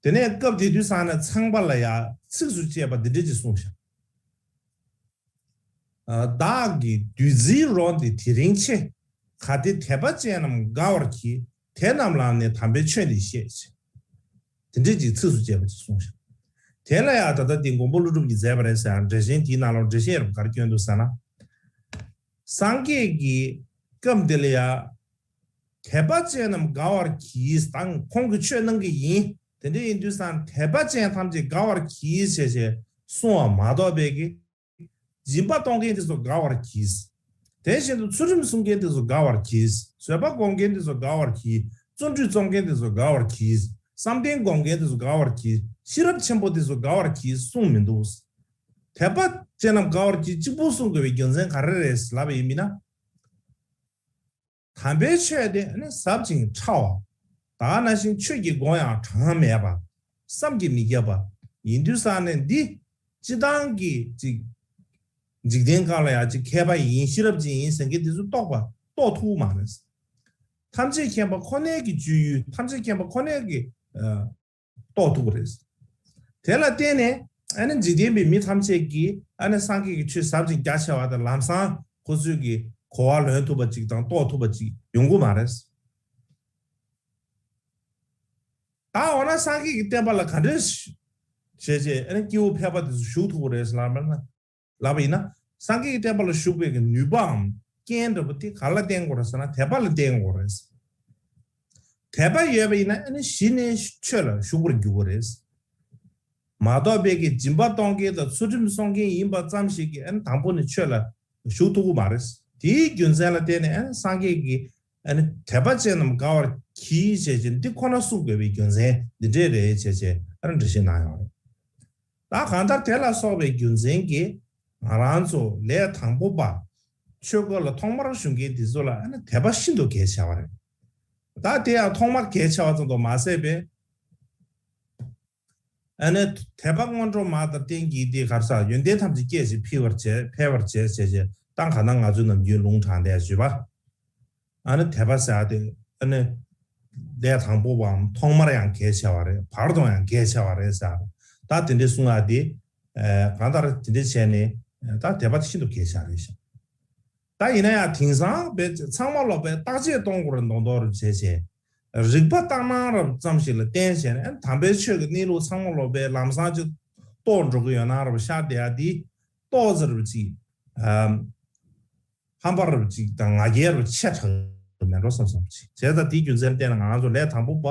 དེ་ནས་སྐབས་དེ་དུས་ཙང་ནས་ཚངས་པ་ལ་ཡང་ཚིགས་སུ་བཅད་པ་འདི་འདྲ་ཅིག་གསུངས་ཤག་བདག་གི་བདུད་རྩིའི་རོ་འདི་དེ་རིང་ཆེ། གལ་ཏེ་དད་པ་ཅན་རྣམས་དགའ་བར་གྱིས། དེ་རྣམས་ལ་ནི་དམ་པའི་ཆོས་འདི་བཤད། དེ་འདྲས་ཀྱི་ཚིགས་སུ་བཅད་པ་ཅིག་གསུངས་ཤིང་། དེ་ལ་ཡང་ད་ལྟ་འདི་མགོན་པོ་ཀླུ་སྒྲུབ་ཀྱིས་མཛད་པ་རེད་ཟེར་ཡང་འགྲེལ་ཆེན་དེའི་ནང་ལ་འགྲེལ་བཤད་རབ་གར་སྐྱོན་འདུག་ཟེར་ན། སངས་རྒྱས་ཀྱི་སྐབས་འདི་ལ་ཡང་དད་པ་ཅན་རྣམས་དགའ་བར་གྱིས་དང་ཁོང་གིས་ཆོས་གནང་གི་ཡིན། དེ་འདྲ་ཡིན་དུས་ཙང་དད་པ་ཅན་ཐམས་ཅད་དགའ་བར་གྱིས་ཞེས་ཞེས་གསུང་བ་མ་གཏོགས་པའི་གི་སྦྱིན་པ་གཏོང་མཁན་དེ་ཚོ་དགའ་བར་གྱིས། དེ་བཞིན་དུ་ཚུལ་ཁྲིམས་སྲུང་མཁན་དེ་ཚོ་དགའ་བར་གྱིས། བཟོད་པ་སྒོམ་མཁན་དེ་ཚོ་དགའ་བར་གྱིས། བརྩོན་འགྲུས་རྩོམ་མཁན་དེ་ཚོ་དགའ་བར་གྱིས། བསམ་གཏན་སྒོམ་མཁན་དེ་ཚོ་དགའ་བར་གྱིས། ཤེས་རབ་ཆེན་པོ་དེ་ཚོ་དགའ་བར་གྱིས་གསུངས་མི་འདུག་དད་པ་ཅན་རྣམས་དགའ་བར་གྱིས་གཅིག་པུ་གསུངས་དགོས་པའི་རྒྱུ་མཚན་ག་རེ་རེད་ལབ་པ་ཡིན་མིན་ན། དམ་པའི་ཆོས་དེ་ནི་ཟབ་ཅིང་ཕྲ་བ། ད་ག་ནང་བཞིན་ཆོས་ཀྱི་སྒོ་ཡང་གྲངས་མེད་པ། བསམ་གྱིས་མི་ཁྱབ་པ། ཡིན་དུས་ཙང་ནས་འདི་སྤྱི་བཏང་གི་ཅིག་འཇིག་རྟེན་སྒང་ལ་ཡང་ཅིག་མཁས་པ་ཡིན་ཤེས་རབ་ཅན་ཡིན་ཟེར་མཁན་དེ་ཚོ་རྟོགས་པ་རྟོགས་ཐུབ་མ་རེད། ཐམས་ཅད་མཁྱེན་པ་ཁོ་ནའི་གི་སྤྱོད་ཡུལ་ཐམས་ཅད་མཁྱེན་པ་ཁོ་ནའི་གི་རྟོགས་ཐུབ་པ་རེད། དེ་ལ་བརྟེན་ནས་ཨ་ནི་འཇིག་རྟེན་པའི་མི་ཐམས་ཅད་ཀྱིས་ཨ་ནི་སངས་རྒྱས་ཀྱི་ཆོས་ཟབ་ཅིང་རྒྱ་ཆེ་བ་དང་ལམ་སང་ཁོ་ཚོས་ཀྱི་གོ་བ་ལོན་ཐུབ་པ་ཅིག་དང་རྟོགས་ཐུབ་པ་ཅིག་ཡོང་གི་མ་རེད། ད་འོ་ན་སངས་རྒྱས་ཀྱི་བསྟན་པ་ལ་ག་འདྲས་བྱས་བྱས་ཨ་ནི་སྐྱེ་བོ་ཕལ་པ་དེ་ཚོ་ཞུགས་ཐུབ་པ་རེད་ལབ་ན། ལབ་པ་ཡིན་ན། སངས་རྒྱས་ཀྱི་བསྟན་པ་ལ་ཞུགས་པའི་གི་ནུས་པའམ་རྐྱེན་འདྲ་པོ་དེ་ག་ལ་བརྟེན་དགོས་རེད་ཟེར་ན་དད་པ་ལ་བརྟེན་དགོས་རེད། དད་པ་ཡོད་པ་ཡིན་ན་ཨ་ནི་གཞི་ནས་ཆོས་ལ་ཞུགས་པར་འགྱུར་གྱི་རེད། མ་གཏོགས་པའི་གི་སྦྱིན་པ་གཏོང་མཁན་དང་ཚུལ་ཁྲིམས་སྲུང་མཁན་ཡིན་པ་ཙམ་ཞིག་གིས་ཨ་ནི་དང་པོ་ནས་ཆོས་ལ་ཞུགས་ཐུབ་ཀྱི་མ་རེད། དེའི་རྒྱུ་མཚན་ལ་བརྟེན་ནས་ཨ་ནི་སངས་རྒྱས་ཀྱིས་ཨ་ནི་དད་པ་ཅན་རྣམས་དགའ་བར་གྱིས་ཞེས་བྱས་འདི་ཁོ་ན་གསུངས་དགོས་པའི་རྒྱུ་མཚན་འདི་འདྲས་རེད་ཅེས་བྱས་ཨ་ནི་འགྲེལ་བཤད་གནང་ཡོད་རེད། ད་གང་ལྟར་དེ་ལ་སོགས་པའི་རྒྱུ་མཚན་གྱིས་ང་རང་ཚོ་ལས་དང་པོ་པ་ཆོས་སྐོར་ལ་ཐོག་མར་ཞུགས་མཁན་འདི་ཚོ་ལ་ཨ་ནི་དད་པ་ཤིན་ཏུ་གལ་ཆེ་བ་རེད། ད་དེ་ཡང་ཐོག་མར་གལ་ཆེ་བ་ཙམ་དུ་མ་ཟད་པའི་ཨ་ནི་དད་པ་སྔོན་འགྲོ་མ་དང་རྟེན་གྱི་དེ་གར་ས་ཡོན་ཏན་ཐམས་ཅད་སྐྱེད་ཅིང་འཕེལ་བར་བྱེད་འཕེལ་བར་བྱེད་ཅེས་བྱས་ད་ག་ན་ང་ཚོའི་ནམ་རྒྱུན་ལུང་དྲངས་བསྡད་ཡོད་པ། ཨ་ནི་དད་པ་ཟེར་ཡ་དེ་ཨ་ནི་ལས་དང་པོ་བའམ་ཐོག་མར་ཡང་གལ་ཆེ་བ་རེད། བར་དུ་ཡང་གལ་ཆེ་བ་རེད་ཟེར། ད་དེ་འདྲའི་གསུང་ཡ་དེ་ཨ་གང་ལྟར་དེ་འདྲའི་བྱས་ནས་ད་དད་པ་དེ་ཤིན་ཏུ་གལ་ཆེ་བ་རེད་ཤག་ད་ཡིན་ན་ཡང་དེང་སང་བས་ཚང་མ་ལོག་པའི་བརྟག་དཔྱད་གཏོང་དགོས་རེད་མདོག་མདོག་རེད་བྱས་བྱས། རིག་པ་ལྟར་སྣང་རབ་ཙམ་ཞིག་ལ་བརྟེན་བྱས་ནས་ཨ་ནི་དམ་པའི་ཆོས་ཀྱི་གནས་ལུགས་ཚང་མ་ལོག་པའི་ལམ་སང་ཅིག་རྟོགས་འགྲོ་གི་ཡོད་ན་རབ་ཤར་བསྡད་ཡ་དེ་རྟོགས་ཟེར་བ་ཅིག་ཧམ་པ་རབ་ཅིག་དང་ང་རྒྱལ་རབ་ཆེ་དྲགས་མེད་འགྲོ་བསམ་བསམ་ཅིག་བྱས་ཙང་དེའི་རྒྱུ་མཚན་བརྟེན་ནས་ང་ཚོ་ལས་དང་པོ་པ་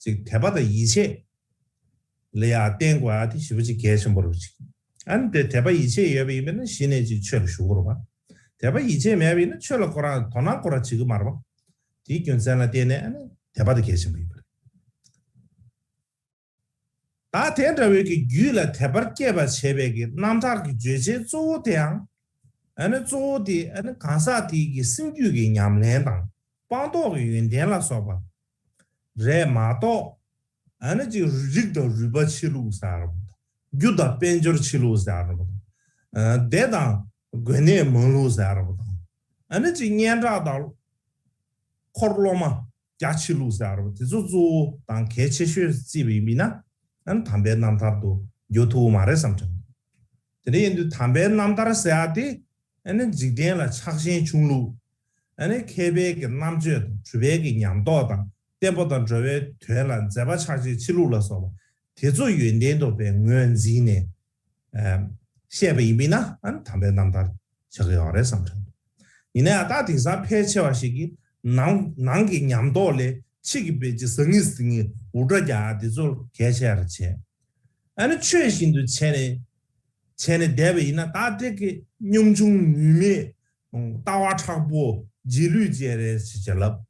ཅིག་དད་པ་དང་ཡིད་ཆེས་ལ་ཡང་བརྟེན་དགོས་ཡ་དེ་ཞེ་པོ་ཅིག་གལ་ཆེན་པོ་རབ་ཅིག་ཨ་ནི་དེ་དད་པ་ཡིད་ཆེས་ཡོད་པ་ཡིན་པས་ན་གཞི་ནས་ཅིག་ཆོས་ལ་ཞུགས་དགོས་རེད་པ། དད་པ་ཡིད་ཆེས་མེད་པ་ཡིན་ན་ཆོས་ལ་ཁོ་རང་དོ་སྣང་ཁོ་རང་བྱེད་ཀྱི་མ་རེད་པ། དེའི་རྒྱུ་མཚན་ལ་བརྟེན་ནས་ཨ་ནི་དད་པ་དེ་གལ་ཆེན་པོ་ཡིན་པ་རེད། ད་དེ་འདྲ་བའི་གི་རྒྱུད་ལ་དད་པར་སྐྱེད་པར་བྱེད་པའི་གི་རྣམ་ཐར་གྱི་བརྗོད་བྱའི་གཙོ་བོ་དེའང་ཨ་ནི་གཙོ་བོ་དེ་ཨ་ནི་གང་ཟག་དེའི་གི་སེམས་རྒྱུད་ཀྱི་ཉམས་ལེན་དང་སྤངས་རྟོགས་ཀྱི་ཡོན་ཏན་ལ་སོགས་པ་རེད་མ་གཏོགས། ཨ་ནི་ཅིག་རིགས་དང་རུས་པ་ཕྱི་ལུགས་ཟེར་བ་དང་། རྒྱུ་དང་དཔལ་འབྱོར་ཕྱི་ལུགས་ཟེར་བ་དང་། ཨ་སྡེ་དང་གོ་གནས་མང་ལུགས་ཟེར་བ་དང་། ཨ་ནི་ཅིག་སྙན་གྲགས་དང་། འཁོར་སློབ་མ་རྒྱ་ཆེ་ལུགས་ཟེར་བ་དེ་ཚོ་གཙོ་བོ་དང་གལ་ཆེ་ཤོས་བརྩིས་པ་ཡིན་ན། ཨ་ནི་དམ་པའི་རྣམ་ཐར་དུ་འགྱུར་ཐུབ་ཀྱི་མ་རེད་བསམ་དྲན། དེ་འདྲ་ཡིན་དུས་དམ་པའི་རྣམ་ཐར་ཟེར་ཡ་དེ། ཨ་ནི་འཇིག་རྟེན་ལ་ཆགས་ཞེན་ཆུང་ལུགས། ཨ་ནི་མཁས་པའི་གི་རྣམ་དཔྱོད་དང་གྲུབ་པའི་གི་ཉམས་རྟོགས་དང་བསྟན་པ་དང་འགྲོ་བའི་དོན་ལ་མཛད་པ་ཆགས་ཞེན་ཆེ་ལུགས་ལ་སོགས་པ་དེ་ཚོ་ཡོན་ཏན་དུ་བའི་ངོས་འཛིན་ནས་ཨ་བཤད་པ་ཡིན་པས་ན་ཨ་ནི་དམ་པའི་རྣམ་ཐར་ཆགས་ཀྱི་ཡོད་རེད་བསམ་དྲན། ཡིན་ན་ཡང་ད་དེང་སང་ཕལ་ཆེ་བ་ཞིག་གིས་ནང་ནང་གི་ཉམས་རྟོགས་ལས་ཕྱི་གི་དཔེ་ཅིག་ཟང་ངེ་ཟིང་ངེ་འུར་སྒྲ་རྒྱག་ཡ་དེ་ཚོ་གལ་ཆེ་རུ་བྱས། ཨ་ནི་ཆོས་བཞིན་དུ་བྱས་ནས་བྱས་ནས་བསྡད་པ་ཡིན་ན་ད་དེ་གི་གཉོམ་ཆུང་ནུས་མེད་ལྟ་བ་མཁྲེགས་པོ་རྗེས་ལུས་ཅན་རེད་ཅེས་བྱས་ལབ།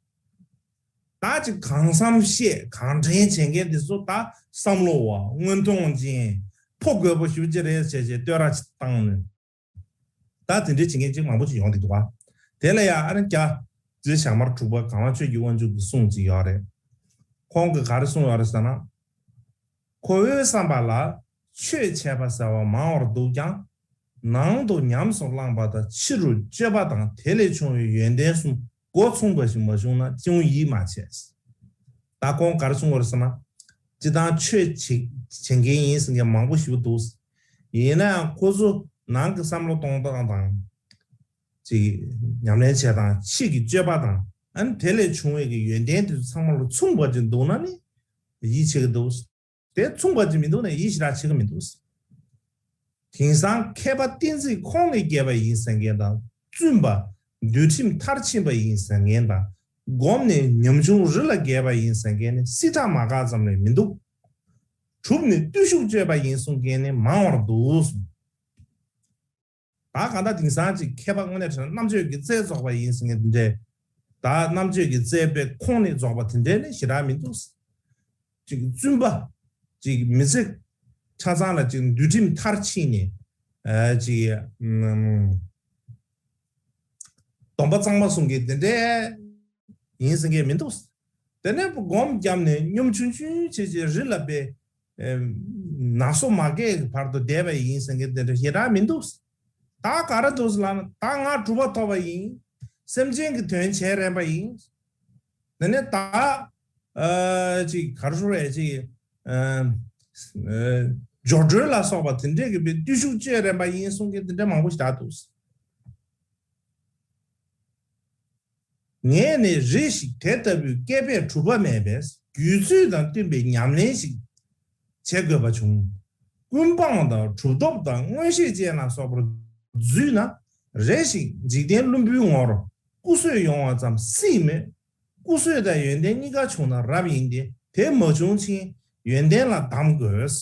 ད་ཅིག་གང་བསམ་བཤད་གང་དྲན་བྱེད་མཁན་དེ་ཚོ་ད་བསམ་བློ་བ་མངོན་མཐོང་ཅན་ཕོ་རྒོད་པོ་ཞེ་པོ་ཅིག་རེད་ཅེས་བྱས་བསྟོད་ར་བཏང་ནས། ད་དེ་འདྲའི་བྱེད་མཁན་ཅིག་མང་པོ་ཅིག་ཡོང་བསྡད་འདུག་ག་དེ་ལ་ཡང་ཨ་ནི་རྒྱ་རྗེ་ཞྭ་དམར་དྲུག་པ་གང་བ་ཆོས་ཀྱི་དབང་ཕྱུག་གི་གསུང་ཅིག་ཡོད་རེད། ཁོང་གིས་ག་རེ་གསུངས་ཡོད་རེད་ཟེར་ན། ཁོ་བོའི་བསམ་པ་ལ་ཆོས་འཆད་པ་ཟེར་བ་མང་བར་འདུག་ཀྱང་། ནང་དུ་ཉམས་སུ་བླངས་པ་དང་ཕྱི་རུ་སྤྱོད་པ་དང་དེ་ལས་བྱུང་བའི་ཡོན་ཏན་གསུམ་འགོ་མཚུངས་པ་ཞིག་མ་བྱུང་ན་ཅུང་ཡིད་མ་ཆེས། ད་ཁོང་ག་རེ་གསུངས་པ་རེད་ཟེར་ན། སྤྱིར་བཏང་ཆོས་བྱེད་བྱེད་མཁན་ཡིན་ཟེར་མཁན་མང་པོ་ཞིག་འདུག་ཡིན་ན་ཡང་ཁོ་ཚོ་ནང་གི་བསམ་བློ་གཏོང་སྟངས་དང་། ཅིག་ཉམས་ལེན་བྱེད་སྟངས་ཕྱིས་ཀྱི་སྤྱོད་པ་དང་། ཨ་ནི་དེ་ལས་བྱུང་བའི་གི་ཡོན་ཏན་དེ་ཚོ་ཚང་མ་ལ་མཚུངས་པ་ཅིག་འདུག་ན་ནི་ཡིད་ཆེས་ཀྱི་འདུག་དེ་མཚུངས་པ་ཅིག་མི་འདུག་ན་ཡིད་ཞེ་དྲག་བྱེད་ཀྱི་མི་འདུག་དེང་སང་མཁས་པ་གཏན་ཚིགས་ཁོང་ནས་རྒྱས་པ་ཡིན་ཟེར་མཁན་དང་། བཙུན་པ་འདུལ་ཁྲིམས་མཐར་ཕྱིན་པ་ཡིན་ཟེར་མཁན་དང་། སྒོམ་ནས་ཉམ་ཆུང་རི་ལ་རྒྱས་པ་ཡིན་ཟེར་མཁན་ནི་སྲིད་ཁྲ་མ་འགག་ཙམ་ལས་མི་འདུག་གྲུབ་ནས་བརྟུལ་ཞུགས་སྤྱོད་པ་ཡིན་གསུང་མཁན་ནི་མང་བར་འདུག་ད་གང་ལྟར་དེང་སང་ཅིག་མཁས་པ་དངོས་གནས་དྲང་རྣམ་དཔྱོད་ཀྱི་རྩལ་རྫོགས་པ་ཡིན་ཟེར་མཁན་དེ་འདྲས། ད་རྣམ་དཔྱོད་ཀྱི་རྩལ་པའི་ཁོང་ནས་རྫོགས་པ་དེ་འདྲས་ནི་ཞེ་དྲག་མི་འདུག་ཅིག་བཙུན་པ་ཅིག་མི་ཚེ་ཆ་ཚང་ལ་ཅིག་འདུལ་ཁྲིམས་མཐར་ཕྱིན་ནས། ཨ་ཅིག་ཨམ་སྡོམ་པ་གཙང་མ་སྲུང་མཁན་དེ་འདྲས་ཡིན་ཟེར་མཁན་མི་འདུག་དེ་ནས་སྒོམ་བརྒྱབ་ནས་གཉོམ་ཆུང་ཆུང་བྱས་བྱས་རི་ལ་པའི་ཨེ་ན་སོ་མ་སྐྱེས་ཀྱི་བར་དུ་བསྡད་པ་ཡིན་ཟེར་མཁན་དེ་འདྲ་ཞེ་དྲག་མི་འདུག་ད་ག་རེ་འདུག་ཟེར་ལབ་ན། ད་ང་གྲུབ་པ་ཐོབ་པ་ཡིན། སེམས་ཅན་གྱི་དོན་བྱས་རན་པ་ཡིན། དེ་ནས་ད་ཨ་ཅིག་ག་རེ་ཞུ་དགོས་རེད། ཅིག་ཨ་ཨ་སྦྱོར་སྒྲོལ་ལ་སོགས་པ་དེ་འདྲས་ཀྱི་བའི་བརྟུལ་ཞུགས་སྤྱོད་རན་པ་ཡིན་གསུང་མཁན་དེ་འདྲ་མང་པོ་ཞིག་ད་འདུག་ངས་ནི་རེ་ཞིག་དེ་ལྟ་བུའི་སྐད་པས་གྲུབ་པ་མེད་པས། རྒྱུད་ཚོད་དང་བསྟུན་པའི་ཉམས་ལེན་ཞིག་བྱེད་དགོས་པ་བྱུང་། ཀུན་སྤངས་དང་གྲུབ་ཐོབ་དང་མངོན་ཤེས་ཅན་ལ་སོགས་པར་འཛུལ་ན། རེ་ཞིག་འཇིག་རྟེན་བླུན་པོའི་ངོར་སྐུ་བསོད་ཡོང་བ་ཙམ་སྲིད་མོད། སྐུ་བསོད་དང་ཡོན་ཏན་གཉིས་ཀ་བྱུང་ན་རབ་ཡིན་ཏེ། དེ་མ་བྱུང་ཕྱིན་ཡོན་ཏན་ལ་གདམས་དགོས།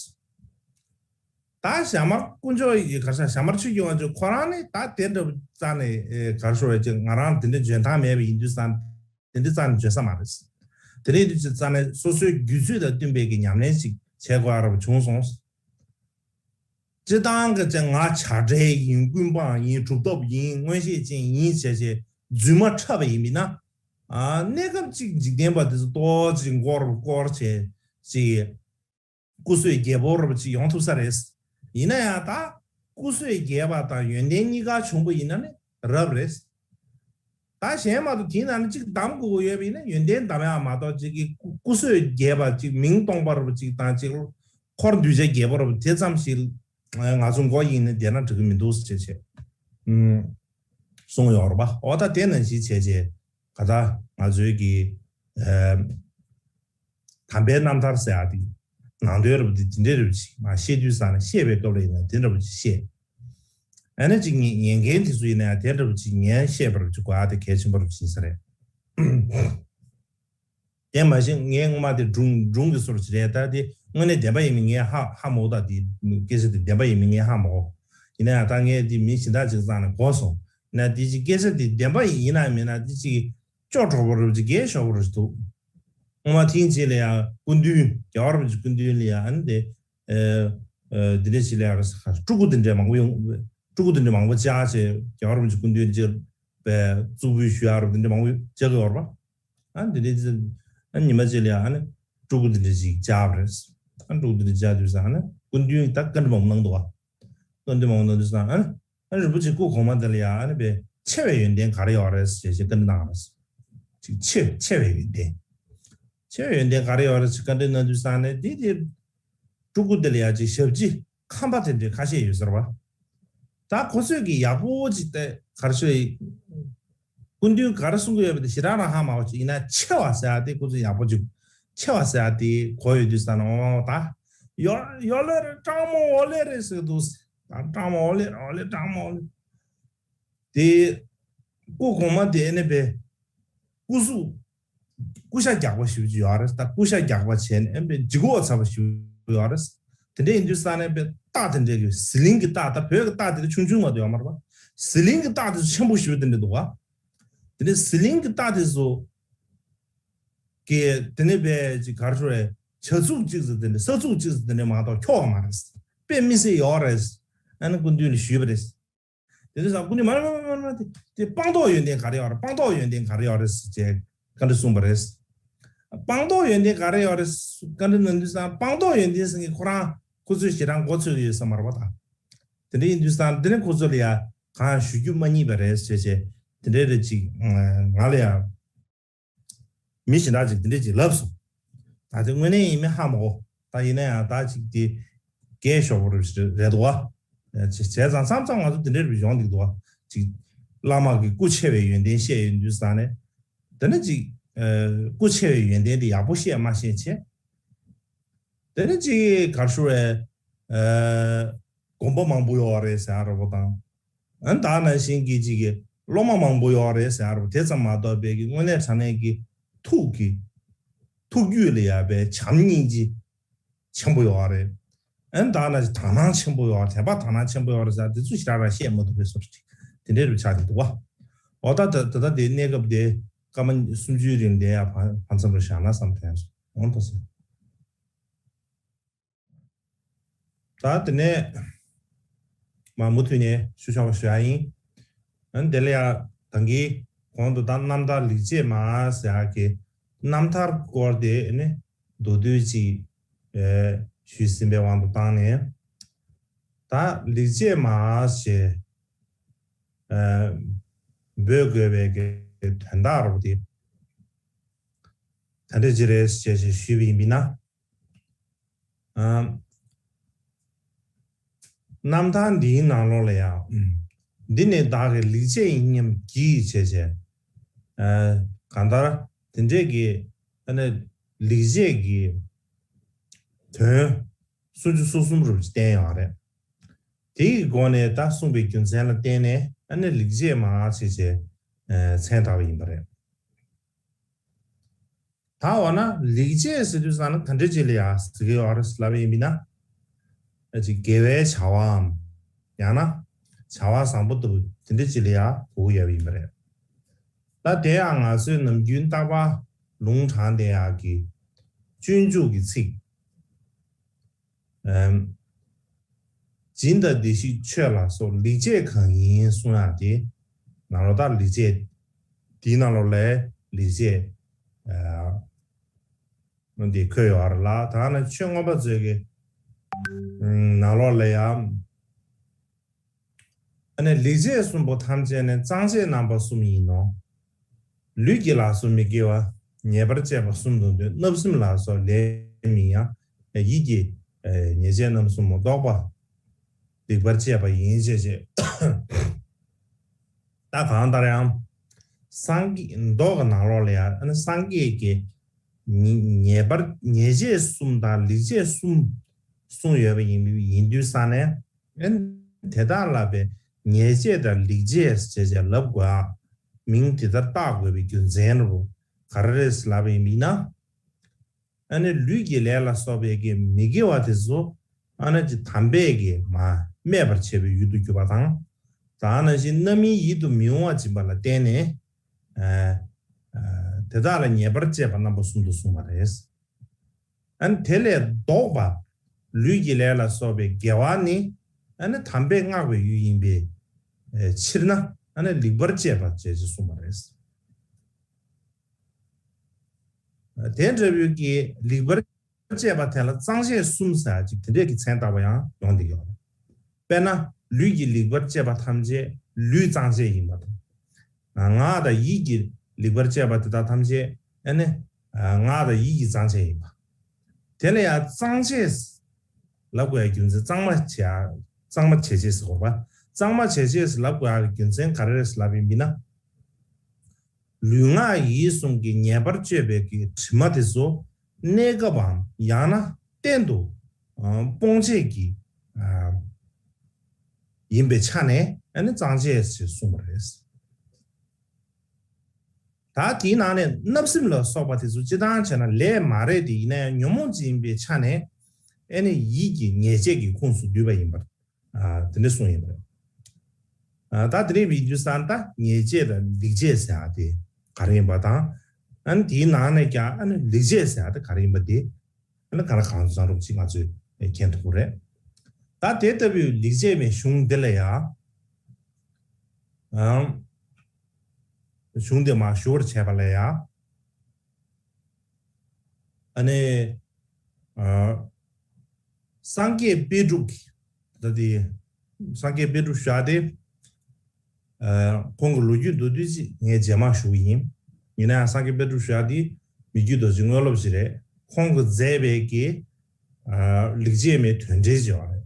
ད་ཞྭ་དམར་དཀོན་མཆོག་ཡི་ག་ས་ཞྭ་དམར་ཆོས་ཀྱི་དབང་ཕྱུག་ཁོ་རང་ནི་ད་དེ་འདྲ་བོ་རྩ་ནས་ཨེ་ག་རེ་ཞུ་དགོས་རེད། ཅིག་ང་རང་དེ་འདྲ་འཇོན་ཐང་མེད་པ་ཡིན་དུས་ཙང་དེ་འདྲ་རྩ་ནས་འཇོན་ས་མ་རེད། དེ་འདྲ་ཡིན་དུས་ཅིག་རྩ་ནས་སོ་སོའི་རྒྱུད་ཚོད་དང་བསྟུན་པའི་གི་ཉམས་ལེན་ཞིག་བྱེད་དགོས་ཡ་ར་བ་བྱུང་སོང་། སྤྱིར་བཏང་གི་ཅིག་ང་བྱ་བྲལ་ཡིན། ཀུན་སྤངས་ཡིན། གྲུབ་ཐོབ་ཡིན། མངོན་ཤེས་ཅན་ཡིན་བྱས་བྱས་རྫུན་མ་འཁྲབ་པ་ཡིན་མིན་ན། ཨ་གནས་སྐབས་ཅིག་འཇིག་རྟེན་པ་དེ་ཚོ་ཏོག་ཅིག་མགོ་སྐོར་བྱས་ཅིག་སྐུ་བསོད་རྒྱས་པོ་ར་བ་ཅིག་ཡོང་ཐུབ་ས་རེད། ཡིན་ན་ཡང་ད་སྐུ་བསོད་རྒྱས་པ་དང་ཡོན་ཏན་གཉིས་ཀ་བྱུང་པ་ཡིན་ན་ནི་རབ་རེད། ད་གཞན་མ་གཏོགས་དེའི་ནང་ནས་གཅིག་གདམ་དགོས་ཀྱི་ཡོད་པ་ཡིན་ན་ཡོན་ཏན་གདམ་ཡག་མ་གཏོགས་གཅིག་གི་སྐུ་སྐུ་བསོད་རྒྱས་པ་ཅིག་མིང་སྟོང་པ་ར་བ་ཅིག་དང་གཅིག་འཁོར་གདུལ་བྱ་རྒྱས་པོ་ར་བ་དེ་ཙམ་ཞིག་ང་ཚོ་མགོ་གཡེངས་ནས་བསྡད་ན་འགྲིག་གི་མི་འདུག་ཟེར་བྱས་བྱས་ཨུམ་གསུངས་ཡོད་རེད་པ། འོ་ད་དེ་ནང་བཞིན་བྱས་བྱས་ག་ད་ང་ཚོའི་གི་ཨ། དམ་པའི་རྣམ་ཐར་ཟེར་ཡག་དེ་ནང་དོན་རབ་དེ་དེ་འདྲའི་རབ་ཅིག་མ་ཤེས་དུས་ས་ནས་ཤེས་པའི་སྐབས་ལ་ཡིན་ན་དེ་འདྲ་བ་ཅིག་ཤེས། ཨ་ནི་ཅིག་ཉན་ཉན་མཁན་དེ་ཚོ་ཡིན་ན་ཡང་དེ་འདྲ་བ་ཅིག་ཉན་ཤེས་པར་ཅིག་དགོས་ཡག་དེ་གལ་ཆེན་པོ་རབ་ཅིག་ཡིན་ས་རེད། དེ་མ་གཞི་ངའི་སྔོན་མ་དེ་སྒྲུང་སྒྲུང་གི་སོར་ཅིག་རེད། ད་དེ་དངོས་གནས་བདེན་པ་ཡིན་མིན་ངས་ཧ་ཧ་མ་གོ། ད་དེ་སྐད་ཆ་དེ་བདེན་པ་ཡིན་མིན་ངས་ཧ་མ་གོ། ཡིན་ན་ཡང་ད་ངས་དེ་མི་གཞན་དག་ཅིག་རྩ་ནས་གོ་སོང་། ཡིན་ན་དེ་ཅིག་སྐད་ཆ་དེ་བདེན་པ་ཡིན་ན་མིན་ན་དེ་ཅིག་ཅོག་གྲོགས་པོ་རུ་ཅིག་རྒས་ཤོག་པོ་རུ་ཅིག་འདུག་སྔོན་མ་ཐེངས་གཅིག་ལ་ཡང་སྐུ་མདུན་རྒྱལ་བ་རིན་པོ་ཆེ་སྐུ་མདུན་ལ་ཡང་ཨ་ནི་དེ་ཨ་ཨ་འདི་འདྲ་ཞིག་ལ་ཡང་སྤྲུལ་སྐུ་འདི་འདྲ་མང་པོ་ཡོང་སྤྲུལ་སྐུ་འདི་འདྲ་མང་པོ་བཅར་བྱས་རྒྱལ་བ་རིན་པོ་ཆེ་སྐུ་མདུན་ཅིག་པའི་གཙུག་ཕུད་ཞུ་ཡག་རུ་འདི་འདྲ་མང་པོ་བཅར་གི་ཡོད་རེད་པ། ཨ་འདི་འདྲ་ཅིག་ཨ་ཉི་མ་གཅིག་ལ་ཡང་ཨ་ནི་སྤྲུལ་སྐུ་འདི་འདྲ་ཅིག་བཅར་བ་རེད། ཨ་སྤྲུལ་སྐུ་འདི་འདྲ་བཅར་དུས་ཙང་ཨ་ནི་སྐུ་མདུན་ད་བཀའ་འདྲི་མང་པོ་གནང་འདུག་བ། སྐུ་མདུན་མང་པོ་གནང་དུས་ཙང་ཨ་ནི། ཨ་རིན་པོ་ཆེ་སྐུ་གོང་མ་འདི་ལ་ཡང་ཨ་ནི་པའི་ཆེ་བའི་ཡོན་ཏན་ག་རེ་ཡོད་རེད་ཞེས་བྱས་བཀའ་འདྲི་གནང་བ་རེད། ཅིག་ཆེ་ཆེ་བའི་ཡོན་ཏན། ཆེ་བའི་ཡོན་ཏན་ག་རེ་ཡོད་རེད་ཅེས་བཀའ་འདྲི་གནང་དུས་ཙང་ནས་འདི་འདི་སྤྲུལ་སྐུ་འདི་ལ་ཡང་ཅིག་ཞབས་ཕྱི་ཁམས་པ་དེ་འདྲའི་ཁ་ཤས་ཡོད་ཟེར་བ། ད་ཁོ་ཚོས་ཀྱི་ཡག་པོ་ཅིག་བལྟས་ག་རེ་ཞུ་ཡི། སྐུ་མདུན་ག་རེ་གསུང་གི་ཡོད་པ་དེ་ཞེ་དྲག་རང་ཧ་མ་གོ་ཅིག་ཡིན་ན་ཆེ་བ་ཟེར་ཡག་དེ་ཁོ་ཚོས་ཡག་པོ་ཅིག་ཆེ་བ་ཟེར་ཡག་དེ་གོ་ཡོད་དུས་ཙང་ནས་འོ་ད་ཡོ་ཡོ་ལེ་རེད་སྤྲང་མོ་འོ་ལེ་རེད་ཟེར་འདུག་ད་སྤྲང་མོ་འོ་ལེ་འོ་ལེ་སྤྲང་མོ་འོ་ལེ། དེ་སྐུ་གོང་མ་དེ་ཨ་ནི་པའི་སྐུ་གཟུགས་སྐུ་ཤ་རྒྱགས་པ་ཞིག་ཡོད་རེད། ད་སྐུ་ཤ་རྒྱགས་པ་བྱས་ནས་ཨ་ནི་པའི་ལྗིད་ཁོག་ཚ་བ་ཞིག་ཡོད་རེད། དེ་འདྲ་ཡིན་དུས་ཙང་ནས་པའི་རྟགས་དེ་འདྲ་གི་ཟི་ལིང་གི་རྟགས། ད་བོད་ཀྱི་རྟགས་དེ་ཆུང་ཆུང་མ་གཏོགས་ཡོད་མ་རེད་པ། ཟི་ལིང་གི་རྟགས་དེ་ཚོ་ཆེན་པོ་ཞིག་དེ་འདྲ་འདུག་ག་དེ་ནས་ཟི་ལིང་གི་རྟགས་དེ་ཚོ་གི་དེ་ནས་པའི་ཅིག་ག་རེ་ཞུ་རེད། བྱ་ཚུགས་གཅིག་ཙམ་དེ་འདྲ་ས་ཚུགས་གཅིག་ཙམ་དེ་འདྲ་མ་གཏོགས་འཁྱོག་པ་མ་རེད། དཔེ་མི་སྲིད་ཡོད་རེད། ཨ་ནི་སྐུ་མདུན་ལ་ཞུས་པ་རེད། དེ་དུས་ཙང་སྐུ་མདུན་མ་རེད་མ་རེད་མ་རེད་དེ་དེ་སྤངས་རྟོགས་ཡོན་ཏན་ག་རེ་ཡོད་རེད། སྤངས་རྟོགས་ཡོན་ཏན་ག་རེ་ཡོད་རེད་ཟེར་བྱས་བཀའ་འདྲི་གསུངས་པ་རེད། སྤངས་རྟོགས་ཡོན་ཏན་ག་རེ་ཡོད་རེད་བཀའ་འདྲི་གནང་དུས་ཙང་སྤངས་རྟོགས་ཡོན་ཏན་ཟེར་མཁན་ཁོ་རང་ཁོ་ཚོས་ཞེ་དྲག་མགོ་ཚོས་ཀྱི་ཡོད་ས་མ་རེད་པ། ད་དེ་འདྲ་ཡིན་དུས་ཙང་དེ་ནས་ཁོ་ཚོ་ལ་ཡ་གང་ཞུ་རྒྱུ་མ་རྙེད་པ་རེད་ཟེར་བྱས་དེ་འདྲའི་རེད་ཅིག་ང་ལ་ཡ། མི་གཞན་དག་ཅིག་དེ་འདྲས་ཅིག་ལབ་སོང་། ད་དེ་དངོས་གནས་ཡིན་མིན་ཧ་མ་གོ། ད་ཡིན་ན་ཡང་ད་ཅིག་དེ་རྒས་ཤོག་པོ་རེད་རེད་འདུག་བ། བྱས་བྱས་ཙང་མཚམས་མཚམས་ང་ཚོ་དེ་འདྲས་རེད་ཡོང་འདུག་འདུག་བ། ཅིག་ བླ་མ་གི་སྐུ་ཆེ་བའི་ཡོན་ཏན་བཤད་ཡོང་དུས་ཙང་ནས། དེ་ནས་ཅིག་ཨ་སྐུ་ཆེ་བའི་ཡོན་ཏན་དེ་ཡག་པོ་བཤད་མ་ཤེས་བྱས། དེ་ནས་ཅིག་ག་རེ་ཞུ་རེད། ཨ་དགོན་པ་མང་པོ་ཡོད་རེད་ཟེར་ཡ་འདྲ་པོ་དང་། ཨ་ནི་ད་ནང་བཞིན་གྱི་ཅིག་གི་སློབ་མ་མང་པོ་ཡོད་རེད་ཟེར་ཡ་འདྲ་པོ་དེ་ཙམ་མ་གཏོགས་པའི་གི་དངོས་གནས་དྲང་གནས་ཀྱི་ཐུགས་ཀྱི་ཐུགས་རྒྱུད་ལ་ཡོད་པའི་བྱམས་སྙིང་རྗེ་ཆེན་པོ་ཡོད་རེད། ཨ་ནི་ད་ནང་བཞིན་དག་སྣང་ཆེན་པོ་ཡོད་རེད། དད་པ་དག་སྣང་ཆེན་པོ་ཡོད་རེད་ཟེར་ཡ་དེ་ཚོ་ཞེ་དྲག་རང་བཤད་མ་ཐུབ་པའི་བཟོ་འདྲ་ཅིག་དེ་འདྲའི་རུ་ཆགས་ཀྱི་འདུག་བ། འོ་ད་ད་ད་ལྟ་དེ་གནས་སྐབས་དེ་སྐར་མ་སུམ་ཅུའི་རིང་བསྡད་ཡ་ཕ་ཕ་མཚམས་རུ་བཞག་ན་བསམ་དྲན་སོང་། འོང་དུ་ཟིན། ད་དེ་ནས་མ་མུ་མཐུད་ནས་ཞུ་ཆོག་པ་ཞུ་ཡ་ཡིན། ཨ་ནི་དེ་ལ་ཡ་ད་གིན་གོང་དུ་ད་རྣམ་ཐར་ལེགས་བྱས་མ་ཟེར་ཡ་གི་རྣམ་ཐར་སྐོར་དེ་ནི་མདོར་བསྡུས་ཅིག་ཨེ་ཞུས་ཟིན་པའི་དབང་དུ་བཏང་ནས། ད་ལེགས་བྱས་མ་ཞེས་ཨེ་འབོད་དགོས་པའི་གི་དོན་དག་རོ་དེ་ད་འདྲ་ཅིག་རེད་ཅེས་ཞུས་པ་ཡིན་པས་ན། ཨ་རྣམ་ཐར་འདིའི་ནང་ལོགས་ལ་ཡང་། འདི་ནི་བདག་གི་ལེགས་བྱས་ཡིན་སྙམ་བགྱིད་ཅེས་བྱས། ཨ་གང་ལྟར་དེ་འདྲས་ཀྱི་ཨ་ནི་ལེགས་བྱས་ཀྱི་དོན་སུམ་ཅུ་སོ་གསུམ་རུ་བསྟན་ཡོད་རེད། དེའི་སྒོ་ནས་ད་གསུངས་པའི་རྒྱུ་མཚན་ལ་བརྟེན་ནས་ཨ་ནི་ལེགས་བྱས་མ་ཞེས་བྱས་མཚན་བཏགས་པ་ཡིན་པ་རེད། ད་འོ་ན་ལེགས་བྱས་ཟེར་དུས་ཙང་ན་ག་འདྲ་ཅིག་ལ་ཡ་ཟེར་གི་ཡོད་རེད་ལབ་པ་ཡིན་པས་ན། ཨ་ཅིག་དགེ་བའི་བྱ་བའམ། ཡང་ན་བྱ་བ་བཟང་པོ་ལྟ་བུ་དེ་འདྲ་ཅིག་ལ་ཡ་གོ་གི་ཡོད་པ་ཡིན་པ་རེད། ད་དེ་ཡང་ང་ཚོའི་ནམ་རྒྱུན་རྟག་པར་ལུང་དྲངས་བསྡད་ཡག་གི་སྤྱོད་འཇུག་གི་ཚིག་ཨམ། སྦྱིན་དང་བདེ་གཤེགས་མཆོད་ལ་སོགས་ལེགས་བྱས་གང་ཡིན་གསུང་ཡག་དེ། ནང་ལོགས་ད་ལེགས་བྱས། དེའི་ནང་ལོགས་ལ་ལེགས་བྱས། ཨ་འདི་འཁོད་ཡོད་རེད་ལ། ད་ནི་ཆོས་མངོན་པ་མཛོད་ཀྱི་ནང་ལོགས་ལ་ཡང་། ཨ་ནི་ལེགས་བྱས་གསུམ་པོ་ཐམས་ཅད་ནི་གཙང་བྱས་རྣམ་པ་གསུམ་ཡིན་ནོ། ལུས་ཀྱི་ལགས་སོ་མི་དགེ་བ་ཉེས་པར་སྤྱད་པ་གསུམ་དང་ལྡན། བརྣབ་སེམས་ལ་སོགས་ལས་མིན་ཡང་། ཡིད་ཀྱི་ཉེས་བྱས་རྣམ་གསུམ་མོ་བཟློག་པ་ལེགས་པར་སྤྱད་པ་ཡིན་ཞེས་བྱས། ད་གང་ལྟར་ཡང་། སངས་རྒྱས་མདོ་གི་ནང་ལོགས་ལ་ཡང་ཨ་ནི་སངས་རྒྱས་ཀྱི་ཉེས་ཉེས་པར་ཉེས་བྱས་གསུམ་དང་ལེགས་བྱས་གསུམ་གསུངས་ཡོད་པ་ཡིན་ཡིན་དུས་ཙང་ནས། ཨན། དེ་དག་ལ་བའི་ཉེས་བྱས་དང་ལེགས་བྱས་ཞེས་བྱ་ལབ་དགོས་ཨ། མིང་དེ་ལྟར་བཏགས་དགོས་པའི་རྒྱུ་མཚན་རུ་ག་རེ་རེད་ལབ་པ་ཡིན་པས་ན། ཨ་ནི་ལུས་ཀྱི་ལས་ལ་སོགས་པའི་གི་མི་དགེ་བ་དེ་ཚོ་ཨ་ནི་ཅི་དམ་པས་གི་མ་སྨད་པར་བྱེད་པའི་ཡུལ་དུ་གྱུར་པ་དང་། ད་ནང་བཞིན་རྣམ་སྨིན་ཡིད་དུ་མི་འོང་བ་སྦྱིན་པ་ལ་བརྟེན་ནས། ཨ་ཨ་དེ་དག་ལ་ཉེས་པར་སྤྱད་པ་རྣམ་པ་གསུམ་དུ་གསུངས་པ་རེད། ཨ་ནི་དེ་ལས་ལྡོག་པ། ལུས་ཀྱི་ལས་ལ་སོགས་པའི་དགེ་བ་ནི་ཨ་ནི་དམ་པས་བསྔགས་པའི་ཡུལ་ཡིན་པའི་ཕྱིར་ན་ཨ་ནི་ལེགས་པར་སྤྱད་པ་ཞེས་གསུངས་པ་རེད། དེ་འདྲ་བོའི་གི་ལེགས་པར་སྤྱད་པ་དེ་ལ་གཙང་བྱས་གསུམ་ཟེར་ཅིག་དེ་འདྲས་ཀྱི་མཚན་བཏགས་པ་ཡང་ཡོང་བསྡད་ཡོད་རེད། དཔེར་ན་ལུས་ཀྱི་ལེགས་པར་སྤྱད་པ་ཐམས་ཅད་ལུས་གཙང་བྱས་ཡིན་པ་དང་། ངག་དང་ཡིད་ཀྱི་ལེགས་པར་སྤྱད་པ་དེ་དག་ཐམས་ཅད་ཨ་ནི་ངག་དང་ཡིད་ཀྱི་གཙང་བྱས་ཡིན་པ། དེ་ལ་ཡང་གཙང་བྱས་ལབ་དགོས་ཡ་རྒྱུ་མཚན་གཙང་མ་བྱས་ཡ་གཙང་མ་བྱས་བྱས་ཟེར་དགོས་པ། གཙང་མ་བྱས་བྱས་ལབ་དགོས་ཡ་རྒྱུ་མཚན་ག་རེ་རེད་ལབ་ཡིན་པས་ན། ལུས་ངག་ཡིད་གསུམ་གྱི་ཉེས་པར་སྤྱོད་པའི་གི་དྲི་མ་དེ་ཚོ་གནས་སྐབས་བམ་ཡང་ན་གཏན་དུ་སྤོང་བྱེད་ཀྱི་ཡིན་པའི་ཆ་ནས་ཨ་ནི་གཙང་བྱས་ཞེས་གསུངས་པ་རེད། ད་དེའི་ནང་ནས་བརྣབ་སེམས་ལ་སོགས་པ་དེ་ཚོ་སྤྱིར་བཏང་བྱས་ན་ལས་མ་རེད་དེ་ཡིན་ན་ཡང་ཉོན་མོངས་ཅན་ཡིན་པའི་ཆ་ནས་ཨ་ནི་ཡིད་ཀྱི་ཉེས་བྱས་ཀྱི་ཁོངས་སུ་འདུས་པ་ཡིན་པར། ཨ་དེ་འདྲ་གསུངས་ཡིན་པ་རེད། ཨ་ད་དེ་འདྲའི་བའི་རྒྱུ་མཚན་ད་ཉེས་བྱས་དང་ལེགས་བྱས་ཟེར་ཡ་དེ་ག་རེ་ཡིན་པ་དང་། ཨ་ནི་དེའི་ནང་ནས་ཀྱང་ཨ་ནི་ལེགས་བྱས་ཟེར་ཡ་དེ་ག་རེ་ཡིན་པ་དེ་ཨ་ནི་ག་ལ་གང་དུ་བཟང་རོགས་ཅིག་ང་ཚོས་མཁྱེན་ཐུབ་ཀྱི་རེད། ད་དེ་ལྟ་བུའི་ལེགས་བྱས་མའི་གཞུང་འདི་ལ་ཡང་ཨམ་གཞུང་འདི་མ་ཞུ་བར་བྱས་པ་ལ་ཡང་། ཨ་ནི། ཨ། སངས་རྒྱས་པཎ་གྲུབ་ཀྱི། ད་དེ། སངས་རྒྱས་པཎ་གྲུབ་ཞུ་ཡ་དེ། ཨ། ཁོང་གི་ལོ་རྒྱུས་མདོར་བསྡུས་ཅིག་ངས་རྗེས་མ་ཞུ་གི་ཡིན། ཡིན་ན་ཡང་སངས་རྒྱས་པཎ་གྲུབ་ཞུ་ཡ་དེ་མི་བརྒྱུད་རྡོ་རྗེ་དངོས་སློབ་ཅིག་རེད། ཁོང་གིས་མཛད་པའི་གི། ཨ། ལེགས་བྱས་མའི་དོན་འགྲེལ་ཅིག་ཡོད་རེད།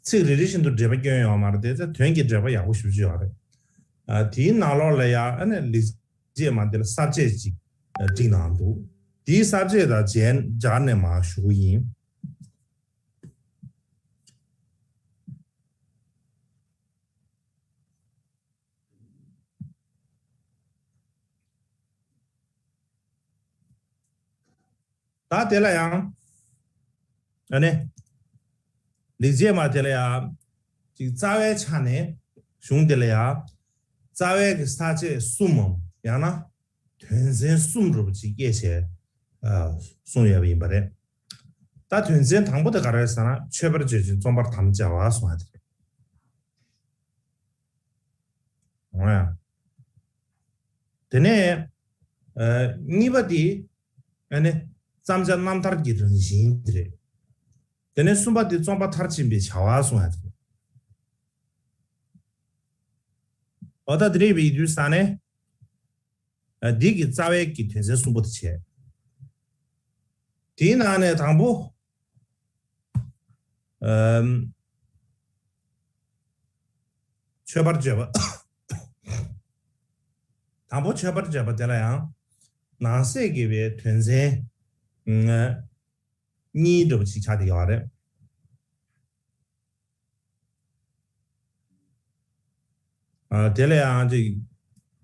ཚིག་རེ་རེ་བཞིན་དུ་འགྲེལ་པ་སྐྱོན་ཡོད་མ་རེད་དེ། ད་དོན་གྱི་འགྲེལ་པ་ཡག་པོ་ཞེ་པོ་ཅིག་ཡོད་རེད། ཨ་དེའི་ནང་ལོགས་ལ་ཡང་ཨ་ནི་ལེགས་སྐྱེས་མ་དེ་ལ་གསར་བཅད་ཅིག་བསྒྲིགས་གནང་འདུག་དེའི་གསར་བཅད་དང་སྦྱར་སྦྱར་ནས་མར་ཞུ་གི་ཡིན། ད་དེ་ལ་ཡང་ཨ་ནི་ལེགས་སྐྱེས་མ་དེ་ལ་ཡང་ཅིག་རྩ་བའི་ཆ་ནས་གཞུང་དེ་ལ་ཡང་རྩ་བའི་གི་ས་བཅད་གསུམ་མམ་ཡང་ན་དོན་ཚན་གསུམ་རུ་ཅིག་སྐྱེས་བྱས་གསུངས་ཡོད་པ་ཡིན་པ་རེད། ད་དོན་ཚན་དང་པོ་དེ་ག་རེ་ཟེར་ན་མཆོད་པར་བརྗོད་ཅིང་རྩོམ་པར་དམ་བཅའ་བ་གསུངས་ཡ་དེ་རེད། འོ་ཡ། དེ་ནས་ཨ་གཉིས་པ་དེ་ཨ་ནི་བརྩམ་བྱ་རྣམ་ཐར་གྱི་རང་བཞིན་དེ་རེད། དེ་ནས་གསུམ་པ་དེ་རྩོམ་པ་མཐར་ཕྱིན་པའི་བྱ་བ་གསུངས་ཡ་དེ་རེད། འོ་ད་དེ་རེད་པའི་ཡིན་དུས་ས་ནས་ཨ་འདི་གི་རྩ་བའི་གི་དོན་ཚན་གསུམ་པོ་དེ་བྱས། དེའི་ནང་ནས་དང་པོ་ཨམ་མཆོད་པར་བརྗོད་པ། དང་པོ་མཆོད་པར་བརྗོད་པ་དེ་ལ་ཡང་ནང་གསེས་ཀྱི་བའི་དོན་ཚན་ཨ་གཉིས་འདྲ་པོ་ཅིག་ཆགས་བསྡད་ཡོད་རེད། ཨ་དེ་ལ་ཡང་ཅིག་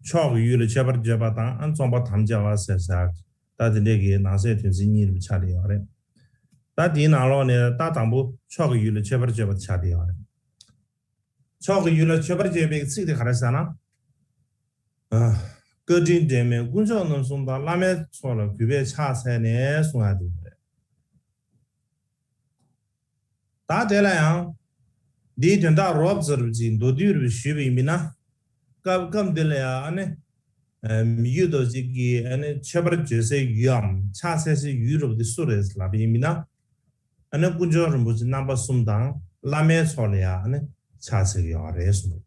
མཆོག་གི་ཡུལ་ལ་མཆོད་པར་བརྗོད་པ་དང་ཨ་རྩོམ་པར་དམ་བཅའ་བ་ཟེར་ཟེར། ད་དེ་འདྲས་ཀྱི་ནང་གསེས་དོན་ཚན་གཉིས་རུ་ཆགས་བསྡད་ཡོད་རེད། ད་དེའི་ནང་ལོགས་ནས་ད་དང་པོ་མཆོག་གི་ཡུལ་ལ་མཆོད་པར་བརྗོད་པ་ཆགས་བསྡད་ཡོད་རེད། མཆོག་གི་ཡུལ་ལ་མཆོད་པར་བརྗོད་པའི་ཚིག་དེ་ག་རེ་ཟེར་ན། ཨ་བཀའ་དྲིན་འདྲེས་མའི་དཀོན་མཆོག་རྣམ་གསུམ་དང་། བླ་མའི་ཚོགས་ལ་གུས་པས་ཕྱག་འཚལ་ནས་གསུང་ཡ་དེ་རེད། ད་དེ་ལ་ཡང་འདིའི་དོན་དག་རོབ་ཙམ་ཅིག་མདོར་བསྡུས་རུ་ཞུས་པ་ཡིན་ན། སྐབས་སྐབས་འདི་ལ་ཡང་ཨ་ནི་མི་བསྐྱོད་རྡོ་རྗེ་གིས་ཨ་ནི་མཆོད་པར་བརྗོད་སའི་ཡུལ་འམ་ཕྱག་འཚལ་སའི་ཡུལ་རུ་དེ་སུ་རེད་ལབ་པ་ཡིན་ན། ཨ་ནི་དཀོན་མཆོག་རིན་པོ་ཆེ་རྣམ་པ་གསུམ་དང་བླ་མའི་ཚོགས་ལ་ཡང་ཨ་ནི་ཕྱག་འཚལ་གྱི་ཡོད་རེད་གསུངས།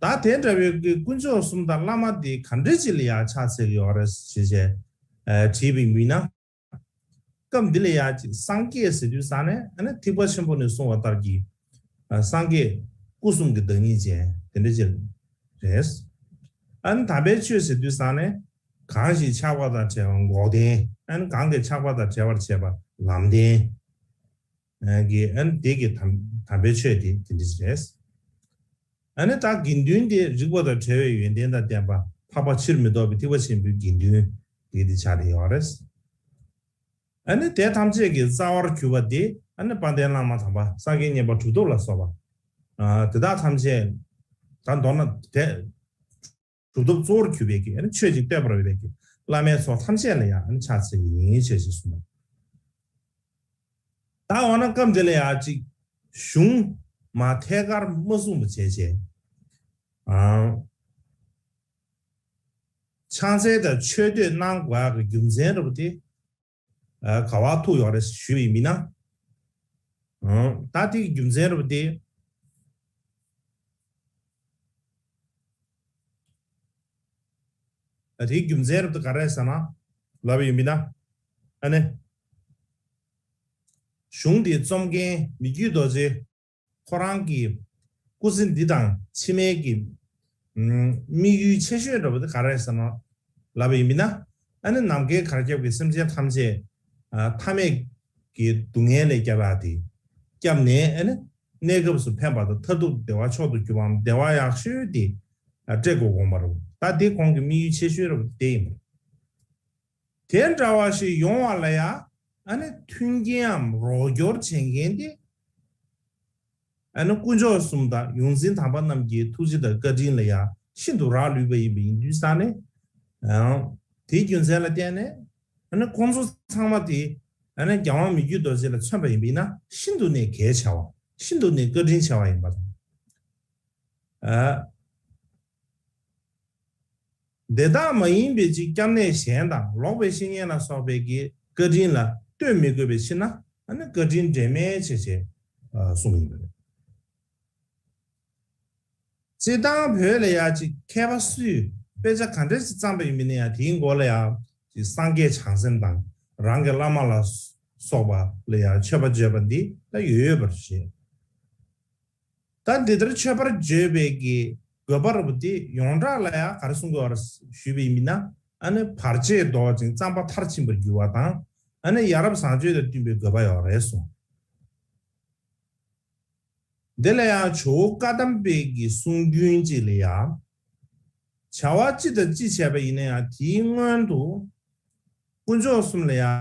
ཨ་ད་དེ་འདྲ་བའི་དཀོན་མཆོག་གསུམ་དང་བླ་མ་དེ་ག་འདྲ་ཅིག་ལ་ཡང་ཕྱག་འཚལ་གྱི་ཡོད་རེད་ཞེས་བྱས་དྲིས་པའི་མི་ན། སྐབས་འདི་ལ་ཡང་ཅིག་སངས་རྒྱས་ཟེར་དུས་ཙང་ནས་ཨ་ནི་ཐེག་པ་ཆེན་པོ་ནས་གསུངས་པ་ལྟར་གྱི་སངས་རྒྱས་སྐུ་གསུམ་གྱི་བདག་ཉིད་ཅན་དེ་འདྲ་ཅིག་རེད། ཨ་ནི་དམ་པའི་ཆོས་ཟེར་དུས་ཙང་ནས་གང་ཞིག་ཆགས་པ་དང་བྲལ་བ་འགོག་བདེན། ཨ་ནི་གང་གིས་ཆགས་པ་དང་བྲལ་བར་བྱེད་པ་ལམ་བདེན། གི་ཨ་ནི་དེ་གི་དམ་དམ་པའི་ཆོས་དེ་དེ་འདྲ་ཞིག་རེད། ཨ་ནི་ད་དགེ་འདུན་དེ་རིག་པ་དང་བྲལ་བའི་ཡོན་ཏན་དང་ལྡན་པ་འཕགས་པ་ཕྱིར་མི་ལྡོག་པའི་ཐེག་པ་ཆེན་པོའི་དགེ་འདུན་དེ་དེ་ཆགས་བསྡད་ཡོད་རེད། ཨ་ནི་དེ་ཐམས་ཅད་ཀྱི་རྩ་བར་གྱུར་པ་དེ་ཨ་ནི་དཔལ་ལྡན་བླ་མ་དམ་པ་སངས་རྒྱས་མཉན་པ་གྲུབ་ཐོབ་ལ་སོགས་པ་དེ་དག་ཐམས་ཅད་ད་མདོར་ན་དེ། གྲུབ་ཐོབ་གཙོ་བོར་གྱུར་པའི་གི་ཆོས་ཅིག་བསྟོད་པར་འོས་པའི་གི་བླ་མའི་ཚོགས་ཐམས་ཅད་ལ་ཡང་ཕྱག་འཚལ་གྱི་ཡིན་ཞེས་ཞེས་གསུངས། ད་འོ་ན་སྐབས་འདི་ལ་ཡང་ཅིག་གཞུང་མ་ཐད་ཀར་མ་གསུངས་པ་བྱས་བྱས། ཕྱག་འཚལ་དང་མཆོད་བསྟོད་གནང་དགོས་ཡག་གི་རྒྱུ་མཚན་རེད་པ་དེ། ག་བ་ཐུག་ཡོད་རེད་ཞུས་པ་ཡིན་ན། ད་དེ་གི་རྒྱུ་མཚན་རེད་པ་དེ། དེའི་རྒྱུ་མཚན་རེད་པ་དེ་ག་རེ་ཟེར་ན་ལབ་པ་ཡིན་ན། ཨ་ནི། གཞུང་འདི་རྩོམ་མཁན་མི་བསྐྱོད་རྡོ་རྗེ། ཁོ་རང་གི་སྐུ་ཚེ་འདི་དང་ཕྱི་མའི་གི་དམིགས་ཡུལ་ཆེ་ཤོས་འདྲ་པོ་དེ་ག་རེ་ཟེར་ན་ལབ་པ་ཡིན་ན། ཨ་ནི་ནམ་མཁའི་གར་ཁྱབ་ཀྱི་སེམས་ཅན་ཐམས་ཅད་མཐའ་མེད་ཀྱི་སྡུག་བསྔལ་ལས་བསྐྱབ་ཡག་དེ་བསྐྱབས་ནས། ཨ་ནི་གནས་སྐབས་སུ་ཕན་པ་དང་མཐར་ཐུག་བདེ་བ་མཆོག་ཏུ་གྱུར་པའམ་བདེ་བ་ཡག་ཤོས་དེ་སྤྲད་དགོས་དགོངས་པ་རེད། ད་དེ་ཁོང་གི་དམིགས་ཡུལ་ཆེ་ཤོས་འདྲ་པོ་དེ་ཡིན་པ་རེད། དེ་འདྲ་བ་ཞིག་ཡོང་བ་ལ་ཡང་ཨ་ནི་མཐུན་རྐྱེན་འམ་རོགས་སྐྱོར་བྱེད་མཁན་དེ་ཨ་ནི་དཀོན་མཆོག་གསུམ་དང་ཡོངས་འཛིན་དམ་པ་རྣམས་ཀྱི་ཐུགས་རྗེ་དང་བཀའ་དྲིན་ལ་ཡང་ཤིན་ཏུ་རག་ལུས་པ་ཡིན་པ་ཡིན་དུས་ཙང་ནས། ཡང་དེའི་རྒྱུ་མཚན་ལ་བརྟེན་ནས་ཨ་ནི་ཁོང་ཚོ་ཚང་མ་དེ་ཨ་ནི་རྒྱལ་དབང་མི་བསྐྱོད་རྡོ་རྗེ་ལ་མཚོན་པ་ཡིན་པ་ཡིན་ན་ཤིན་ཏུ་ནས་གལ་ཆེ་བ། ཤིན་ཏུ་ནས་བཀའ་དྲིན་ཆེ་བ་ཡིན་པ་དང་། ཨ། དེ་དག་མ་ཡིན་པའི་ཅིག་སྐྱབས་གནས་གཞན་དང་ལོག་པའི་བཤེས་གཉེན་ལ་སོགས་པའི་གི་བཀའ་དྲིན་ལ་ལྟོས་མི་དགོས་པའི་ཕྱིར་ན། ཨ་ནི་བཀའ་དྲིན་འདྲེས་མའི་ཆེ་ཆེ་གསུངས་ཡིན་པ་རེད། སྤྱིར་བཏང་བོད་ལ་ཡང་ཅིག་མཁས་པ་སུས་དཔེ་ཆ་ག་འདྲ་ཞིག་བརྩམས་པ་ཡིན་མིན་ན་ཡང་དེའི་མགོ་ལ་ཡང་ཅིག་སངས་རྒྱས་བྱང་སེམས་དང་རང་གི་བླ་མ་ལ་སོགས་པ་ལ་ཡང་མཆོད་པ་བརྗོད་པ་འདི་ལ་ཡོད་ཡོད་པར་བཤད། ད་འདི་ལྟར་མཆོད་པར་བརྗོད་པའི་གི་དགོས་པ་རུ་དེ་ཡོངས་གྲགས་ལ་ཡང་ག་རེ་གསུང་དགོས་པ་ཞུས་པ་ཡིན་ན། ཨ་ནི་བར་ཆད་བཟློག་ཅིང་བརྩམ་པ་མཐར་ཕྱིན་པར་འགྱུར་བ་དང་། ཨ་ནི་ཡ་རབས་བཟང་སྤྱོད་དང་བསྟུན་པའི་དགོས་པ་ཡོད་རེད་གསུངས། འདི་ལ་ཡང་ཇོ་བོ་བཀའ་གདམས་པའི་གི་གསུང་རྒྱུན་གཅིག་ལ་ཡང་། བྱ་བ་ཅི་དང་ཅི་བྱས་པ་ཡིན་ན་ཡང་དེའི་སྔོན་དུ་དཀོན་མཆོག་གསུམ་ལ་ཡང་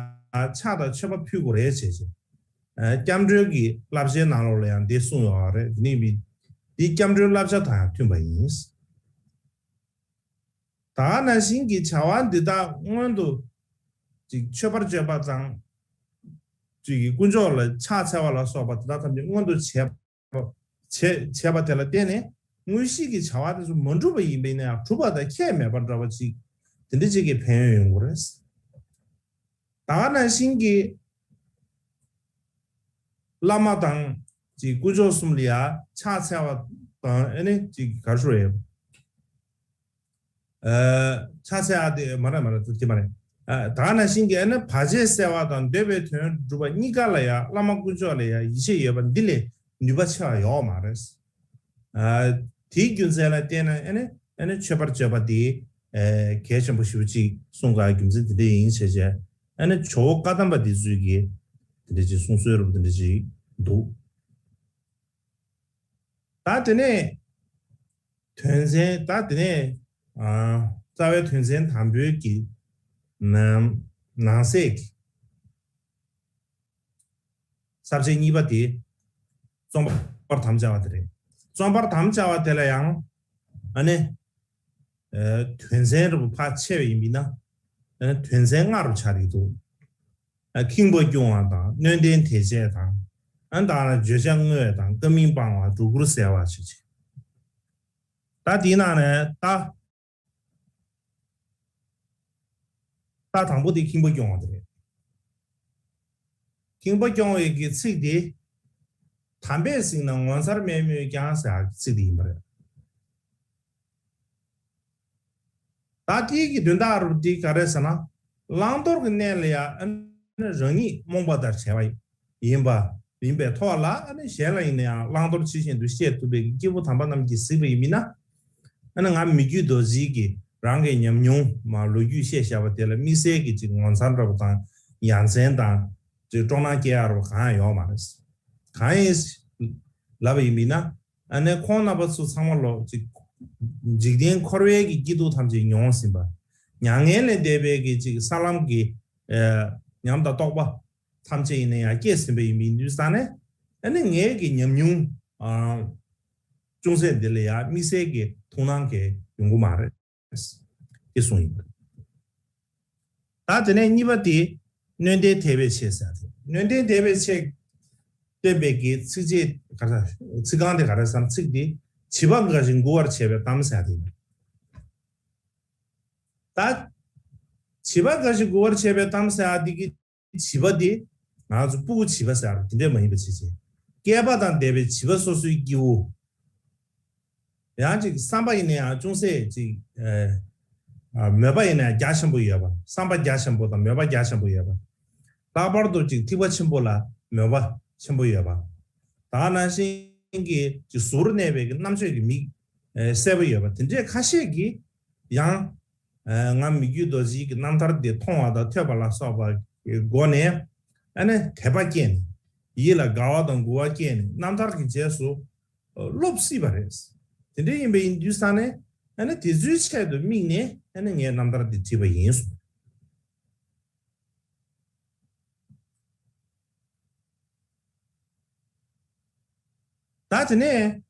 ཕྱག་དང་མཆོད་པ་ཕུལ་དགོས་རེད་བྱས་བྱས། སྐྱབས་འགྲོའི་གི་བསླབ་བྱའི་ནང་ལོགས་ལ་ཡང་འདི་གསུངས་ཡོད་རེད། འདི་ནི་མི་འདི་སྐྱབས་འགྲོའི་བསླབ་བྱ་དང་ཡང་མཐུན་པ་ཡིན། ད་ག་ནང་བཞིན་གྱི་བྱ་བ་འདི་དག་སྔོན་དུ་ཅིག་མཆོད་པར་བརྗོད་པ་དང་། ཅིག་གི་དཀོན་མཆོག་ལ་ཕྱག་འཚལ་བ་ལ་སོགས་པ་དེ་དག་ཐམས་ཅད་སྔོན་དུ་བྱས་པ་བྱས་བྱས་པ་དེ་ལ་བརྟེན་ནས་དངོས་གཞི་གི་བྱ་བ་དེ་ཚོ་མ་འགྲུབ་པ་ཡིན་པས་ན་ཡང་གྲུབ་པ་དང་ཁྱད་མེད་པ་འདྲ་བ་ཅིག་དེ་འདྲ་ཅིག་གི་ཕན་ཡོན་ཡོང་གི་རེད། ད་ག་ནང་བཞིན་གྱི་བླ་མ་དང་ཅིག་དཀོན་མཆོག་གསུམ་ལ་ཡང་ཕྱག་འཚལ་བ་དང་ཨ་ནི་ཅིག་ག་རེ་ཞུ་དགོས་རེད། ཕྱག་འཚལ་ཡག་དེ་མ་རེད་མ་རེད་དེ་མ་རེད། ད་ག་ནང་བཞིན་གྱི་ཨ་ནི་བར་ཆད་སེལ་བ་དང་འདོད་པའི་དོན་སྒྲུབ་པ་གཉིས་ཀ་ལ་ཡང་བླ་མ་དཀོན་མཆོག་ལ་ཡང་ཡིད་ཆེས་ཡོད་པ་འདི་ལས་ནུས་པ་ཆེ་བ་ཡོད་མ་རེད། དེའི་རྒྱུ་མཚན་ལ་བརྟེན་ནས་ཨ་ནི་ཨ་ནི་མཆོད་པར་བརྗོད་པ་དེ་གལ་ཆེན་པོ་ཞེ་པོ་ཅིག་གསུངས་དགོས་རྒྱུ་མཚན་དེ་འདྲ་ཡིན་བྱས་བྱས་ཨ་ནི་ཇོ་བོ་བཀའ་གདམས་པ་འདི་ཚོས་ཀྱི་དེ་འདྲ་ཅིག་གསུང་སྲོལ་རུ་དེ་འདྲ་ཅིག་འདུག་ད་དེ་ནས་དོན་ཚན་ད་དེ་ནས་རྩ་བའི་དོན་ཚན་དང་པོའི་གི་ནང་ནང་གསེས་ཀྱི་ས་བཅད་གཉིས་པ་དེ་རྩོམ་པར་དམ་བཅའ་བ་དེ་རེད། རྩོམ་པར་དམ་བཅའ་བ་དེ་ལ་ཡང་ཨ་ནི་དོན་ཚན་རུ་ཕར་ཕྱེ་བ་ཡིན་པས་ན་དོན་ཚན་ལྔ་རུ་ཆགས་ཀྱི་འདུག་ཁེངས་པ་སྐྱུང་བ་དང་གནོན་བརྟེན་དེ་བྱས་དང་། ཨ་ནི་ད་ལ་བརྗོད་བྱ་བསྔོ་བ་དང་བཀའ་མིན་སྤང་བ་སྒྲོ་སྐུར་བསལ་བ་བྱེད་ཅིང་། ད་དེའི་ནང་ནས་ད་ད་དང་པོ་དེ་ཁེངས་པ་སྐྱུང་བ་དེ་རེད། ཁེངས་པ་སྐྱུང་བའི་གི་ཚིག་དེ། དམ་པས་གཟིགས་ན་ངོ་མཚར་རྨད་མོད་ཀྱང་ཟེར་ཚིག་དེ་ཡིན་པ་རེད། ད་དེའི་གི་དོན་དག་རུ་དེ་ག་རེ་ཟེར་ན། བླང་དོར་གྱི་གནས་ལ་ཡང་རང་ཉིད་རྨོངས་པ་དང་བྲལ་བ་ཡིན་པ་ཡིན་པའི་ཐོག་ལ་ཨ་ནི་གཞན་ལ་ཡིན་ན་ཡང་བླང་དོར་ཇི་བཞིན་དུ་ཤེས་ཐུབ་པའི་སྐྱེས་བུ་དམ་པ་རྣམས་ཀྱིས་གཟིགས་པ་ཡིན་མིན་ན། ཨ་ནི་ང་མི་བསྐྱོད་རྡོ་རྗེ་གིས་རང་གི་ཉམས་མྱོང་མ་ལོ་རྒྱུས་བཤད་བཞག་པ་དེ་ལ་དམིགས་བསལ་གྱི་ཅིག་ངོ་མཚར་འདྲ་པོ་དང་ཡ་མཚན་དང་ཅིག་སྤྲོ་སྣང་སྐྱེ་ཡག་རུ་གང་ཡང་ཡོད་མ་རེད། གང་ཡིན་ལབ་པ་ཡིན་མིན་ན། ཨ་ནི་ཁོང་རྣམ་པ་ཚོ་ཚང་མ་ལོ་ཅིག་འཇིག་རྟེན་འཁོར་བའི་གི་སྐྱིད་སྡུག་ཐམས་ཅད་མྱོང་ཟིན་པ། མྱ་ངན་ལས་འདས་པའི་གི་ཅིག་ས་ལམ་གྱི་ཨ་ཉམས་དང་རྟོགས་པ་ཐམས་ཅད་ཡིན་ན་ཡང་སྐྱེས་ཟིན་པ་ཡིན་པའི་དུས་ཙང་ནས་ཨ་ནི་ངའི་གི་ཉམས་མྱོང་ཨ་ཅུང་ཟད་འདི་ལ་ཡང་དམིགས་བསལ་གྱི་ཐུགས་སྣང་གི་ཡོང་གི་མ་རེད། ཅེས་གསུངས་ཡིན། ད་དེ་ནས་གཉིས་པ་དེ་གནོན་བརྟེན་དད་པའི་ཆེད་ཟེར་ཏེ། གནོན་བརྟེན་དད་པའི་ཆེད་བསྟན་པའི་གི་ཚིགས་བཅད་ག་རེ་ཟེར། ཚིག་རྐང་དེ་ག་རེ་ཟེར་ན་ཚིག་དེ་བྱིས་པ་འགའ་ཞིག་མགུ་བར་བྱས་པའི་གཏམ་ཟེར་ཏེ་ཡིན། ད་བྱིས་པ་འགའ་ཞིག་མགུ་བར་བྱས་པའི་གཏམ་ཟེར་ཏེ་གི་བྱིས་པ་དེ་ང་ཚོ་སྤུ་གུ་བྱིས་པ་ཟེར་བ་དེ་འདྲས་མ་ཡིན་པ་བྱས་བྱས། སྐལ་པ་དང་འདས་པའི་བྱིས་པ་སོ་སོའི་སྐྱེ་བོ། ཡང་ཅིག་བསམ་པ་ཡིན་ན་ཡང་ཅུང་ཟད་ཅིག་ཨ་མོས་པ་ཡིན་ན་ཡང་རྒྱ་ཆེན་པོ་ཡོད་པ། བསམ་པ་རྒྱ་ཆེན་པོ་དང་མོས་པ་རྒྱ་ཆེན་པོ་ཡོད་པ། ལྷག་པར་དུ་ཅིག་ཐེག་པ་ཆེན་པོ་ལ་མོས་པ་ཆེན་པོ་ཡོད་པ། ད་ག་ནང་བཞིན་གྱི་ཅིག་གཟུར་གནས་པའི་གི་རྣམ་དཔྱོད་ཀྱི་མིག་ཨ་གསལ་པོ་ཡོད་པ་དེ་འདྲས་ཁ་ཤས་ཀྱིས་ཡང་། ཨ་ང་མི་བསྐྱོད་རྡོ་རྗེའི་གི་རྣམ་ཐར་འདི་མཐོང་བ་དང་ཐོས་པ་ལ་སོགས་པ་གི་སྒོ་ནས་ཨ་ནི་དད་པ་སྐྱེས་ནས་ཡིད་ལ་དགའ་བ་དང་མགུ་བ་སྐྱེས་ནས་རྣམ་ཐར་གྱི་རྗེས་སུ་སློབ་སྲིད་པ་རེད། དེ་འདྲ་ཡིན་པ་ཡིན་དུས་ཙང་ནས་ཨ་ནི་དེ་ཚོའི་ཆེད་དུ་དམིགས་ནས་ཨ་ནི་ངས་རྣམ་ཐར་འདི་བྲིས་པ་ཡིན་གསུངས། ད་དེ་ནས་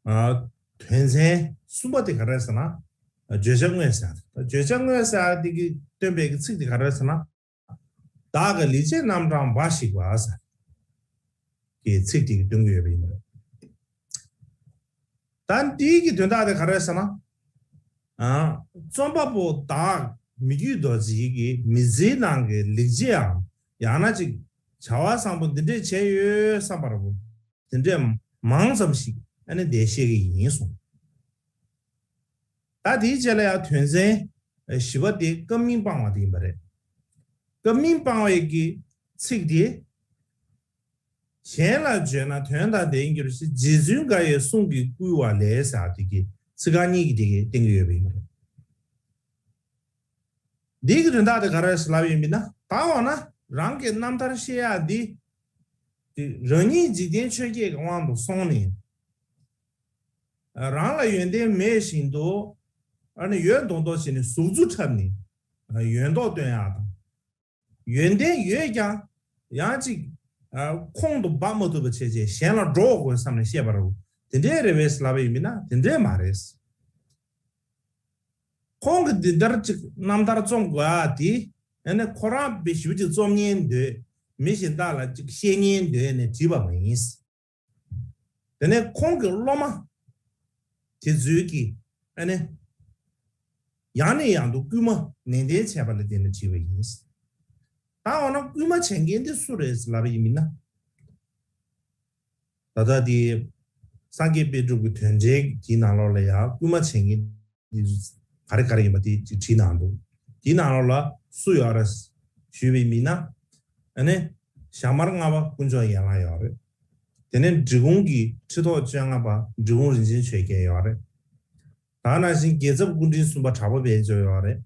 ཨ་དོན་ཚན་གསུམ་པ་དེ་ག་རེ་ཟེར་ན། བརྗོད་བྱ་དངོས་ཟེར། བརྗོད་བྱ་དངོས་ཟེར་དེ་གི་སྟོན་པའི་གི་ཚིག་དེ་ག་རེ་ཟེར་ན། བདག་གི་ལེགས་བྱས་རྣམ་གྲངས་འབའ་ཞིག་པ་ཟེར་གི་ཚིག་དེ་གི་སྟོན་གྱི་ཡོད་པ་ཡིན་པ་རེད། ད་འདིའི་གི་དོན་དག་དེ་ག་རེ་ཟེར་ན། ཨ་རྩོམ་པ་པོ་བདག་མི་བསྐྱོད་རྡོ་རྗེ་གི་མི་ཚེའི་ནང་གི་ལེགས་བྱའམ་ཡང་ན་ཅིག་བྱ་བ་བཟང་པོ་འདི་འདྲས་བྱས་ཡོད་བསམ་པ་ར་བོ་དེ་འདྲས་མང་ཙམ་ཞིག་ཨ་ནི་འདིར་བཤད་ཀྱི་ཡིན་གསུངས། ད་དེའི་རྗེས་ལ་ཡང་དོན་ཚན་བཞི་པ་དེ་བཀའ་མིན་སྤང་བ་དེ་ཡིན་པ་རེད། བཀའ་མིན་སྤང་བའི་གི་ཚིག་དེ། གཞན་ལ་བརྗོད་ན་དོན་དང་ལྡན་འགྱུར་ཞེས། རྗེ་བཙུན་འགའ་ཡི་གསུང་གིས་བསྐུལ་བ་ལས་ཟེར་བ་དེ་གི་ཚིག་རྐང་གཉིས་ཀྱིས་དེ་གི་བསྟན་གྱི་ཡོད་པ་ཡིན་པ་རེད། འདི་གི་དོན་དག་དེ་ག་རེ་ལབ་ཡོད་མིན་ན། ད་འོ་ན་རང་གི་རྣམ་ཐར་བཤད་ཡག་འདི། དེ་རང་ཉིད་འཇིག་རྟེན་ཆོས་བརྒྱད་ཀྱི་དབང་དུ་སོང་ནས། རང་ལ་ཡོན་ཏན་མེད་བཞིན་དུ། ཨ་ནི་ཡོད་མདོག་མདོག་བྱས་ནས་གཟུགས་མཛུབ་འཁྲབ་ནས། ཡོན་མདོག་སྟོན་ཡག་དང་། ཡོན་ཏན་ཡོད་ཀྱང་ཡང་ཅིག་ཁོང་དུ་འབབ་མ་ཐུབ་པ་བྱས་བྱས་གཞན་ལ་སྒྲོག་དགོས་བསམ་ནས་བཤད་པ་རེད། དེ་འདྲའི་རེད་པས་ལབ་པ་ཡིན་མིན་ན་དེ་འདྲའི་མ་རེད། ཁོང་གིས་འདི་ལྟར་ཅིག་རྣམ་ཐར་རྩོམ་དགོས་ཨ་དེ། ཨ་ནི་ཁོ་རང་དཔེ་ཞེ་པོ་ཅིག་རྩོམ་སྙིང་འདོད། མི་གཞན་དག་ལ་ཅིག་བཤད་སྙིང་འདོད་ནས་བྲིས་པ་མ་ཡིན། དེ་ནས་ཁོང་གི་སློབ་མ་དེ་ཚོས་ཀྱིས་ཨ་ནི་ཡང་ནས་ཡང་དུ་སྐུལ་མ་ནན་ཏན་བྱས་པ་ལ་བརྟེན་ནས་བྲིས་པ་ཡིན། ད་འོ་ན་སྐུལ་མ་བྱེད་མཁན་འདི་སུ་རེད་ལབ་པ་ཡིན་མིན་ན། ད་ལྟ་དེ་སངས་རྒྱས་པཎ་གྲུབ་ཀྱི་དོན་འགྲེལ་གྱི་ནང་ལོགས་ལ་ཡང་སྐུལ་མ་བྱེད་མཁན་དེ་ག་རེ་ག་རེ་ཡིན་པ་དེ་ཅིག་བྲིས་གནང་འདུག་དེའི་ནང་ལོགས་ལ་སུ་ཡོད་རེད་ཞུས་པ་ཡིན་ན། ཨ་ནི་ཞྭ་དམར་ལྔ་པ་དཀོན་མཆོག་ཡན་ལག་ཡོད་རེད། དེ་ནས་འབྲི་གུང་གི་ཁྲི་ཐོག་བཅོ་ལྔ་པ་འབྲི་གུང་རིན་ཆེན་ཆོས་རྒྱལ་ཡོད་རེད། ད་ནང་བཞིན་རྒྱལ་ཚབ་སྐུ་ཕྲེང་གསུམ་པ་དྲག་པོ་དཔལ་འབྱོར་ཡོད་རེད།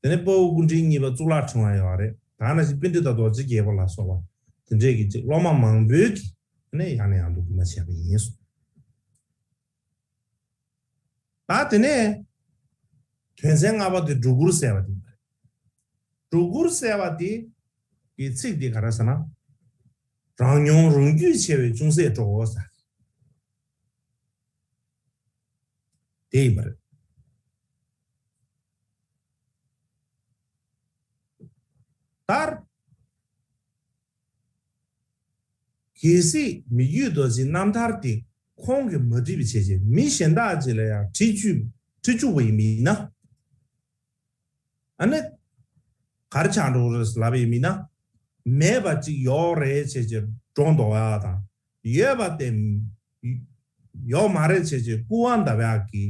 དེ་ནས་དཔའ་བོ་སྐུ་ཕྲེང་གཉིས་པ་གཙུག་ལག་ཕྲེང་བ་ཡོད་རེད། ད་ནང་བཞིན་པཎྜི་ཏ་རྡོ་རྗེ་རྒྱལ་པོ་ལ་སོགས་པ་དེ་འདྲས་ཀྱི་ཅིག་སློབ་མ་མང་པོས་ཀྱིས་ནས་ཡང་ནས་ཡང་དུ་སྐུལ་མ་བྱས་པ་ཡིན་གསུངས། ད་དེ་ནས་དོན་ཚན་ལྔ་པ་དེ་སྒྲོ་སྐུར་ཟེར་བ་དེ་ཡིན་པ་རེད། སྒྲོ་སྐུར་ཟེར་བ་དེ་གི་ཚིག་དེ་ག་རེ་ཟེར་ན། རང་མྱོང་རང་རྒྱུད་ཆེ་བའི་ཅུང་ཟད་སྤྲོ་བོ་ཟེར། དེ་ཡིན་པ་རེད། ལྟར། གལ་སྲིད་མི་བརྒྱུད་རྡོ་རྗེའི་རྣམ་ཐར་དེ་ཁོང་གིས་མ་བྲིས་པའི་བྱས་རྗེས་མི་གཞན་དག་ཅིག་ལ་ཡང་བྲིས་བཅུག་བྲིས་བཅུག་པ་ཡིན་མིན་ན། ཨ་ནི། ག་རེ་ཆགས་འགྲོ་རེད་ལབ་པ་ཡིན་མིན་ན། མེད་པ་ཅིག་ཡོད་རེད་བྱས་རྗེས་སྒྲོ་འདོགས་ཡག་དང་། ཡོད་པ་དེ་ཡོད་མ་རེད་བྱས་རྗེས་སྐུར་བ་འདེབས་ཡག་གི།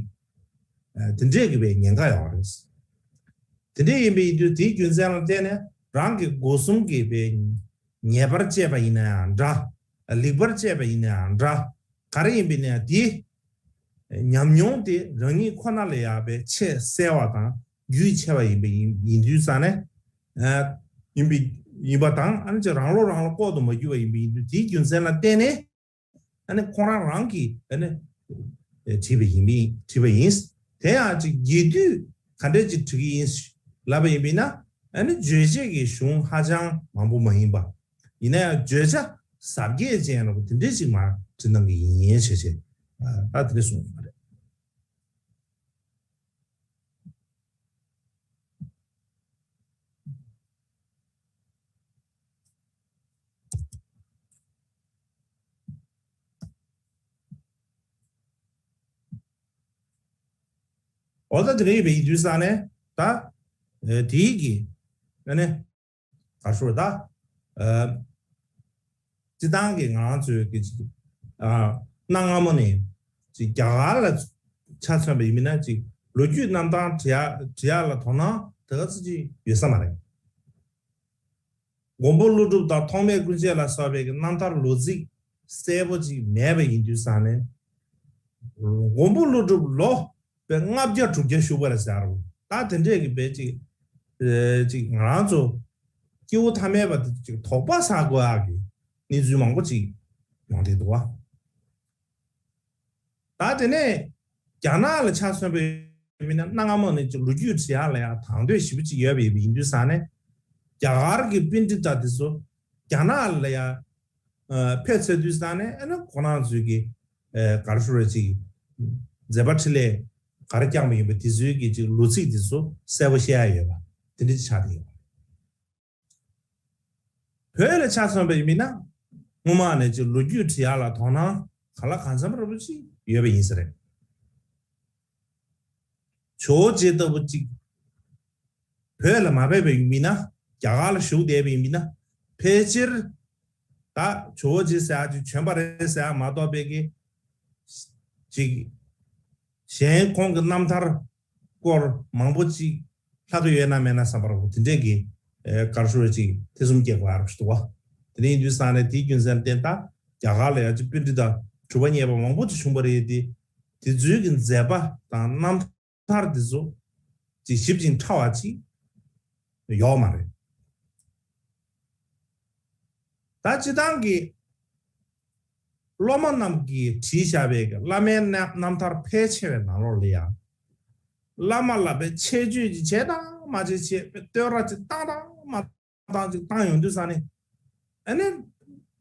དེ་འདྲས་ཀྱི་བའི་ཉེན་ཁ་ཡོད་རེད། དེ་འདྲས་ཡིན་པའི་ཡིན་དུས་དེའི་རྒྱུ་མཚན་ལ་བརྟེན་ནས་རང་གི་སྒོ་གསུམ་གྱི་བའི་ཉེས་པར་སྤྱད་པ་ཡིན་ན་ཡང་འདྲ། ལེགས་པར་སྤྱད་པ་ཡིན་ན་ཡང་འདྲ། ག་རེ་ཡིན་པའི་ནས་དེ། ཉམས་མྱོང་དེ་རང་ཉིད་ཁོ་ན་ལ་ཡག་པའི་ཆེས་གསལ་བ་དང་རྒྱུས་ཆེ་བ་ཡིན་པ་ཡིན་ཡིན་དུས་ཙང་ནས། ཡིན་པའི་ཡིན་པ་དང་ཨ་ནི་ཅིག་རང་བློ་རང་ལ་ལྐོག་ཏུ་མ་གྱུར་བ་ཡིན་པ་ཡིན་དུས་དེའི་རྒྱུ་མཚན་ལ་བརྟེན་ནས། ཨ་ནི་ཁོང་རང་རང་གིས་ཨ་ནི་བྲིས་པ་ཡིན་པས་བྲིས་པ་ཡིན། དེ་ཡང་ཅིག་རྒྱས་བསྡུས་ག་འདྲས་ཅིག་བྲིས་ཀྱི་ཡིན་ལབ་པ་ཡིན་པས་ན། ཨ་ནི་བརྗོད་བྱེད་ཀྱི་གཞུང་ཧ་ཅང་མང་པོ་མ་ཡིན་པ། ཡིན་ན་ཡང་བརྗོད་བྱ་ཟབ་རྒྱས་ཅན་རོ་དེ་འདྲས་ཅིག་མ་བྲིས་གནང་གི་ཡིན་ཞེས་བྱས། ད་དེ་འདྲས་གསུངས་ཡོད་པ་རེད། འོ་ད་དེ་འདྲ་ཡིན་པའི་ཡིན་དུས་ཙང་ནས་ད། དེའི་གི་ཨ་ནི། ག་ཞུ་ད། སྤྱི་བཏང་གི་ང་རང་ཚོའི་གི་ཅིག་གནའ་སྔ་མོ་ནས་ཅིག་རྒྱ་གར་ལ་ཆ་མཚོན་པ་ཡིན་མིན་ན་ཅིག་ལོ་རྒྱུས་རྣམ་ཐར་བྲི་ཡ་བྲི་ཡ་ལ་དོ་སྣང་དེ་ག་ཚོད་ཅིག་ཡོད་ས་མ་རེད། མགོན་པོ་ཀླུ་སྒྲུབ་དང་ཐོགས་མེད་ཀུན་རྒྱལ་ལ་སོགས་པའི་གི་རྣམ་ཐར་ལོ་ཚིགས་གསལ་པོ་ཅིག་མེད་པ་ཡིན་དུས་ཙང་ནས། མགོན་པོ་ཀླུ་སྒྲུབ་ལོ་པའི་ལྔ་བརྒྱ་དྲུག་བརྒྱ་བཞུགས་པ་རེད་ཟེར་རོ། ད་དེ་འདྲས་ཀྱི་བས་ཅིག་ཅིག་ང་རང་ཚོ་སྐྱེ་བོ་ཐ་མལ་པ་དེ་ཅིག་དོགས་པ་ཟ་དགོས་ཡག་གི་གནས་ཚུལ་མང་པོ་ཅིག་ཡོང་བསྡད་འདུག་བ། ད་དེ་ནས་རྒྱ་ནག་ལ་ཆ་མཚོན་པའི་མི་སྣ་གནའ་སྔ་མོ་ནས་ཅིག་ལོ་རྒྱུས་བྲི་ཡག་ལ་ཡང་དང་དོད་ཞེ་པོ་ཅིག་ཡོད་པའི་ཡིན་དུས་ཙང་ནས། རྒྱ་གར་གྱི་པཎྜི་ཏ་དེ་ཚོ་རྒྱ་ནག་ལ་ཡང་ཕེབས་ཚར་དུས་ཙང་ནས་ཨ་ནི་ཁོ་རང་ཚོའི་གི་ག་རེ་ཞུ་རེད་ཅིག་མཛད་པ་འཕྲིན་ལས་ག་རེ་བསྐྱངས་པ་ཡིན་པ་དེ་ཚོའི་གི་ཅིག་ལོ་ཚིགས་དེ་ཚོ་གསལ་པོ་བཤད་ཡ་ཡོད་པ་དེ་འདྲ་ཅིག་ཆགས་བསྡད་ཡོད་པ། བོད་ལ་ཆ་མཚོན་པ་ཡིན་མིན་ན། སྔོན་མ་ནས་ཅིག་ལོ་རྒྱུས་བྲི་ཡག་ལ་དོ་སྣང་གང་ལ་གང་འཚམ་ར་པོ་ཅིག་ཡོད་པ་ཡིན་ས་རེད། ཇོ་བོ་རྗེ་ལྟ་བུ་ཅིག་བོད་ལ་མ་ཕེབས་པ་ཡིན་མིན་ན། རྒྱ་གར་ལ་བཞུགས་བསྡད་པ་ཡིན་མིན་ན། ཕལ་ཆེར་ད་ཇོ་བོ་རྗེ་ཟེར་ཡག་ཅིག་བྱོན་པ་རེད་ཟེར་ཡག་མ་གཏོགས་པའི་གི་ཅིག་གཞན་ཁོང་གི་རྣམ་ཐར་སྐོར་མང་པོ་ཅིག་ལྷག་གི་ཡོད་ན་མེད་ན་བསམ་པར་དེ་འདྲས་ཀྱི་ག་རེ་ཞུ་རེད་ཅིག་ཐེ་ཚོམ་སྐྱེ་དགོས་ཡག་རེད་འདུག་བ། དེ་ཡིན་དུས་ཙང་ནས་དེའི་རྒྱུ་མཚན་ལ་བརྟེན་ད་རྒྱ་གར་ལ་ཡང་ཅིག་པཎྜི་ཏ་གྲུབ་པ་བརྙེས་པ་མང་པོ་ཅིག་བྱུང་བ་རེད་དེ། དེ་ཚོའི་གི་མཛད་པ་དང་རྣམ་ཐར་དེ་ཚོ་ཅིག་ཞིབ་ཅིང་ཕྲ་བ་ཅིག་ཡོད་མ་རེད། ད་སྤྱིར་བཏང་གི་སློབ་མ་རྣམས་ཀྱིས་བྲིས་བཞག་པའི་གི་བླ་མའི་རྣམ་རྣམ་ཐར་ཕལ་ཆེ་བའི་ནང་ལོགས་ལ་ཡང་། བླ་མ་ལ་པའི་ཆེ་བརྗོད་ཅིག་བྱས་དང་མ་བྱས་བྱས་པའི་བསྟོད་ར་ཅིག་བཏང་དང་མ་བཏང་ཅིག་བཏང་ཡོང་དུས་ཙང་ནས། ཨ་ནི་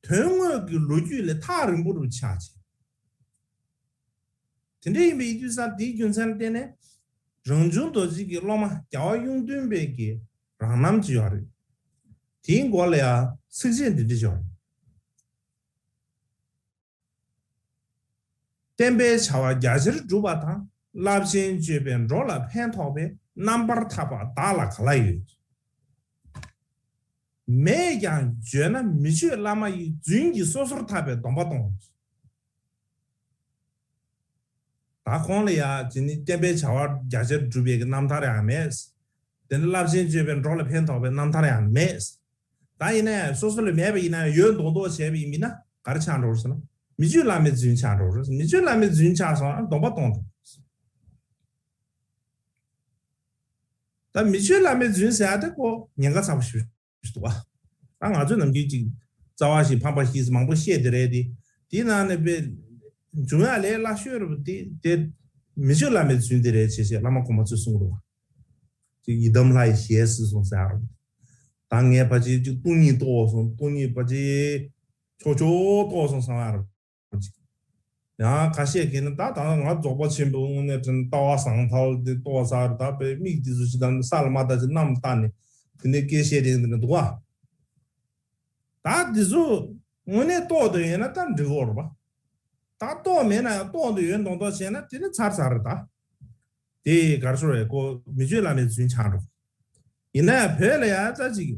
དོན་དངོས་ཀྱི་ལོ་རྒྱུས་ལས་ཐག་རིང་པོ་རུ་ཆགས་བྱས། དེ་འདྲ་ཡིན་པའི་དུས་ཙང་དེའི་རྒྱུ་མཚན་ལ་བརྟེན་ནས། རང་བྱུང་རྡོ་རྗེ་གི་སློབ་མ་རྒྱལ་བ་གཡུང་སྟོན་པའི་གི་རང་རྣམ་ཅིག་ཡོད་རེད། དེའི་མགོ་ལ་ཡང་ཚིགས་བཅད་འདི་འདྲ་ཅིག་ཡོད་རེད། བསྟན་པའི་བྱ་བ་རྒྱ་ཆེར་སྒྲུབ་པ་དང་། རླབས་ཆེན་སྤྱོད་པས་འགྲོ་ལ་ཕན་ཐོགས་པའི། རྣམ་པར་ཐར་པ་བདག་ལ་ག་ལ་ཡོད། མེད་ཀྱང་བརྗོད་ན་མི་ཆོས་བླ་མ་ཡི། རྫུན་གྱིས་སོ་སོར་ཐར་པའི་སྡོམ་པ་གཏོང་། ད་ཁོང་ལ་ཡ་ཅི་ནི་བསྟན་པའི་བྱ་བ་རྒྱ་ཆེར་སྒྲུབ་པའི་གི་རྣམ་ཐར་ཡང་མེད། དེ་ནི་རླབས་ཆེན་སྤྱོད་པས་འགྲོ་ལ་ཕན་ཐོགས་པའི་རྣམ་ཐར་ཡང་མེད། ད་ཡིན་ན་ཡང་སོ་སོ་ལ་མེད་པ་ཡིན་ན་ཡང་ཡོད་མདོག་མདོག་བྱས་པ་ཡིན་མིན་ན་ག་རེ་ཆགས་འགྲོ་ཟེར་ན། མི་ཆོས་བླ་མའི་རྫུན་ཆགས་འགྲོ་རེད། མི་ཆོས་བླ་མའི་རྫུན་ཆགས་སོང་ན་སྡོམ་པ་གཏོང་འགྲོ། ད་མི་ཆོས་བླ་མའི་རྫུན་ཟེར་ཡ་དེ་ཁོ་ཉེན་ཁ་ཚ་པོ་ཞིག་འདུག་བ། ད་ང་ཚོས་ནམ་རྒྱུན་ཅིག་རྩ་བ་ཞིག་ཕམ་པ་ཞིག་མང་པོ་བཤད་དེ་རེད་དེ། དེའི་ནང་ནས་དཔེ་འབྱུང་ཡ་ལས་སླ་ཤོས་རེད་པ། དེ་དེ་མི་ཆོས་བླ་མའི་རྫུན་དེ་རེད་བྱས་བྱས་བླ་མ་གོང་མ་ཚོས་གསུང་གི་འདུག་བ། ཅིག་ཡི་དམ་ལྷ་ཡི་ཞལ་གཟིགས་སོང་ཟེར་ཡ་རེད། ད་ངས་ཕལ་ཆེར་ཅིག་སྟོང་ཉིད་རྟོགས་སོང་། སྟོང་ཉིད་ཕལ་ཆེར་ཆོག་ཆོག་རྟོགས་སོང་བསམ་ཡ་རེད། ཅིག་ཡང་ཁ་ཤས་ཀྱིས་ནི་ད་ད་ང་རྫོགས་པ་ཆེན་པོའི་དངོས་གནས་དྲན་ལྟ་བ་བཟང་ཐལ་དེ་རྟོགས་ཚར། ད་དཔེ་མིག་འདི་ཚོ་ཅིག་ད་ས་ལ་མ་ལྟ་ཅིག་གནམ་ལྟ་ནས་དེ་འདྲའི་སྐད་བཤད་དེ་འདི་འདྲ་འདུག་བ། ད་འདི་ཚོ་དངོས་གནས་རྟོགས་འདོད་ཡོད་ན་ད་འགྲིག་གོ་རེད་པ། ད་རྟོགས་མེད་ན་ཡང་རྟོགས་འདོད་ཡོད་མདོག་མདོག་བྱས་ན་དེ་ནི་ཚར་ཚར་རེད་ད། དེ་གར་ཤོར་བའི་ཁོ་མི་ཆོས་བླ་མའི་རྫུན་ཆགས་འགྲོ། ཡིན་ན་ཡང་བོད་ལ་ཡང་ཙ་ཅིག་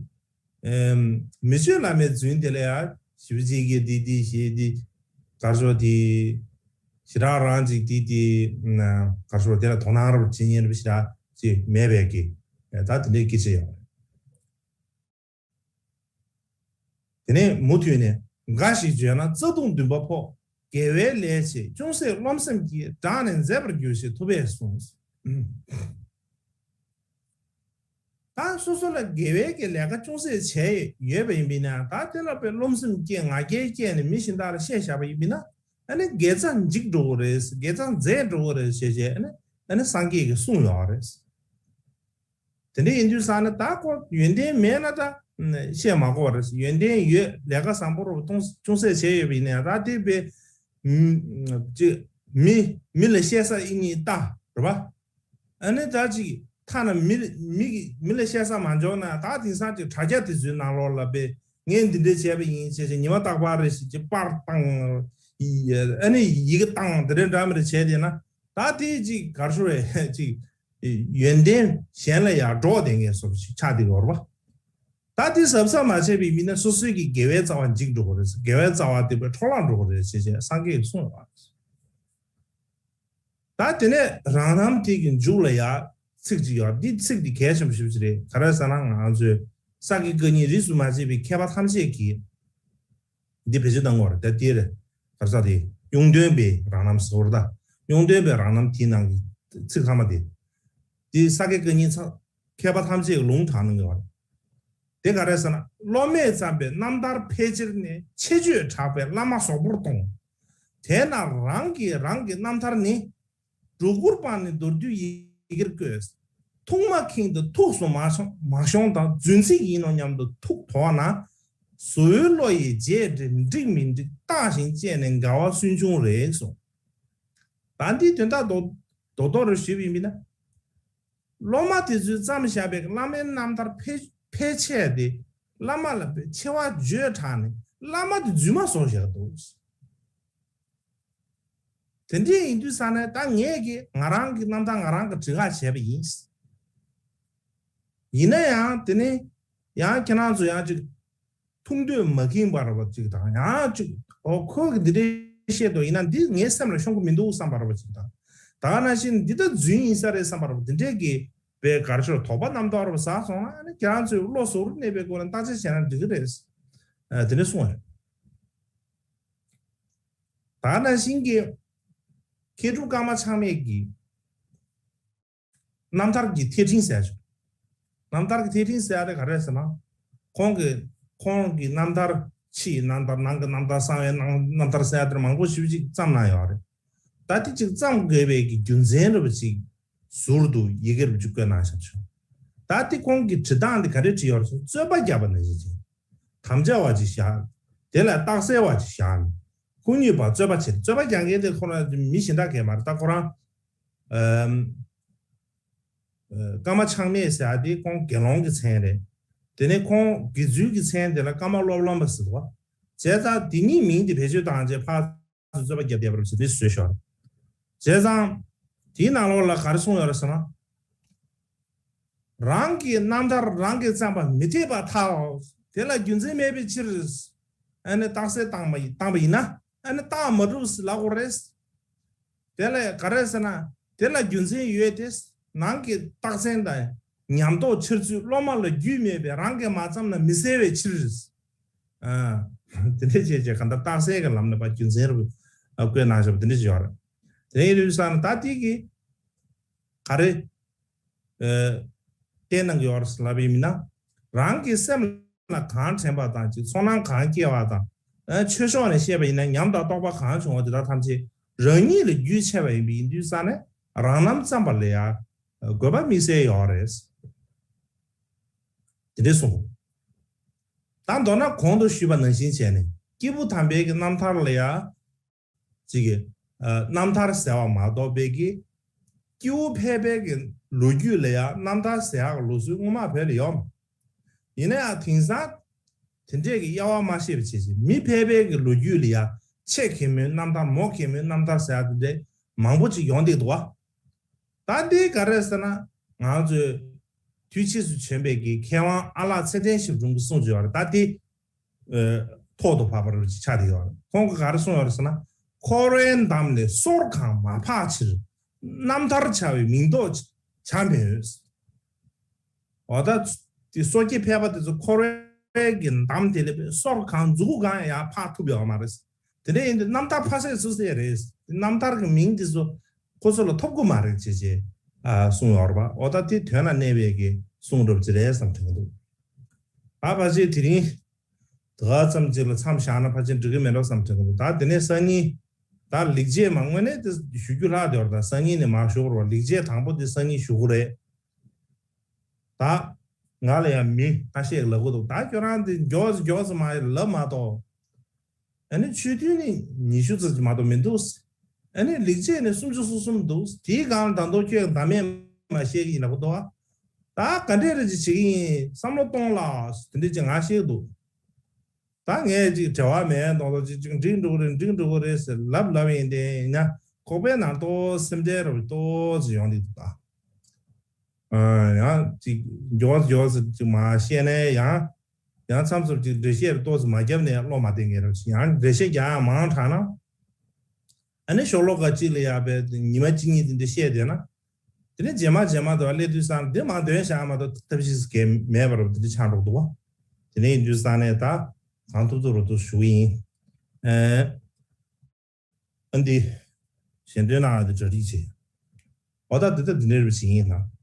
ཨེམ། མི་ཆོས་བླ་མའི་རྫུན་དེ་ལ་ཡང་ཞིབ་ཅིག་གིས་འདི་འདི་ཞེས་འདི་གར་ཤོར་དེ་ཞེ་དྲག་རང་ཅིག་འདི་འདི་གར་ཤོར་དེ་ལ་དོ་སྣང་རབ་བྱེད་མཁན་རབ་ཞེ་དྲག་ཅིག་མེད་པའི་གི་ད་དེ་འདྲའི་སྐད་ཆ་ཡོང་། དེ་ནས་མུ་མཐུད་ནས་འགའ་ཞིག་བརྗོད་ན་རྩ་ལྟུང་འདུན་པ་ཕོག་དགེ་བའི་ལས་བྱས་ཅུང་ཟད་རློམ་སེམས་ཀྱིས་བསྒྲགས་ནས་མཛད་པར་འགྱུར་ཞེས་ཐུབ་པས་གསུངས། ད་སོ་སོ་ལ་དགེ་བའི་གི་ལས་ཀ་ཅུང་ཟད་བྱས་ཡོད་པ་ཡིན་པས་ན་ད་དེ་ལ་དཔེ་རློམ་སེམས་སྐྱེས་ང་རྒྱལ་སྐྱེས་ནས་མི་གཞན་དག་ལ་བཤད་བཞག་པ་ཡིན་པས་ན་ཨ་ནི་དགེ་རྩ་འཇིག་འགྲོ་གི་རེད། དགེ་རྩ་འཛད་འགྲོ་གི་རེད་ཞེས་བྱས་ཨ་ནི་ཨ་ནི་སངས་རྒྱས་ཀྱིས་གསུངས་ཡོད་རེད། དེ་འདྲ་ཡིན་དུས་ཙང་ནས་ད་ཁོ་ཡོན་ཏན་མེད་ན་ད་བཤད་མ་དགོས་པ་རེད། ཡོན་ཏན་ཡོད་ལས་ཀ་བཟང་པོ་རུ་གཏོང་ཅུང་ཟད་བྱས་ཡོད་པ་ཡིན་ན་ཡང་ད་དེ་དཔེ་ཅིག་མི་མི་ལ་བཤད་ས་ཨི་ནི་ལྟ་རེད་པ། ཨ་ནི་ད་ཅིག་ཐ་ན་མི་མི་གི་མི་ལ་བཤད་ས་མ་འཇོག་ན་ད་དེང་སང་ཅིག་དྲ་རྒྱ་དེ་ཚོའི་ནང་ལོགས་ལ་དཔེ་ངས་འདི་འདྲ་བྱས་པ་ཡིན་བྱས་བྱས་ཉི་མ་རྟག་པར་རེ་ཞིག་ཅིག་པར་བཏང་ཨ་ནི་ཡི་གེ་བཏང་དེ་འདྲ་འདྲ་མི་འདྲ་བྱས་བསྡད་ན་ད་དེ་ཅིག་གར་ཤོར་བའི་ཅིག་ཡོན་ཏན་གཞན་ལ་ཡང་འགྲོགས་བསྡད་མཁན་བཟོ་འདྲ་ཞིག་ཆགས་བསྡད་ཡོད་རེད་པ། ད་དེ་གཟབ་གཟབ་མ་བྱས་པའི་མི་ན་སོ་སོའི་གི་དགེ་བའི་རྩ་བ་འཇིག་འགྲོ་གི་རེད། དགེ་བའི་རྩ་བ་དེ་དཔེ་འཕྲོ་བརླག་འགྲོ་གི་རེད་ཅེས་བྱས་སངས་རྒྱས་ཀྱིས་གསུངས་ཡོད་པ། ད་དེ་ནས་རང་རྣམ་དེ་གི་མཇུག་ལ་ཡང་ཚིག་ཅིག་ཡོད། འདི་ཚིག་འདི་གལ་ཆེན་པོ་ཞེ་པོ་ཅིག་རེད། ག་རེ་ཟེར་ན་ང་ཚོས་ས་དགེ་བཀའ་རྙིང་རིས་སུ་མ་ཆད་པའི་མཁས་པ་ཐམས་ཅད་ཀྱིས། འདི་བེད་སྤྱོད་གཏང་དགོས་རེད། ད་དེ་རེད། ག་རེ་ཟེར་དེ་གཡུང་སྟོན་པའི་རང་རྣམ་ཟེར་བ་རེད་ད། གཡུང་སྟོན་པའི་རང་རྣམ་དེའི་ནང་གི་ཚིག་ཚང་མ་དེ། དེ་ས་དགེ་བཀའ་རྙིང་ཚང་མཁས་པ་ཐམས་ཅད་ཀྱིས་ལུང་དྲངས་གནང་གི་ཡོད་རེད། དེ་ག་རེ་ཟེར་ན་སློབ་མས་བརྩམས་པའི་རྣམ་ཐར་ཕལ་ཆེར་ནི་ཆེ་བརྗོད་དྲག་པས་བླ་མ་ཟོག་པོར་གཏོང་། དེས་ན་རང་གིས་རང་གི་རྣམ་ཐར་ནི། སྒྲོ་སྐུར་སྤངས་ནས་མདོར་བསྡུས་ཡི་གེར་བཀོད། ཐུགས་མ་ཁེངས་ཏེ་ཐུགས་སུ་མ་ཤོང་མ་ཤོང་དང་རྫུན་ཚིག་ཡིན་ནོ་སྙམ་དུ་ཐུགས་དོགས་ན། བཟོ་བོའི་བློ་ཡིས་རྗེས་འདྲི་འགྲིག་མི་འགྲིག་བརྟག་ཅིང་དཔྱད་ནས་འགལ་བ་སུན་ཕྱུང་རེད་གསུངས། ད་འདིའི་དོན་དག་རྡོག་རྡོག་རྡོག་རེ་ཞུས་པ་ཡིན་ན། སློབ་མ་དེ་ཚོས་བརྩམས་བཞག་པའི་བླ་མའི་རྣམ་ཐར་ཕལ་ཕལ་ཆེ་དེ་བླ་མ་ལ་ཆེ་བ་བརྗོད་དྲགས་ནས་བླ་མ་དེ་རྫུན་མ་བཟོ་བཞག་འདུག། དེ་འདྲ་ཡིན་དུས་ཙང་ནས་ད་ངས་ཀྱིས་ང་རང་གི་རྣམ་ཐར་ང་རང་གིས་བྲིས་ཁ་བྱས་པ་ཡིན། ཡིན་ན་ཡང་དེ་ནི་ཡང་ཁྱེད་རང་ཚོ་ཡང་ཅིག་ཐུགས་འདོད་མ་ཁེངས་པ་ར་བ་ཅིག་དང་ཡང་ཅིག་ཨོ་ཁོ་གིས་འདི་འདྲ་བཤད་འདུག་ཡིན་ན་འདི་ངའི་སེམས་ལ་ཤོང་གི་མི་འདུག་བསམ་པ་ར་བ་ཅིག་དང་། ད་ག་ནང་བཞིན་འདི་ད་རྫུན་ཡིན་ས་རེད་བསམ་པ་ར་བ་འདི་འདྲས་ཀྱི་པའི་གར་ཤོར་དོགས་པ་རྣམ་རྟོག་ར་བ་ཟག་སོང་ན་ཨ་ནི་ཁྱེད་རང་ཚོས་བློ་གཟུ་བོར་གནས་པའི་སྒོ་ནས་བརྟག་དཔྱད་བྱས་ན་འགྲིག་གི་རེད། ཨ་དེ་འདྲ་གསུངས་པ་རེད། ད་ནང་བཞིན་གྱི་མཁས་གྲུབ་ཀརྨ་ཆགས་མེད་ཀྱི་རྣམ་ཐར་གྱི་ཐད་འཕྲིན་ཟེར་ཡ་ཅིག་རྣམ་ཐར་གྱི་ཐད་འཕྲིན་ཟེར་ཡ་དེ་ག་རེ་རེད་ཟེར་ན། ཁོང་གི་ཁོང་གི་རྣམ་ཐར། ཕྱིའི་རྣམ་ཐར། ནང་གི་རྣམ་ཐར། གསང་བའི་རྣམ་རྣམ་ཐར་ཟེར་ཡ་དེ་མང་པོ་ཞེ་པོ་ཅིག་བརྩམས་གནང་ཡོད་རེད། ད་དེ་ཅིག་བརྩམས་དགོས་པའི་གི་རྒྱུ་མཚན་རེད་པ་ཅིག་ཟུར་དུ་ཡི་གེ་རུ་ཅིག་བཀོད་གནང་བཞག་བྱུང་། ད་དེ་ཁོང་གི་བྲིས་སྟངས་དེ་ག་རེ་བྲིས་ཡོད་རེད་ཟེར་ན། རྩོད་པ་བརྒྱབ་པ་ནང་བཞིན་ཅིག་དམ་བཅའ་བ་ཅིག་བཞག་དེ་ལ་རྟགས་གསལ་བ་ཅིག་བཞག་ནས། ཁོ་གཉིས་བར་རྩོད་པ་བྱེད། རྩོད་པ་རྒྱག་མཁན་དེ་ཁོ་རང་མི་གཞན་དག་གས་མ་རེད། ད་ཁོ་རང་ཨམ། ཨ། ཀརྨ་ཆགས་མེད་ཟེར་ཡ་དེ་ཁོང་དགེ་སློང་གི་མཚན་རེད། དེ་ནས་ཁོང་དགེ་ཚུལ་གྱི་མཚན་དེ་ལ་ཀརྨ་སློབ་ལམ་པ་ཟེར་བ། བྱས་ཙང་དེ་གཉིས་མིང་དེ་བེད་སྤྱོད་བཏང་རྗེས་ཕར་ཚུར་རྩོད་པ་བརྒྱབ་བསྡད་པ་རེད་ཟེར་དེ་བཟོས་ཤག་བྱས་ཙང་དེའི་ནང་ལོགས་ལ་ག་རེ་གསུངས་ཡོད་རེད་ཟེར་ན། རང་གི་རྣམ་ཐར་རང་གིས་བརྩམས་པ་མི་འཐད་པར་ཐལ། དེ་ལ་རྒྱུ་མཚན་མེད་པའི་ཕྱིར། ཨ་ནི་རྟགས་གསལ་བཏང་བ་ཡིན། བཏང་བ་ཡིན་ན་ཨ་ནི་རྟགས་མ་གྲུབ་ཟེར་ལབ་དགོས་རེད། དེ་ལས་ག་རེ་ཟེར་ན། དེ་ལ་རྒྱུ་མཚན་ཡོད་དེ། ནང་གི་རྟགས་མཚན་དང་ཉམས་རྟོགས་འཆར་ཚུལ་སློབ་མ་ལ་རྒྱུས་མེད་པས་རང་གིས་མ་བརྩམས་ན་མི་གསལ་བའི་ཕྱིར། ཨ། དེ་འདྲ་བྱས་བྱས་གང་ལྟར་རྟགས་གསལ་གྱི་ལམ་ནས་ཕར་རྒྱུ་མཚན་རུ་བཀོད་གནང་བཞག་པ་དེ་འདྲ་ཞིག་ཡོད་རེད། དེ་ཡིན་དུས་ཙང་ད་དེ་གི་ག་རེ། ཨ། བསྟན་གནང་གི་ཡོད་རེད་ལབ་པ་ཡིན་ན། རང་གི་སེམས་ལ་གང་དྲན་པ་དང་ཅིག་ཚོར་སྣང་གང་སྐྱེ་བ་དང་། ཨ། ཆོས་ཕྱོགས་ནས་བཤད་པ་ཡིན་ན་ཉམས་དང་རྟོགས་པ་གང་བྱུང་བ་དེ་དག་ཐམས་ཅད་རང་ཉིད་ལ་རྒྱུས་ཆེ་བ་ཡིན་པ་ཡིན་དུས་ཙང་ནས་རང་རྣམ་བརྩམས་པ་ལ་ཡང་དགོས་པ་དམིགས་བསལ་ཡོད་རེད། དེ་འདྲས་གསུངས། ད་མདོར་ན་གོང་དུ་ཞུས་པ་ནང་བཞིན་བྱས་ནས་སྐྱེས་བུ་དམ་པའི་གི་རྣམ་ཐར་ལ་ཡང་། ཅིག་གི། ཨ། རྣམ་ཐར་ཟེར་བ་མ་གཏོགས་པའི་གི། སྐྱེ་བོ་ཕལ་པའི་གི་ལོ་རྒྱུས་ལ་ཡང་རྣམ་ཐར་ཟེར་ཡག་གི་ལུགས་སྲོལ་སྔོན་མ་བོད་ལ་ཡོད་མ། ཡིན་ན་ཡང་དེང་སང་། དེ་འདྲས་ཀྱི་དབྱེ་བ་མ་ཤེས་པ་བྱས་ཤིང་མི་ཕལ་པའི་གི་ལོ་རྒྱུས་ལ་ཡང་ཆེ་གེ་མོའི་རྣམ་ཐར་མོ་གེ་མོའི་རྣམ་ཐར་ཟེར་ཡག་དེ་འདྲས་མང་པོ་ཅིག་ཡོང་བསྡད་འདུག་བ། ད་འདི་ག་རེ་ཟེར་ན་ང་ཚོས་དུས་ཕྱིས་སུ་བྱོན་པའི་གི་མཁས་དབང་ཨ་ལགས་ཚེ་བརྟན་ཞབས་དྲུང་གིས་གསུངས་ཡོད་རེད། ད་འདི། ཨ། ཐོག་ཏུ་བབས་པ་རུ་ཆགས་བསྡད་ཡོད་རེད། ཁོང་གིས་ག་རེ་གསུངས་ཡོད་རེད་ཟེར་ན། འཁོར་བའི་འདམ་ལས་སོར་གང་མ་འཕགས་ཕྱིར། རྣམ་ཐར་བྱ་བའི་མིང་འདོགས་བྱ་མི་འོས། འོ་ད། དེ་སོ་སྐྱེ་ཕལ་པ་དེ་ཚོ་འཁོར་བའི་གི་འདམ་དེ་ལས་སོར་གང་མཛུ་གུ་གང་ཡང་འཕགས་ཐུབ་ཡོད་མ་རེད། དེ་འདྲ་ཡིན་དུས་རྣམ་ཐར་ཕ་སེ་སུ་སེ་རེད། རྣམ་ཐར་གྱི་མིང་དེ་ཚོ་ཁོ་ཚོ་ལ་ཐོབ་ཀྱི་མ་རེད་ཅེས་ཅེས་ཨ་གསུངས་ཡོད་རེད་པ། འོ་ད་དེ་དོན་ལ་གནས་པའི་གི་གསུང་རབ་ཅིག་རེད་བསམ་དྲན་གྱི་འདུག་ད་ཕལ་ཆེར་དེ་རིང་དེ་ག་ཙམ་ཅིག་ལ་མཚམས་བཞག་ན་ཕལ་ཆེར་འགྲིག་གི་མེད་འགྲོ་བསམ་དྲན་གྱི་འདུག་ད་དེ་ནས་སང་ཉིན་ད་ལེགས་བྱས་མ་དངོས་གནས་དེ་ཞུ་རྒྱུ་ལྷག་བསྡད་ཡོད་རེད། ད་སང་ཉིན་ནས་མར་ཞུ་དགོས་རེད་པ། ལེགས་བྱས་དང་པོ་དེ་སང་ཉིན་ཞུ་དགོས་རེད། ད་ང་ལ་ཡང་མི་ཁ་ཤས་ལབ་གི་འདུག་ད་ཁྱོད་རང་དེ་མགྱོགས་སུ་མགྱོགས་སུ་མ་ལབ་མ་གཏོགས། ཨ་ནི་ཆོས་ཐུན་ནི་ཉི་ཤུ་ཙམ་ཅིག་མ་གཏོགས་མི་འདུག་ཨ་ནི་ལེགས་བྱས་ནི་སུམ་ཅུ་སོ་གསུམ་འདུག་དེའི་སྒང་ལ་ད་དུང་ཁྱོད་ཟླ་མེད་མ་བཤད་ཀྱི་ཡིན་ལབ་གི་འདུག་ད་ག་འདྲས་རེ་ཅིག་བྱེད་ཀྱི་ཡིན་བསམ་བློ་གཏོང་ལ་དེ་འདྲས་ཅིག་ང་བཤད་ཀྱི་འདུག་ད་ངས་ཅིག་འབྲེལ་བ་མེད་མདོག་མདོག་ཅིག་ཅིག་འགྲིག་འགྲོ་གི་རེད། འགྲིག་འགྲོ་གི་རེད་ཟེར་ལབ་ལབ་ཡིན་དེ་ཡིན་ན་ཁོག་པའི་ནང་ཏོག་སེམས་ཁྲལ་རོ་ཏོག་ཙམ་ཡོང་གི་འདུག་ད། ཨ། ཡང་ཅིག་མགྱོགས་མགྱོགས་ཙམ་ཅིག་མ་བཤད་ནས་ཡང་ཡང་མཚམས་མཚམས་ཅིག་འགྲེལ་བཤད་ཏོག་ཙམ་མ་བརྒྱབ་ནས་བློ་མ་བདེ་ངེས་རོ་ཅིག་ཡང་འགྲེལ་བཤད་རྒྱག་ཡང་མང་དྲགས་ན། ཨ་ནི་ཤོ་ལོ་ཀ་གཅིག་ལ་ཡག་པའི་ཉི་མ་གཅིག་གཉིས་དེ་འདྲ་བཤད་བསྡད་ན། དེ་ནས་རྗེས་མ་རྗེས་མ་དུ་བ་སླེབས་དུས་སང་དེ་མ་འདོན་བཞག་མ་གཏོགས་ཐབས་ཤེས་གལ་མེད་པ་རུ་དེ་འདྲ་ཆགས་འགྲོ་འདུག་བ། དེ་ནས་ཡིན་དུས་སང་ནས་ད་གང་ཐུབ་ཐུབ་རུ་ཐུབ་ཞུ་གི་ཡིན། ཨེ། ཨ་འདི། ཞལ་འདོན་གནང་བ་དེ་གྲ་སྒྲིག་བྱས། འོ་ད་འདི་ལྟ་འདི་འདྲའི་རུ་ཞིག་ཡིན་ན།